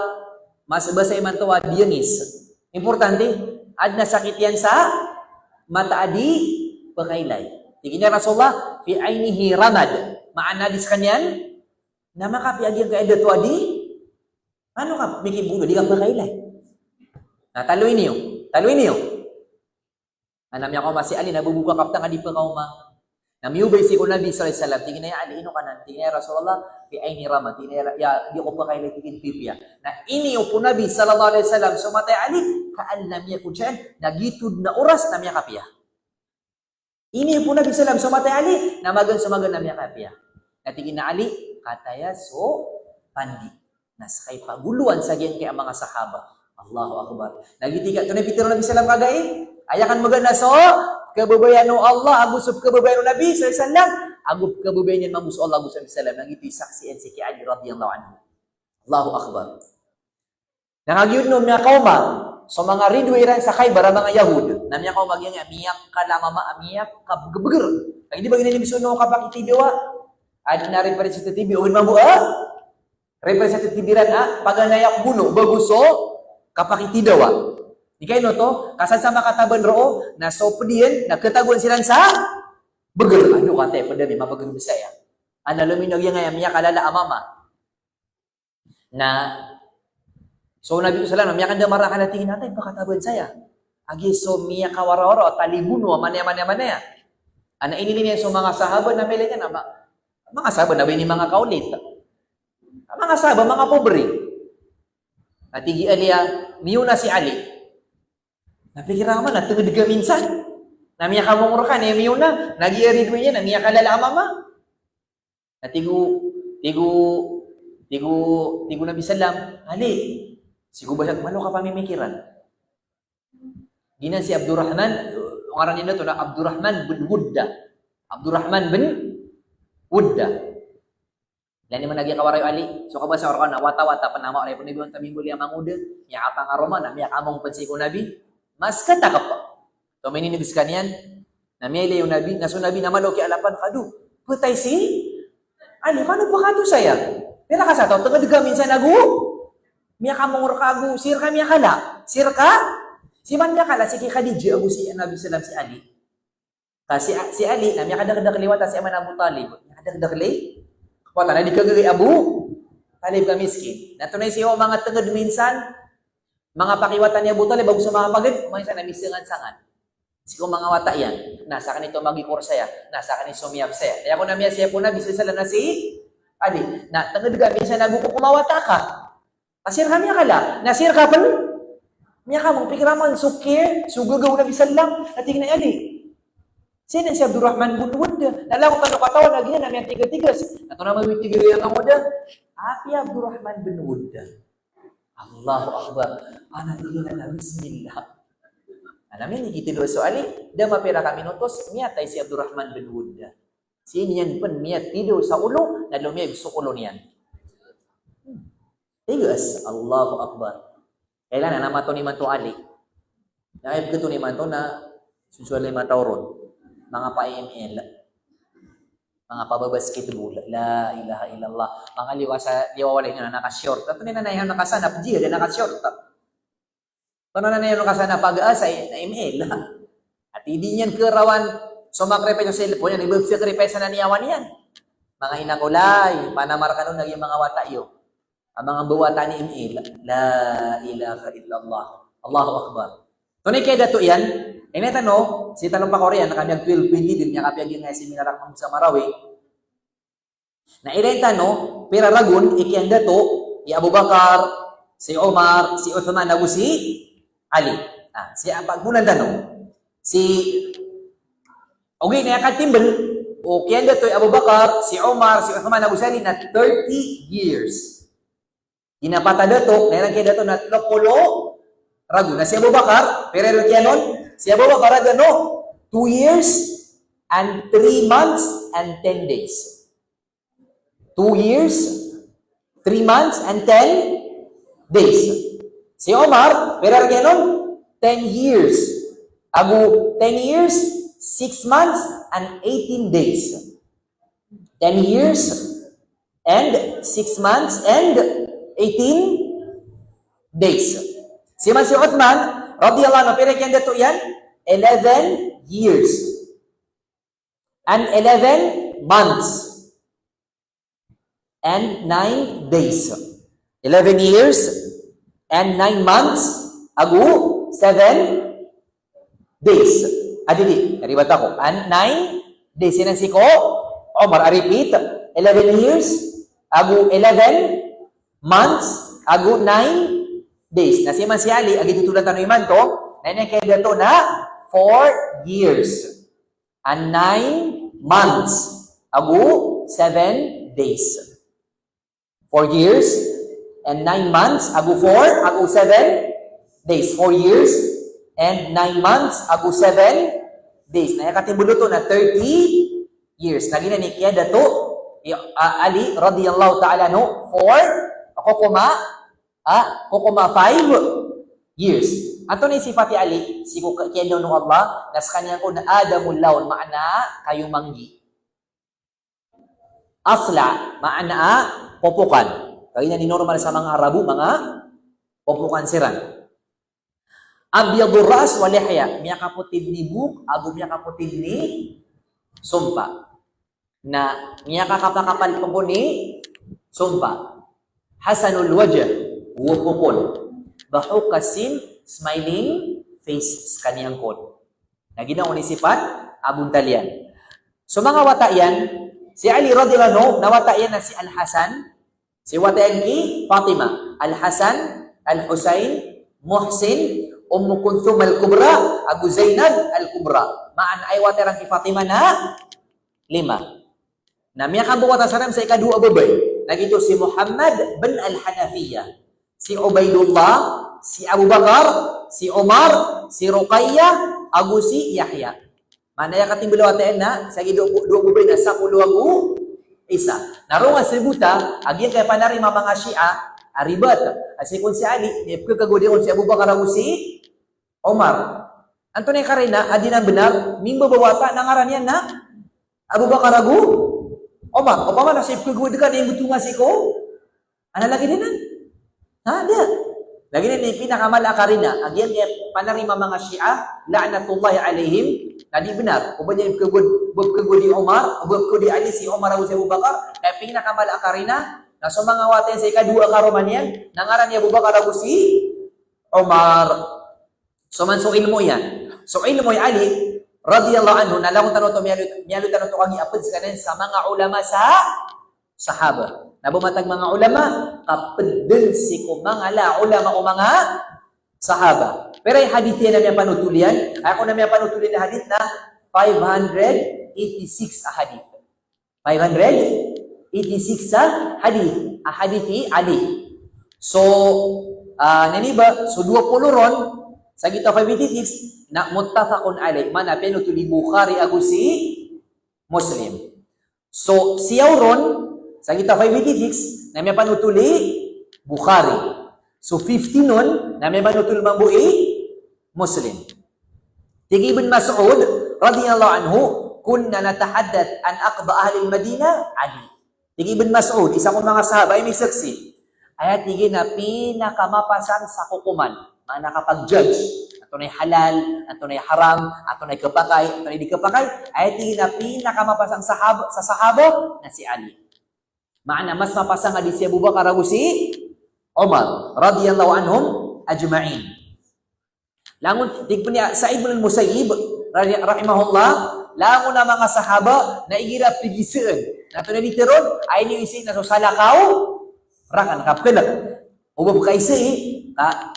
mas basa imanto a diyanis. Importante, adn a sakit iyan sa mata a di pkailay. Tig iyan a, ya Rasulullah, fi ainihi ramad. Maana di skaniyan na makapiya giyangkaya dato a di, ano ka, mikibono, di ka pkailay. Na taloy niyo, taloy niyo. Na miyakaoma si Ali, na bo bo ka kaptang a di pkaoma. Na miyobay sii ko Nabi sallallahu alaihi wasallam, tig iyan a, ya Ali, ino ka nan? Tig iyan a, ya Rasulullah, fi aini ramad. Tig iyan a, ya, di ako pkailay, tig iyan, pipiya. Na iniyop o Nabi sallallahu alaihi wasallam so mata i Ali, kaan lam yakun shay'an, na giyoto dn a oras na miyakapiya. Iniyop o Nabi sallam so mata i Ali, na magaan so magaan na miyakapiya. Na tig iyan a Ali, kataya so pandi. Na ska i pagoloan sa giyangkaya manga sahaba. Allahu Akbar. Na giyoto i ka, antonaa i pitharo o Nabi sallam kagiya, aya akn mbgan na so pkhababayaan o Allah ago so pkhababayaan o Nabi sallallahu alaihi wasallam, ago pkhababayaan iyan mambo so Allah ago so Nabi sallam. Na giyoto i saksian sii ki Ali radhiyallahu anhu. Allahu Akbar. Na kagiya on miyakaoma so manga ridoay iran sa Khaybar a manga Yahud. Na miyakaoma giyangkaya, miyakalamama, miyakabgabgr. Kagiya di ba giyanan i misono kapakithidawa. Adn a representative, ogaid mambo a representative iran a paganay a bono, bago so kapakithidawa. Ika ino oto, ka san sa makataban roo, na so pd iyan, na khatagoan siran sa bgr. Ado, kataya pd ami, mabgr bs aya. Ana lominag giyangkaya, miyakalala a mama. Na so Nabi sallam, miyakandamar a kala, tig iyan a, atay, pakataban saya. Agi so miyakawarawara, talibono, manaya, manaya, manaya. Ana inilay niyan so manga sahaba na mailay niyan a ma-, Manga sahaba na ba ini manga kaolit. Manga sahaba, manga pobri. Na tig i Ali a miyona si Ali. Na pikiran ka man na tenged ka minsan na miyakamongor ka, na miyona, na giya ridoay niyan na miyakalala a mama. Na tig o, tig o, tig o, tig o Nabi sallam, Ali, sii ko ba sa malo ka pamimikiran. Giyanan si Abdurrahman, ngaran iyan oto na Abdurrahman bin Wudda. Abdurrahman bin Wudda. Lani man lagid a kawarayo Ali, so kabasa o rkano na wata-wata pen a mawri pen ibaon ta mimboli a mangoda, miyakapangaroma, na miyakamong pen sii ko Nabi, mas katakep. Tominigos skaniyan, na miyailay o Nabi, na so Nabi na malo kiyaalapan, kado, petay si Ali, paano pekatosa iyan? Pira ka sa taw, tenged ka minsan ago miyakamongor ka ago sii rka miyakala, sii rka, sii man miyakala, sii ki Khadijah ago si Nabi sallam si Ali. Ka si, si Ali na miyakadakdakl i wata si ama niyan Abu Talib. Miyakadakdakl i wata na di kagaga i Abu Talib ka miskin. Na tonaa i sii o manga tenged minsan, manga pakiwata ni Abu Talib ago so manga paged, minsan na misangansangans sii ko manga wata iyan. Na sakn i tomag i korsa iyan, na sakn i somiyap saya. Aya kon a miyasiyap o Nabi sallallahu alaihi wasallam na si Ali. Na tenged ka minsan ago ko komawata ka. Ka sii rka miyakala, na sii rka pen miyakamong. Pikiran mo so care, so gagaw o Nabi sallam, na tig iyan a Ali. Sii dn si Abdurrahman bin Wudda, na langon tano katawan a giyanan na miyatigatigos. Na tonaa mambo i tig iyan a mangoda? Apiya Abdurrahman bin Wudda. Allahu Akbar. Ana tig iyan a bismillah. Ana minigitilo so Ali, da mapira ka minutos, miyatay si Abdurrahman bin Wudda. Sii niyan pen miyatido sa olo, na lomiyag so olo niyan. Tigas, Allahu Akbar. Kailan na maton imanto Ali. Na ipgton imanto na sosowa lima taw ron. Manga pa M L. Manga pa basketball. La ilaha illallah. Manga liwa sa, liwa walay na naka-short. Ato ni na naihan nakasanap, di da naka-short. Tonaa niyan roo kasan a pag-asa i M L. Ati di niyan kerawan so makrepay so cellphone iyan, ibsakrepay sa niyawa niyan. Manga ina ko lay, panamar kano lagid a manga wata iyo. A manga bawata ni M L. La ilaha illallah. Allahu Akbar. Tonaa i kiyadato iyan, ina tano, sii tano pakori iyan, na kami ag twelve twenty din, niyan kapiya giyangkai a seminar akn sa Marawi. Na ilay tano, pira ragon i kiyandato i Abu Bakar, si Umar, si Uthman, ago si Ali. Ah, si apa, gonan tano. Si, ogaid na aya katimbl o kiyandato i Abu Bakar, si Umar, si Uthman, ago si Ali na thirty years. Giya pat a dato, na aya kiyandato na tlo polo ragon. Na si Abu Bakar, pira i roo kiyanon? Si Abu Bakar a gano, two years and three months and ten days. Two years, three months, and ten days. Si Omar, pira roo kiyanon? Ten years. Ago ten years, six months, and eighteen days. Ten years, and six months, and eighteen days. Sii man si Uthman, radiyallahu anhu, pira kiyandato iyan? Eleven years. And eleven months and nine days. Eleven years and nine months ago seven days. Adi di, ribat ako. And nine days. Inan sii ko Omar, a repeat, eleven years ago eleven months ago nine days. Na sii man si Ali, a gii totolan tano imanto, na aya kiyandato na four years and nine months ago seven days. Four years and nine months ago four, ago seven days. Four years and nine months ago seven days. Na aya katimbl oto na thirty years. Na giyanan i kiyadato i, ah, Ali radiyallahu ta'ala anhu, four, ako koma, ah, ako koma five years. Antonaa i sifat i Ali sii ko kiyanono o Allah? Na skaniyan kon Adamul lawn, maana kayomanggi. Asla, maana a popokan. Kagiya ini normal sa manga Arabo, manga popokan siran. Abyadun ras wa lihya, miyakapoti dn i bok ago miyakapoti dn i sompa. Na miyakakapakapal pn ko sompa. Hasanul wajh, wapokon. Dahukas sin, smiling face, skaniyan kon. Na giyanan i sifat a bontal iyan. So manga wata iyan, Si Ali radhiyallahu anhu, na wata iyan na si Al-Hasan, si wata iyan ki Fatima. Al-Hasan, Al-Husain, Muhsin, Ummu Kulthum Al-Kubra, ago Zainab Al-Kubra. Maana aya wata iran ki Fatima na lima. Na miyakambowata siran sa ikadowa a babay. Na giyoto si Muhammad bin Al-Hanafiyyah, si Ubaidullah, si Abu Bakar, si Umar, si Ruqayyah, ago si Yahya. Maana aya katimbl o wata iyan na, sa giyoto dowa a babay na sapolo ago isa. Na roo nga sabota a giyangkaya panarima o manga Shia a ribat a sii kon si Ali, na ipkhagowad iyan kon si Abu Bakar ago si Umar. Antonaa i karina a di nan bnar, mimbabawata na ngaran iyan na Abu Bakar ago Umar. Opama na so ipkhagowad ka na imbtonga sii ko, ana lagid anan? Ha, da. Lagid anan i pinakamala a karina a giyangkaya panarima o manga Shia, la'natullahi alaihim, na di bnar. Opama niyan ipkhagowad, ba ipkhagowad i Umar, ba ipkhagowad i Ali si Umar ago si Abu Bakar, kaya pinakamala a karina na so manga wata iyan sa ikadowa a karoma niyan na ngaran iyan Abu Bakar ago si Umar. So man so ilmo iyan. So ilmo i Ali radhiyallahu anhu, na langon tano oto miyaaloy, miyaaloy tano oto kagiya a pd skaniyan sa manga ulama sa sahaba. Na ba matag manga ulama, ka pd dn sii ko manga la ulama o manga sahaba. Pira i hadith iyan a miyapanotol iyan? Aya kon a miyapanotol iyan a hadith na five hundred eighty-six a hadith. Five hundred eighty-six a hadith, a hadith i Ali. So, ah, nini ba, so dowa polo ron, sa giyoto a five eighty-six, na muttafaqun alayh, maana piyanothol i Bukhari ago si Muslim. So, siyaw ron, sa giyoto a five eighty-six, na miyapanotol i Bukhari. So, fifteen on, na miyapanotol mambo i Muslim. Tig i Ibn Mas'ud radhiyallahu anhu, "Kunna natahaddath an aqda ahlil Madinah Ali." Tig i Ibn Mas'ud, isa ko manga sahaba, a misaksi. Aya tig iyan na pinakamapasang sa kokoman. Maana kapag-judge. Antonaa i halal, antonaa i haram, antonaa i khapakay, antonaa i di khapakay. Aya tig iyan na pinakamapasang sahab-, sa sahaba, na si Ali. Maana mas mapasang a di si Abu Bakar ago si Umar, radhiyallahu anhum ajma'in. Langon, tig pn i Sa'id bin Musayyib, rahi-, rahimahullah, langon a manga sahaba, na igira pigisaan. Na antonaa i di tharoon, a iniiza na so salakaw, rakan, ka pkhalk. O ba pkhaisa i, ka,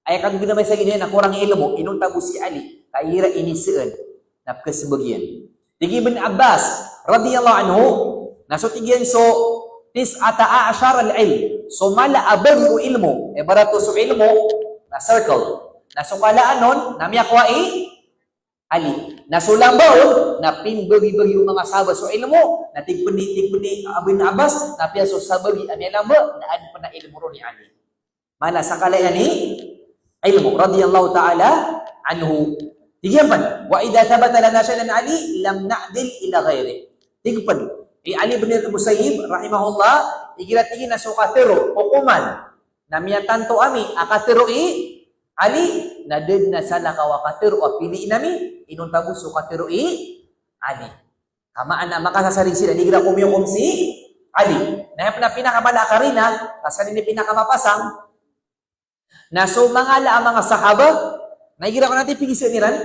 aya kagiya na masa giya na korang i ilmo, inonta bo si Ali, ka igira inisaan, na pkhasmbag iyan. Tig i Ibn Abbas, radhiyallahu anhu, na so tig iyan so tis'ata ashar al-ilm. So mala a bagi o ilmo. Ibarat o so ilmo, na circle. Na so kalaan on, na miyakowa i Ali. Na so lamba on, na pimbagi-bagi o manga sahaba so ilmo, na tig pn i, tig pn i Ibn Abbas, na apiya so sabagi a miyalamba, na adn pn a ilmo ron i Ali. Maana sa kala iyan i ilmo, radhiyallahu ta'ala anhu. Tig iyan pn, "Wa idha thabata lana shay'un an Ali, lam na'dil ila ghayrih." Tig pn i Ali bin Musayyib, rahimahullah, igira tig iyan na so katharo, kokoman, na miyatanto ami a katharo i Ali, na da dn a salakaw a katharo a piliin ami, inonta bo so katharo i Ali. Ka maana makasasarig siran igira komiyokom si Ali. Na aya pn a pinakamala a karina, ka skaniyan i pinakamapasang. Na so manga ala a manga sahaba, na igira kon a tig pigisaan iran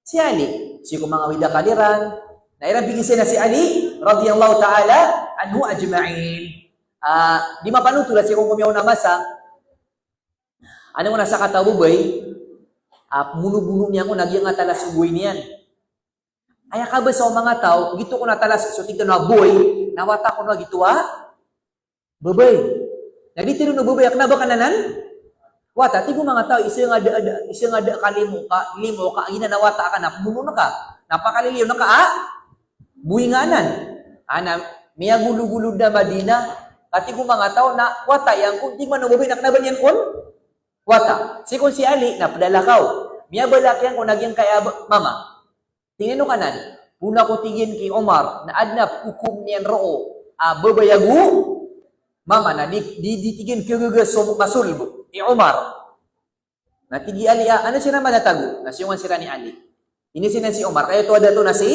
si Ali. Sii ko manga awid akal iran, na iran pigisaan na si Ali, radhiyallahu ta'ala anhu ajma'in. Ah, di mapanotol a sii ko komiyaona a masa, adn kon a sakataw a babay a pmonobono niyan kon a giyangkaya talas o goway niyan. Aya kabasa o manga taw, giyoto kon a talas, so tig tano a boy, na wata kon a giyoto a babay. Na di tharoon o babay a kna ba ka nanan wata. Tig o manga taw, isa nga da, da, isa nga da ka limo ka, limo ka, giyanan a wata ka na pmonoon ka, na pakaliliyon ka a boy nga anan. Ana, miyagologolod a Madinah, ka tig o manga taw na wata iyan kon, tig man o babay na kna ba niyan kon wata. Sii kon si Ali, na pd a lakaw. Miyabalak iyan kon a giyangkaya ba-, mama. Tig iyan o kanan, poon ako tig iyan ki Omar, na adn a pkhokom iyan roo a babay ago mama, na di, di, di tig iyan khagaga so masolb i Omar. Na tig i Ali a, ano siran matatago? Na siyongan siran i Ali. Inizaan iyan si Omar, ka aya oto a dato na si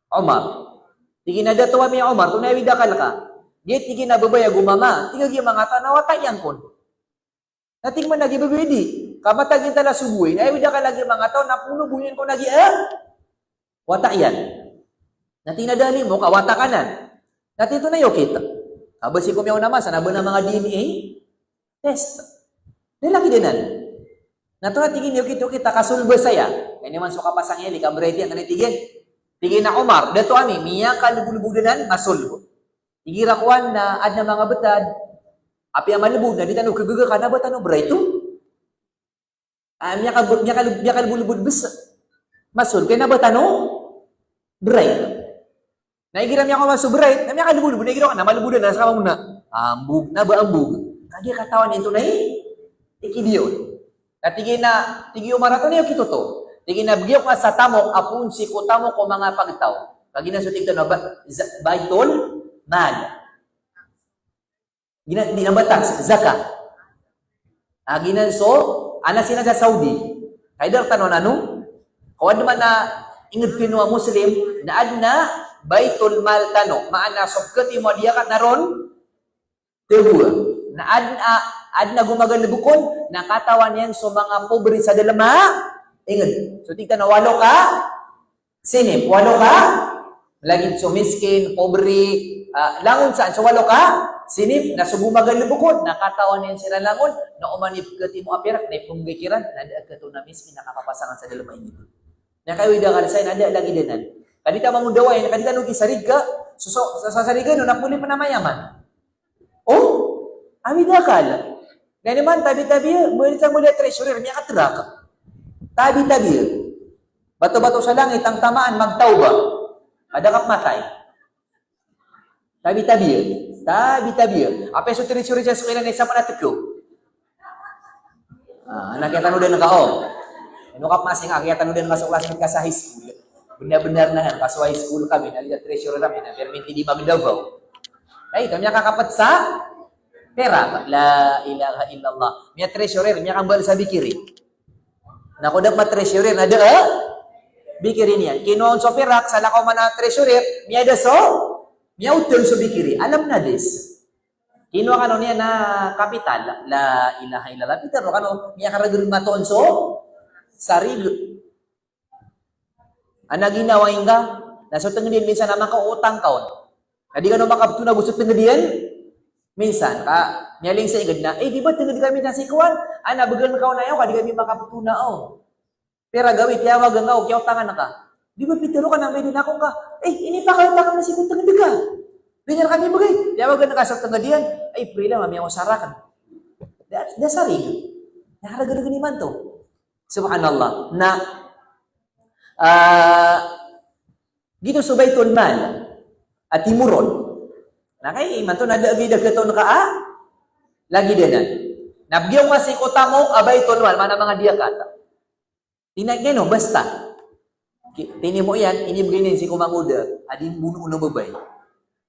Omar. Tig iyan a dato ami a Omar, antonaa i awid akal ka? Giya tig iyan a babay ago mama, tig a giya manga taw na wata iyan kon. Na tig man a giya babay di, ka matag iyan talas o goway, na aya awid akal a giya manga taw na pmonobono iyan kon a giya, eh, wata iyan. Na tig iyan a da a limo ka, watak anan. Na tig iyan oto na iyokit. Ka ba sii ko miyaona masa na ba na manga D N A test. Da lagid anan. Na oto na tig iyan iyokit, iyokit a kasolba saya. Kaniman so kapasang iyan, di ka bright iyan, kani tig iyan. Tig iyan a Omar, da oto ami, miyakalbodlbod anan, masolba. Igira kowan na adn a manga btad, apiya malbod na di tano kagaga ka na ba tano bright oto. Ah, miyakab-, miyakal-, miyakalbodlbod bs. Masolba, kna ba tano bright. Na igira miyakaoma so bright, na miyakalbodlbod, na igira ka na malbod anan sa kamamona. Ambog, na ba ambog. Kagiya katawan iyan oto na i, ikidiya on. Na tig iyan a, tig i Omar a oto na iyokit oto. Tig iyan a bgi ako nga sa tamok a poon sii ko tamok o manga pagtaw. Kagiya na so tig tano a ba, za-, baitul mal. Giyanan, di na ba tax, zakat. Ah, giyanan so, ana sii na sa Saudi. Kay da rktano na no? Kawad man a ingd tano a Muslim, na adn a baitul mal tano. Maana so pkhatimo a diyakat na ron, tbo. Na adn a, adn a gomagalbk on, na katawan iyan so manga pobre sa dalm a ingd. So tig tano a walo ka sinip, walo ka, lagid so miskin, pobre, ah, langon saan, so walo ka sinip, na so gomagalbk on, na katawan iyan siran langon, na oman i pkhatimo a pirak, na ipmbgay kiran, na da a kato na miskin, na kapapasangan sa dalm a ingd. Na kawi da ka saya, na da lagid anan. Ka di ta mamondawai, ka di tano kisarig ka, so, so, so, sasarig ka, no, na puli pn a mayaman. Oh, awi da akal. Na ini man, tabi-tabi, mbalit sa mbalit treasurer, miyakatrak. Tabi-tabi. Bato-bato sa langit ang tamaan, magtawba. Kada ka matay. Tabi-tabi. Tabi-tabi. Apiya so treasurer sa so kailan, isa man a tko. Ah, na kiyatanodan ka, oh. Ino ka pmasing, ah, kiyatanodan ka so classmate ka sa high school. Benar-benar na, ka so high school kami, na liya treasurer kami, na perminti di magdabaw. Ay, kami kakapet sa pera. La ilaha illallah. Miya treasurer, miya kambal sa bikiri. Na ko da ma treasurer, na da, eh? Bikiri niyan. Kinoon so perak, sa lakaw man a treasurer, miya da so, miya utol so bikiri. Alam na dis. Kinowa kano niyan na kapital, la ilaha illallah. Pitharo kano, miyakaragr matoon so sarig. Ana ginawa ingka, na so tenged iyan minsan a makaotang ka on. Na di kano makaptona go so tenged iyan minsan, ka miyaling sa inged na, eh, di ba tenged ka minsan si kowan? Ana bgan ka on ayo, ka di kami makaptona on. Pira gawii, tiyawagan ka o kiyaotangan ka. Di ba pitharo ka na, "Pwede na ako ka." "Eh, inipakay ta ka masiko tenged ka. Di niyan kami bgay." Tiyawagan ka sa tenged iyan. "Ay, pre, lama miyaosar aken." Da, da sarig. Na karagarag imanto. Subhanallah. Na, ah, giyoto so Baitul Mal a timoron. Na kay imanto na da a bida keton ka a lagid anan. Na bgi ako nga sii ko tamok a Baitul Mal, maana manga diyakat. Tig iyan a ino, basta. Ki-, tinimo iyan, inibgay niyan sii ko mangoda a di mbonoon o babay.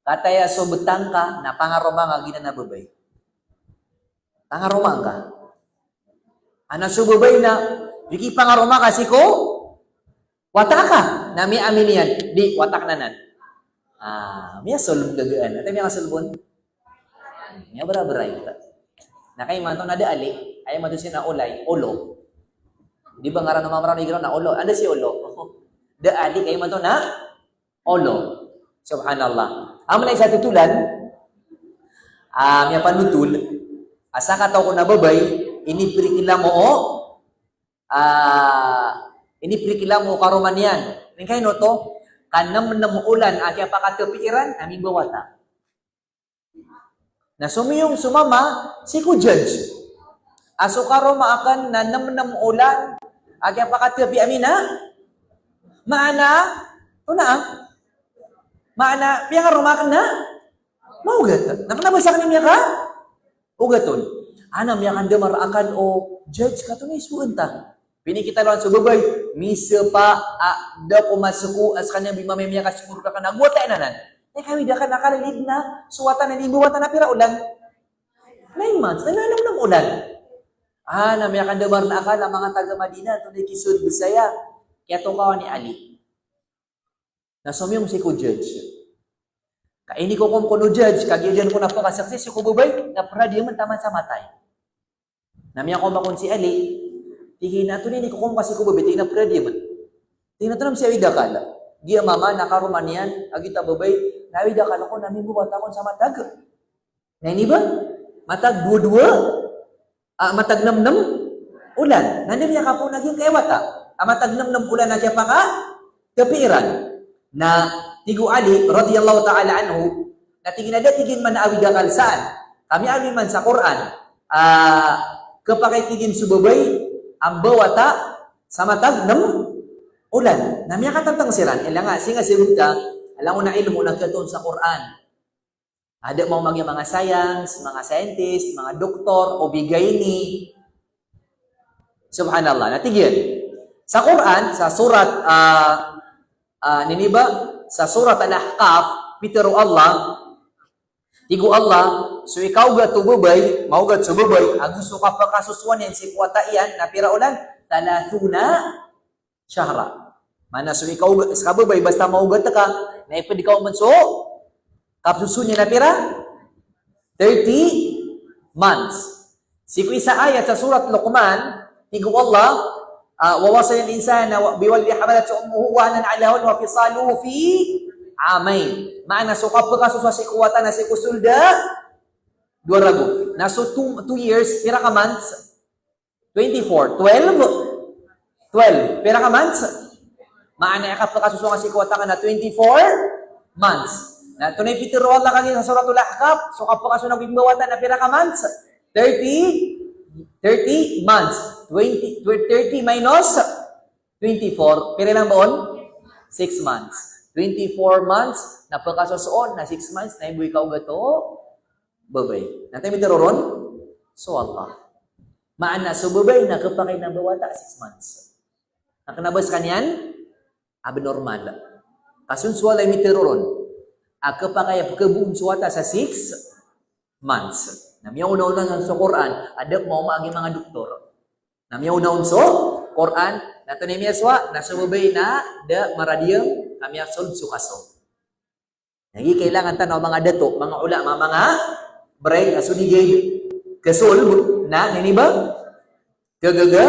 Kataya so betang ka, na pangaroma ngka giyanan a babay. Pangaroma ngka. Ana so babay na, di ki pangaroma ka sii ko wata ka. Na miyamin iyan, di, wata aken anan. Ah, miyasolb gagaan. Ata miyasolb on? Miyabrabra ita. Na kay imanto na da ali, aya mato sii na olay, olo. Di ba ngaran o Mama Rano igira na olo? Anda si olo? Da ali, kay imanto na olo. Subhanallah. Amo na isa totolan, ah, miyapandotol, a sakataw kon a babay, inipriklamo o, ah, inipriklamo o karoma niyan. Ning kaino oto, ka nemnem olan a kiyapakatapi iran a mimbawata. Na somiyong so mama sii ko judge a so karoma aken na nemnem olan a kiyapakatapi ami na, maana, oto na, ah. Maana, piyangaroma aken na maogat. Na kena ba sa aken i miyakaogat on. Ana miyakandamar aken o judge ka, oto na i sogoan ta. Pinikitaloan so babay, misepa a da ko masoko a sekaniyan bimamay miyakasoko reka na go wata anan. Aya kawida ka na kalilid na so wata na, di ba wata na pira olan? Nine months, na nemnem olan. Ah, na miyakandamar na akal a manga taga Madina, oto na i kisold saya. Kiyatokawan i Ali. Na somiyong sii ko judge. Ka inikokom kon o judge, kagiya di aken kon a pakasaksi sii ko babay, na pradiyamen taman sa matay. Na miyakomakoon si Ali, tig iyan a, "Oto na inikokom ka sii ko babay," tig iyan a, "pradiyamen." Tig iyan a, "Oto na masiyawi da akal." Giya mama na karoma niyan a gita babay, na awid akal ko na mimbawata kon sa matag, na ini ba? Matag dowa-dowa, ah, matag nem-nem olan. Na anda miyakapoon a giyangkaya wata a matag nem-nem olan a kiyapakatapi iran? Na tig o Ali radhiyallahu ta'ala anhu, na tig iyan a da, tig iyan, man a awid akal san ka miyaaloy man sa Qur'an a kepakay, tig iyan, so babay a mbawata sa matag nem olan. Na miyakatantang siran, ilay nga, sii nga sa gota a langon a ilmo na kiyatoon sa Qur'an. Ada maoma giya manga science, manga scientist, manga doktor, O B-gyne. Subhanallah. Na tig iyan, sa Qur'an, sa surat, ah, ah, nini ba? Sa surat Al-Ahqaf, pitero o Allah, tig o Allah, so ikaogat o babay, maogat so babay, ago so kapakasosowa niyan sii ko wata iyan, na pira olan? Thalathuna shahra. Maana so ikaogat, so kababay, basta maogat ka, na iped ka on so kapsoso niyan na pira? Thirty months. Sii ko isa a ayat sa surat Luqman, tig o Allah, ah, "Wa wassayna al-insana wa-, biwalidayhi hamalathu ummuhu wahnan ala wahnin wa fisaluhu fi amayn." Maana so kapakasosowa sii ko wata na sii ko sold a dowa ragon. Na so two, two years, pira ka months? Twenty-four. Twelve? Twelve. Pira ka months? Maana aya kapakasosowa sii ko wata ka na twenty-four months. Na antonaa i pitero o Allah kagiya sa Suratul Ahqaf, so kapakasosowa niyan ko mbawata na pira ka months? Thirty, thirty months. Twenty, thirty minus twenty-four, pira ilang ba on? Six months. Twenty-four months na pakasosoon, na six months na ibo ikaogat o babay. Na antaa i pitero ron? So Allah. Maana so babay na kepakay na mbawata six months. Na kena ba sekaniyan? Abnormal. Ka so Allah i mitero ron a kepakay a pekeboon so wata sa six months. Na miyaona-ona so Qur'an, a da maoma a giya manga doktor. Na miyaona on so Qur'an, na antonaa i miyasowa, na so babay na da maradiyem, ka miyasold so kaso. Lagid kailangan tano manga dato, manga ulama, manga bright, a so di gay kesolb na nini ba? Kegaga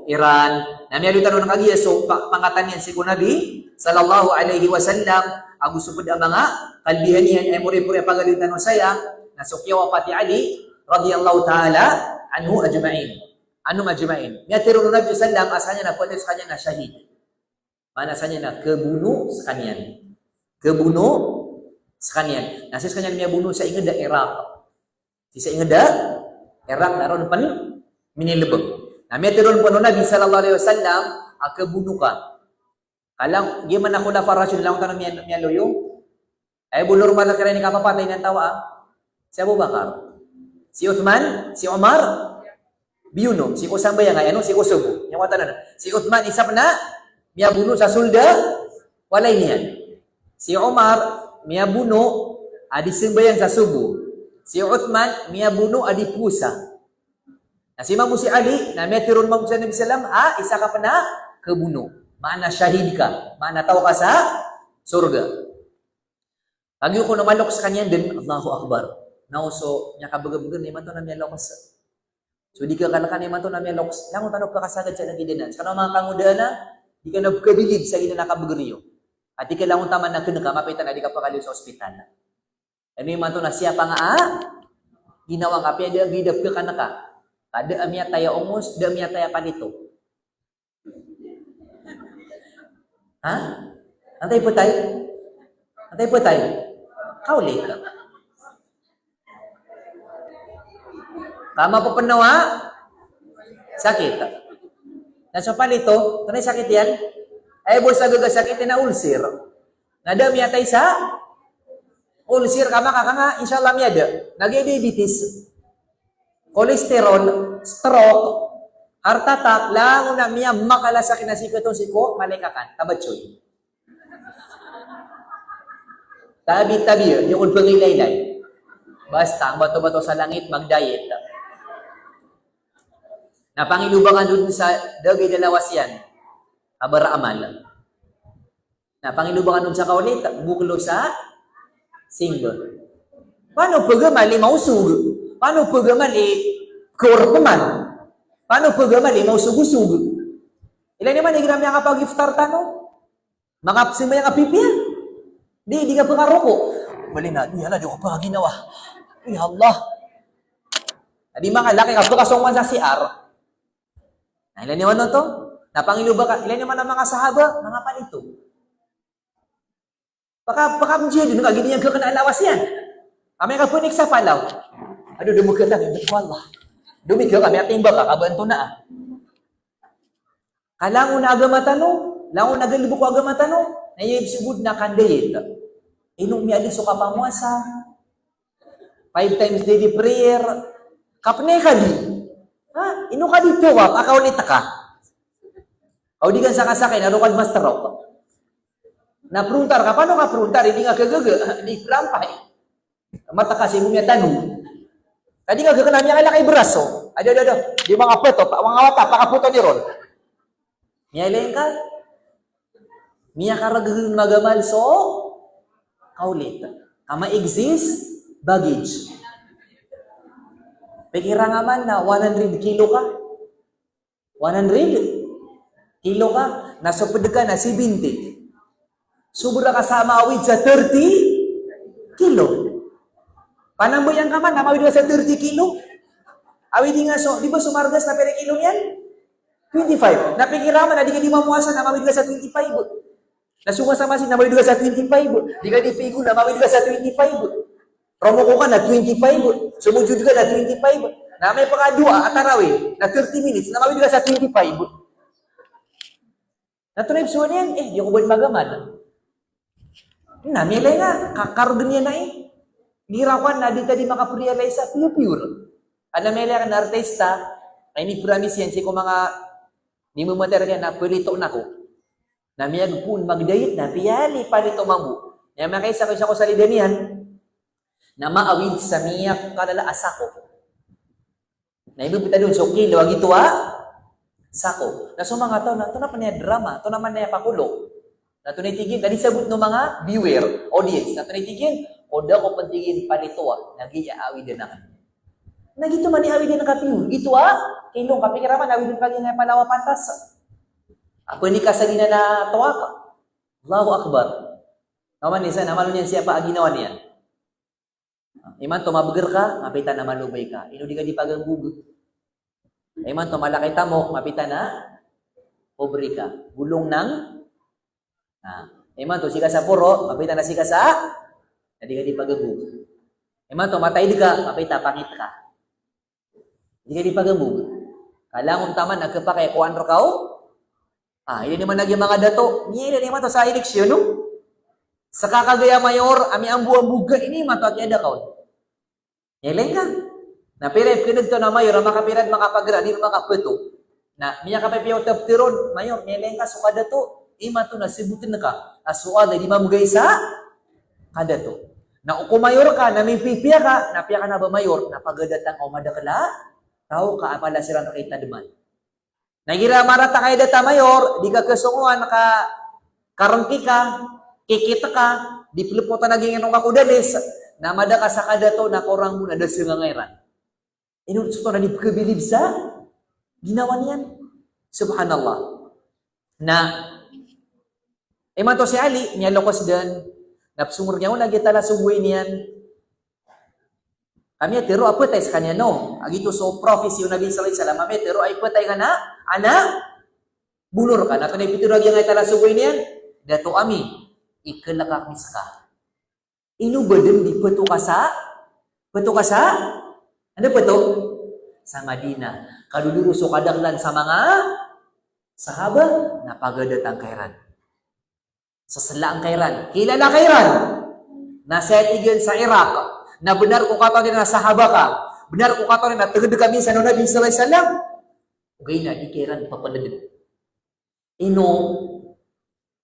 iran. Na miyaaloy tano na kagiya so pa-, pangkatan iyan sii ko Nabi sallallahu alaihi wasallam, ago so ped a manga kalbihan iyan, aya moripori a pagaloy tano saya, na so kiyawafat i Ali radhiyallahu ta'ala anhu ajma'in. Anhum ajma'in. Miyatero o Nabi sallam a sekaniyan na pwede sekaniyan na shahid. Maana sekaniyan na kebono sekaniyan. Kebono sekaniyan. Na sii sekaniyan miyabono sa inged a Iraq. Sii sa inged a Iraq na ron pen minilebeng. Na miyatero pen o Nabi sallallahu alaihi wasallam a kebono ka. Kalang, giya man a khulafa rashidun, langon tano miya-, miyaloyo. Aya bo normal a kiran i kapapatay niyan taw a si Abu Bakar, si Uthman, si Umar, biyono, sii ko sambayang, aya no, sii ko sobo. Aya wata nan. Si Uthman isa pen a miyabono sa sold a walay niyan. Si Umar miyabono a di sambayang sa sobo. Si Uthman miyabono a di powasa. Na si Imam si Ali, na miyatero mambo sa Nabi sallam a isa ka pen a kebono. Maana shahid ka. Maana taw ka sa sorga. Kagiya kon o maloks sekaniyan den, Allahu Akbar. Na o so miyakabegabeg na imanto na miyaloks. So di ka kalakan imanto na miyaloks. Langon tano pakasagad sa lagid anan. Sekano manga kangodaan a, di kano pekadilid sa giyanan a kabegeriyo. Ati ka langon taman na keneka, mapita na di ka pakaliyo sa ospital. Ino imanto na siyapa nga a ginawa nga, apiya da a gida pekaneka. Ka da a miyatay a omos, da a miyatay a palito. Ha? Antaa i petay? Antaa i petay? Kaolit. Ka mapepenaw a sakit. Na so palito, antonaa i sakit iyan? Aya bo sa gaga sakit iyan na ulcer. Na da a miyatay sa ulcer ka makaka nga, insha Allah miyada. Na giya diabetes, cholesterol, stroke, heart attack, langon a miyamakala sa kina sii ko, sii ko malay kakan, tabatsoy. Tabi-tabi, di kon pengilaylay. Basta, ang bato-bato sa langit, mag-diet. Na pangiloba kano den sa dagay da lawas iyan a beramal. Na pangiloba kano den sa kaolit, boklo sa simba. Pano pegamal i maosog? Pano pegamal i korpeman? Pano pegamal i maosog-osog? Ilay niyo man igira miyakapag-iftar tano. Makapsimbayang ka pipiya. Di, di ka pkaroko. Bali na, di, ala, di ko pkaginawa. Ya Allah. Di, manga laki ka pkasongowan sa C R. Na ilay niyo man oto. Na pangilay ba ka, ilay niyo man a manga sahaba, manga palito. Paka, paka-jihad, ino ka gii niyan kakna a lawas iyan. Amay ka pnik sa palaw. Ado, dn mo katan, ino ko Allah. Dn mo katan, amay a timba ka, kabanto na a. Ka langon a agama tano, langon a galbk o agama tano, na aya i pzobot na kandayet. Ino miyaadn so kapamowasa, five times daily prayer, kapnay ka di. Ha? Ino ka di tawaf, a kaolita ka. Ka o di ka sakasakay, na roo ka di ma-stroke. Na prontar ka, pano ka prontar, di nga kagaga, di prampay. Mataka si mo miyatano. Ka di nga gakna miyakalakay braso. Ado, ado, ado. Di manga peto, pa, manga wata, pakapoto niron. Miyalengka. Miyakaragag magamal so kaolit. Ka ma-exist, baggage. Pikiran ka man na one hundred kilo ka. One hundred kilo ka, na so pd ka na seventy. Sobra ka sa maawid sa thirty kilo. Panambayang ka man, na maawid ka sa thirty kilo. Awid nga so, di ba so margas na pira i kilo niyan? Twenty-five. Na pikiran ka man, na di ka di mamowasa, na maawid ka sa twenty-five. Na so masa-masi na maawid ka sa twenty-five. Di ka di pigo na maawid ka sa twenty-five. Romoko ka na twenty-five. Sumojod ka na twenty-five. Na amay pakadoa a tarawih na thirty minutes na maawid ka sa twenty-five. Na tonaa i pzowaan iyan, eh, di ako bad magamal. Na miyailay nga, ka, karogn iyan na, eh. Igira ko na di ta di makaprealize sa pure-pure. Adn a miyailay nga na artista, a inipromise iyan sii ko manga mimamater iyan na palitoon ako. Na miyag poon magdayet na piyalipalito mambo. Na miyakaisa ko isa ko sa lidan iyan, na maawid sa miyakalala a sako. Na ibbtad on so kilo a gioto a sako. Na so manga taw na, tonaa pn aya drama, tonaa man aya pakolok. Na tonaa i tig iyan, ka di sabot o manga viewer, audience. Na tonaa i tig iyan, o da ko pn tig iyan palitoa, na giya awidan akn. Na giyoto man i awidan ka piyor, giyoto a kilo, ka pikiran ka man, awidan ka giya palawa pantas. Apiya nika sa giyanan a tawaf. Allahu Akbar. Na oman isa, na malo niyan sii a ginawa niyan. Imanto mabgr ka, mapita na malobay ka. Ino di ka di paganggog? Imanto malaki tamok, mapita na pobre ka. Golong nang, ah, imanto sii ka sa poro, mapita na sii ka sa, na di ka di paganggog. Imanto mataid ka, mapita pangit ka. Di ka di paganggog. Ka langon taman a khapakay ko an rka o, ah, ilay niyo man lagid a manga dato. Miyailay imanto sa eleksyon, no? Ska ka gaya mayor, a miyaambo-ambo ka, ini imanto a kiyada ka on. Miyailay ka. Na pira i pkhan'g tano a mayor a makapira dn makapagra, di makapato. Na miyakapipiya o taptr on, mayor, miyailay ka so kadato, imanto na sabotn ka a so Allah di mamgay sa kadato. Na o ko mayor ka, na mipipiya ka, na piyakana ba mayor, na pagadatan ka o madakl a taw ka a pala siran rka i tadman. Na igira marata ka i data mayor, di ka khasongowan ka, karngki ka, kikit ka, di plpotan a giyangkoto ka ko dalis, na mada ka sa kadato na korang bo na da sangangairan. Ino so taw na di pkhabilib sa ginawa niyan. Subhanallah. Na imanto si Ali, miyalokos dn, na psongor iyan on a giya tala so gawii niyan. Ka miyatharo a phatay skaniyan, no? A giyoto so prophecy o Nabi sallallahu alaihi wasallam, a miyatharo a iphatay ka na, ana, bolor ka. Na tonaa i pitharo a giyangkai a tala so gawii niyan, dato ami, iklk akn ska. Ino ba dn di phato ka sa, phato ka sa, anda phato? Sa Madina. Ka dodorosok a daklan sa manga sahaba, na pagadatan ka iran. Saslaan ka iran. Kilala ka iran. Na saya tig iyan sa Iraq, na bnar ko katawan iran a sahaba ka. Bnar ko katawan iran a tgd ka minsan o Nabi sallallahu alaihi wasallam. Ogaid na di ka iran pphan'd. Ino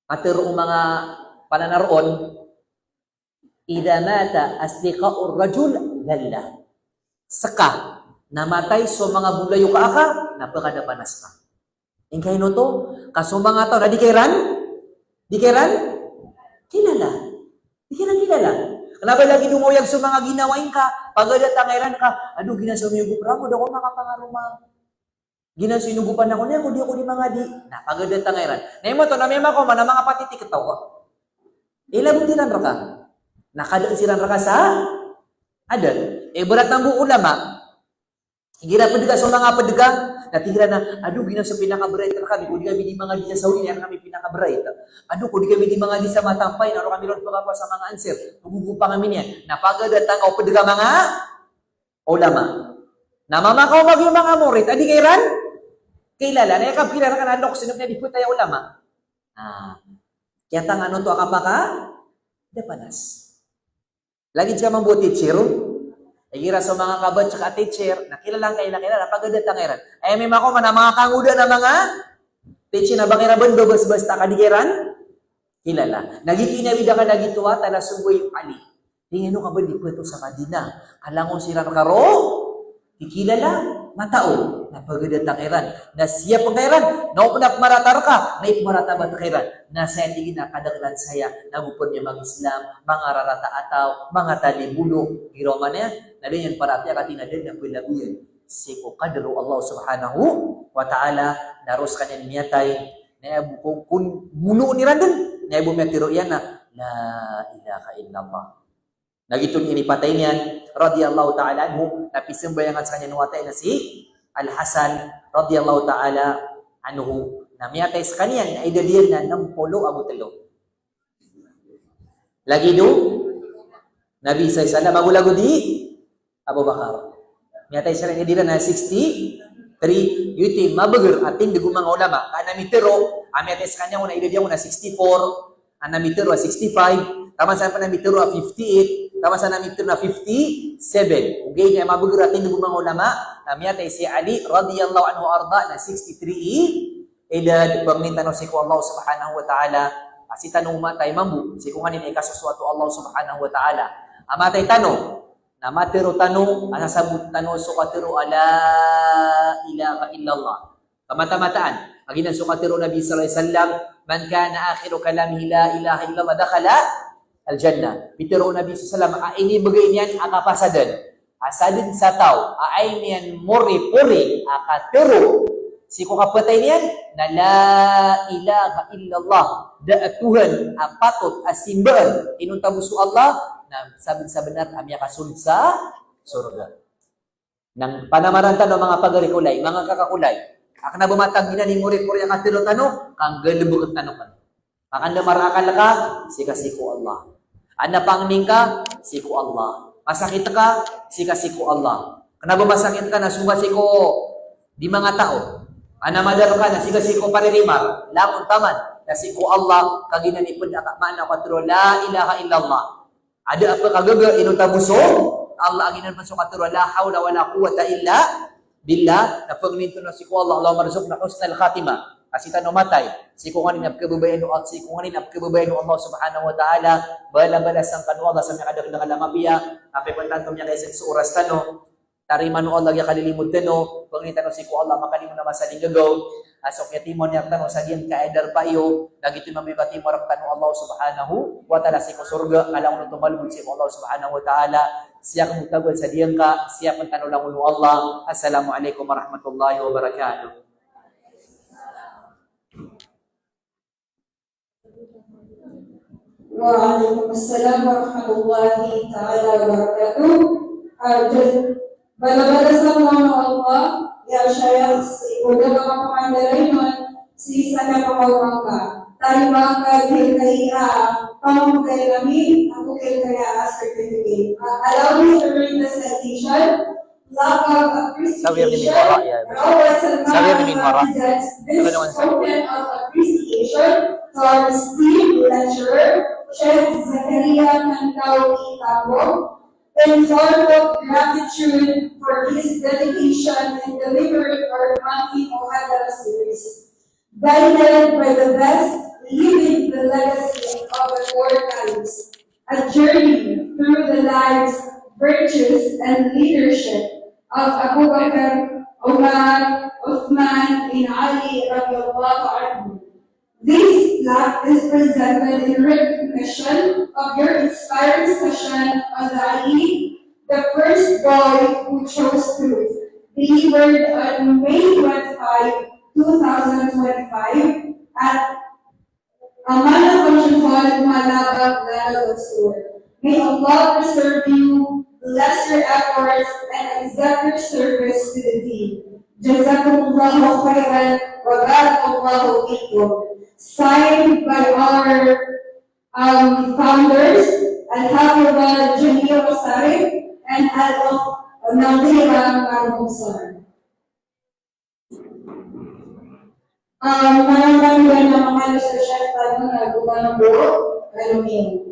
katharo o manga pananaroon, "Idha mata asdiqa'ur rajul dhalla." Ska na matay so manga bolayoka aka, na pkadapan a ska. Ingka ino oto, ka so manga taw na di ka iran, di ka iran kilala. Di ka iran kilala. Kna ba lagid o maoyag so manga ginawa ingka, pagadatan ka iran ka, ado, giyanan so miyogop rako, da ako makapangaroma. Giyanan so inogopan ako niyan, ko di ako di mangadi. Na pagadatang iran. Na imanto na miyamakaoma na manga patitik taw ka. Ilabot iran rka. Na kada siran rka sa adat. Ibarat mambo o ulama. Igira pd ka so manga pd ka, na tig iran a, "Ado, giyanan so pinakabright rkami, ko di kami di mangadi sa Saudi, na rkami pinakabright. Ado, ko di kami di mangadi sa Matampay, na roo kami ron pkapasa manga answer. Pgogopa kami niyan." Na pagadatang ka o pd ka manga ulama. Na mamakaoma giya manga morit a di ka iran kilala, na aya kapkilala rka na loks iyan a di pthay a ulama. Na kiyatangkan oto a kapaka, da panas. Lagid ska mambo a teacher, igira so manga kabatch ka a teacher, na kilala ngka, kilala ngka, na pagadatang iran. Aya miyamakaoma na manga kangodaan a manga teacher na ba ka iran bn babasbas ta ka di ka iran kilala. Na giyoto i inawid akn a giyoto a tala so Ubay o Ali. Tig iyan a, "Ino ka ba di ptho sa Madinah? Ka langon siran rka roo di kilala, matao." Na pagadatang iran. Na siyap ngka iran, na o pn a pmarata rka, na ipmarata ba rka iran. Na saya tig iyan a kadaklan saya, na go pn miyamang-Islam, manga rarata a taw, manga talibolok, giraw man iyan, na da niyan paratiyaya ka tig iyan a da dn a palagoyan sii ko kadar o Allah subhanahu wa ta'ala, na roo skaniyan miyatay, na aya bo ko kon monoon iran dn, na aya bo miyatharo iyan a, "La ilaha illallah." Na giyoto i inipatay niyan, radiyallahu ta'ala anhu, na pisambayangan skaniyan o wata iyan a si Al-Hasan, radiyallahu ta'ala anhu, na miyatay skaniyan, na idad iyan na nm polo ago tlo. Lagid o Nabi sallallahu alaihi wasallam, ago lagid i Abu Bakar. Miyatay siran, idad iran na sixty-three, giyoto i mabagr a tindg o manga ulama. Ka adn a mitharo a miyatay skaniyan on na idad iyan on na sixty-four, adn a mitharo a sixty-five, taman san pn a mitharo a fifty-eight, taman san a mitharo na fifty-seven. Ogaid na mabagr a tindg o manga ulama, na miyatay si Ali radiyallahu anhu arda na sixty-three i idad. Pangnin tano sii ko Allah subhanahu wa ta'ala a sii tano matay mambo sii ko nganin a ikasosoat o Allah subhanahu wa ta'ala. A matay tano, na matharo tano, a sasabot tano so katharo a la ilaha illallah. Kamata-mataan, a giyanan so katharo o Nabi sallallahu alaihi wasallam, "Man kana akhiru kalamihi la ilaha illallah dakhala al-jannah." Pitharo o Nabi sallallahu alaihi wasallam a inibgay niyan a kapasadan a sadn sa taw a aya niyan moripori a katharo sii ko kapatay niyan na la ilaha illallah, da a Tuhan a patot a simbaan inonta bo so Allah, na sabnsabnar a miyakasold sa sorga. Na panamaran tano manga pagari ko lay, manga kaka ko lay. A kna ba matag inan i moripori a katharo tano, kanggalbkn tano kn. Makandamar a akal ka, sii ka sii ko Allah. Adn a pangni ngka, sii ko Allah. Masakit ka, sii ka sii ko Allah. Kna ba masakit ka na so ba sii ko di manga taw. Adn a madar ka na sii ka sii ko paririmar. Langon taman, na sii ko Allah, ka giyanan i pd a maana o katharo la ilaha illallah. Ada a pkhagaga inonta bo so Allah, a giyanan pn so katharo a la hawla wala quwwata illa billah, na pangnin tano sii ko Allah, Allahumma rzuqna husnal khatimah. Ka sii tano matay, sii ko nganin a pkhababayaan o Allah, sii ko nganin a pkhababayaan o Allah subhanahu wa ta'ala, balabalasan kano o Allah sa miyakadakdakl a mapiya, apiya pn tanto miyakaisg so oras tano, tarimaan o Allah giya kalilimod tano, pangnin tano sii ko Allah, makalimod a masa di gagaw, a so kiyatimoon iyan rktano sa giyangkai a darpa iyo, na giyoto i mambo i katimoon rktano o Allah subhanahu wa ta'ala sii ko sorga, ka langon oto malbod sii ko Allah subhanahu wa ta'ala, sii ko tagoan sa giyangka, sii pn tano langon o Allah. Assalamu alaikum warahmatullahi wabarakatuh. Wa alaikum assalam warahmatullahi ta'ala wabarakatuh. Ah, jaz-, balabalasan kano o Allah, ya Shaykh, sii ko da a kapakandarainon sii sa kapakaoma ngka. Tarimaa ngka giyangkaya pamamagay ami, ago giyangkaya a certificate. Ah, allow me to read the citation. Love of appreciation. Sawir ni Mimara, ya. Rawat Salman represents this token of appreciation to our esteemed lecturer, Sheikh Zakaria Cantao Itambo, in form of gratitude for his dedication in delivering our monthly Muhadara series. Guided by the best, living the legacy of the four caliphs, a journey through the lives, virtues, and leadership of Abu Bakr, Umar, Uthman, and Ali radiallahu anhu. This plaque is presented in recognition of your inspiring session on the Ali, the first boy who chose truth. delivered on May twenty-five, two thousand twenty-five, at Amana Function Hall, Malabak, Lanao del Sur. May Allah preserve you, bless your efforts, and accept your service to the deen. Jazakumullahu khairan wa barakallahu fikum. Signed by our, um, founders, Al-Hafidha Jamia Osari and Al-Ukht Nadira Marhum Sar. Ah, maraming salamat, mga Sheikh, sa mga nagugulong po. Amin.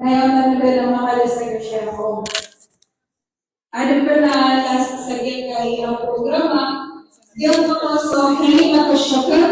Ngayon na nila ng mga lasagyan siya ako. Adn pn a last sa giyangkaya programa, giyoto so kalimat ash-shukr,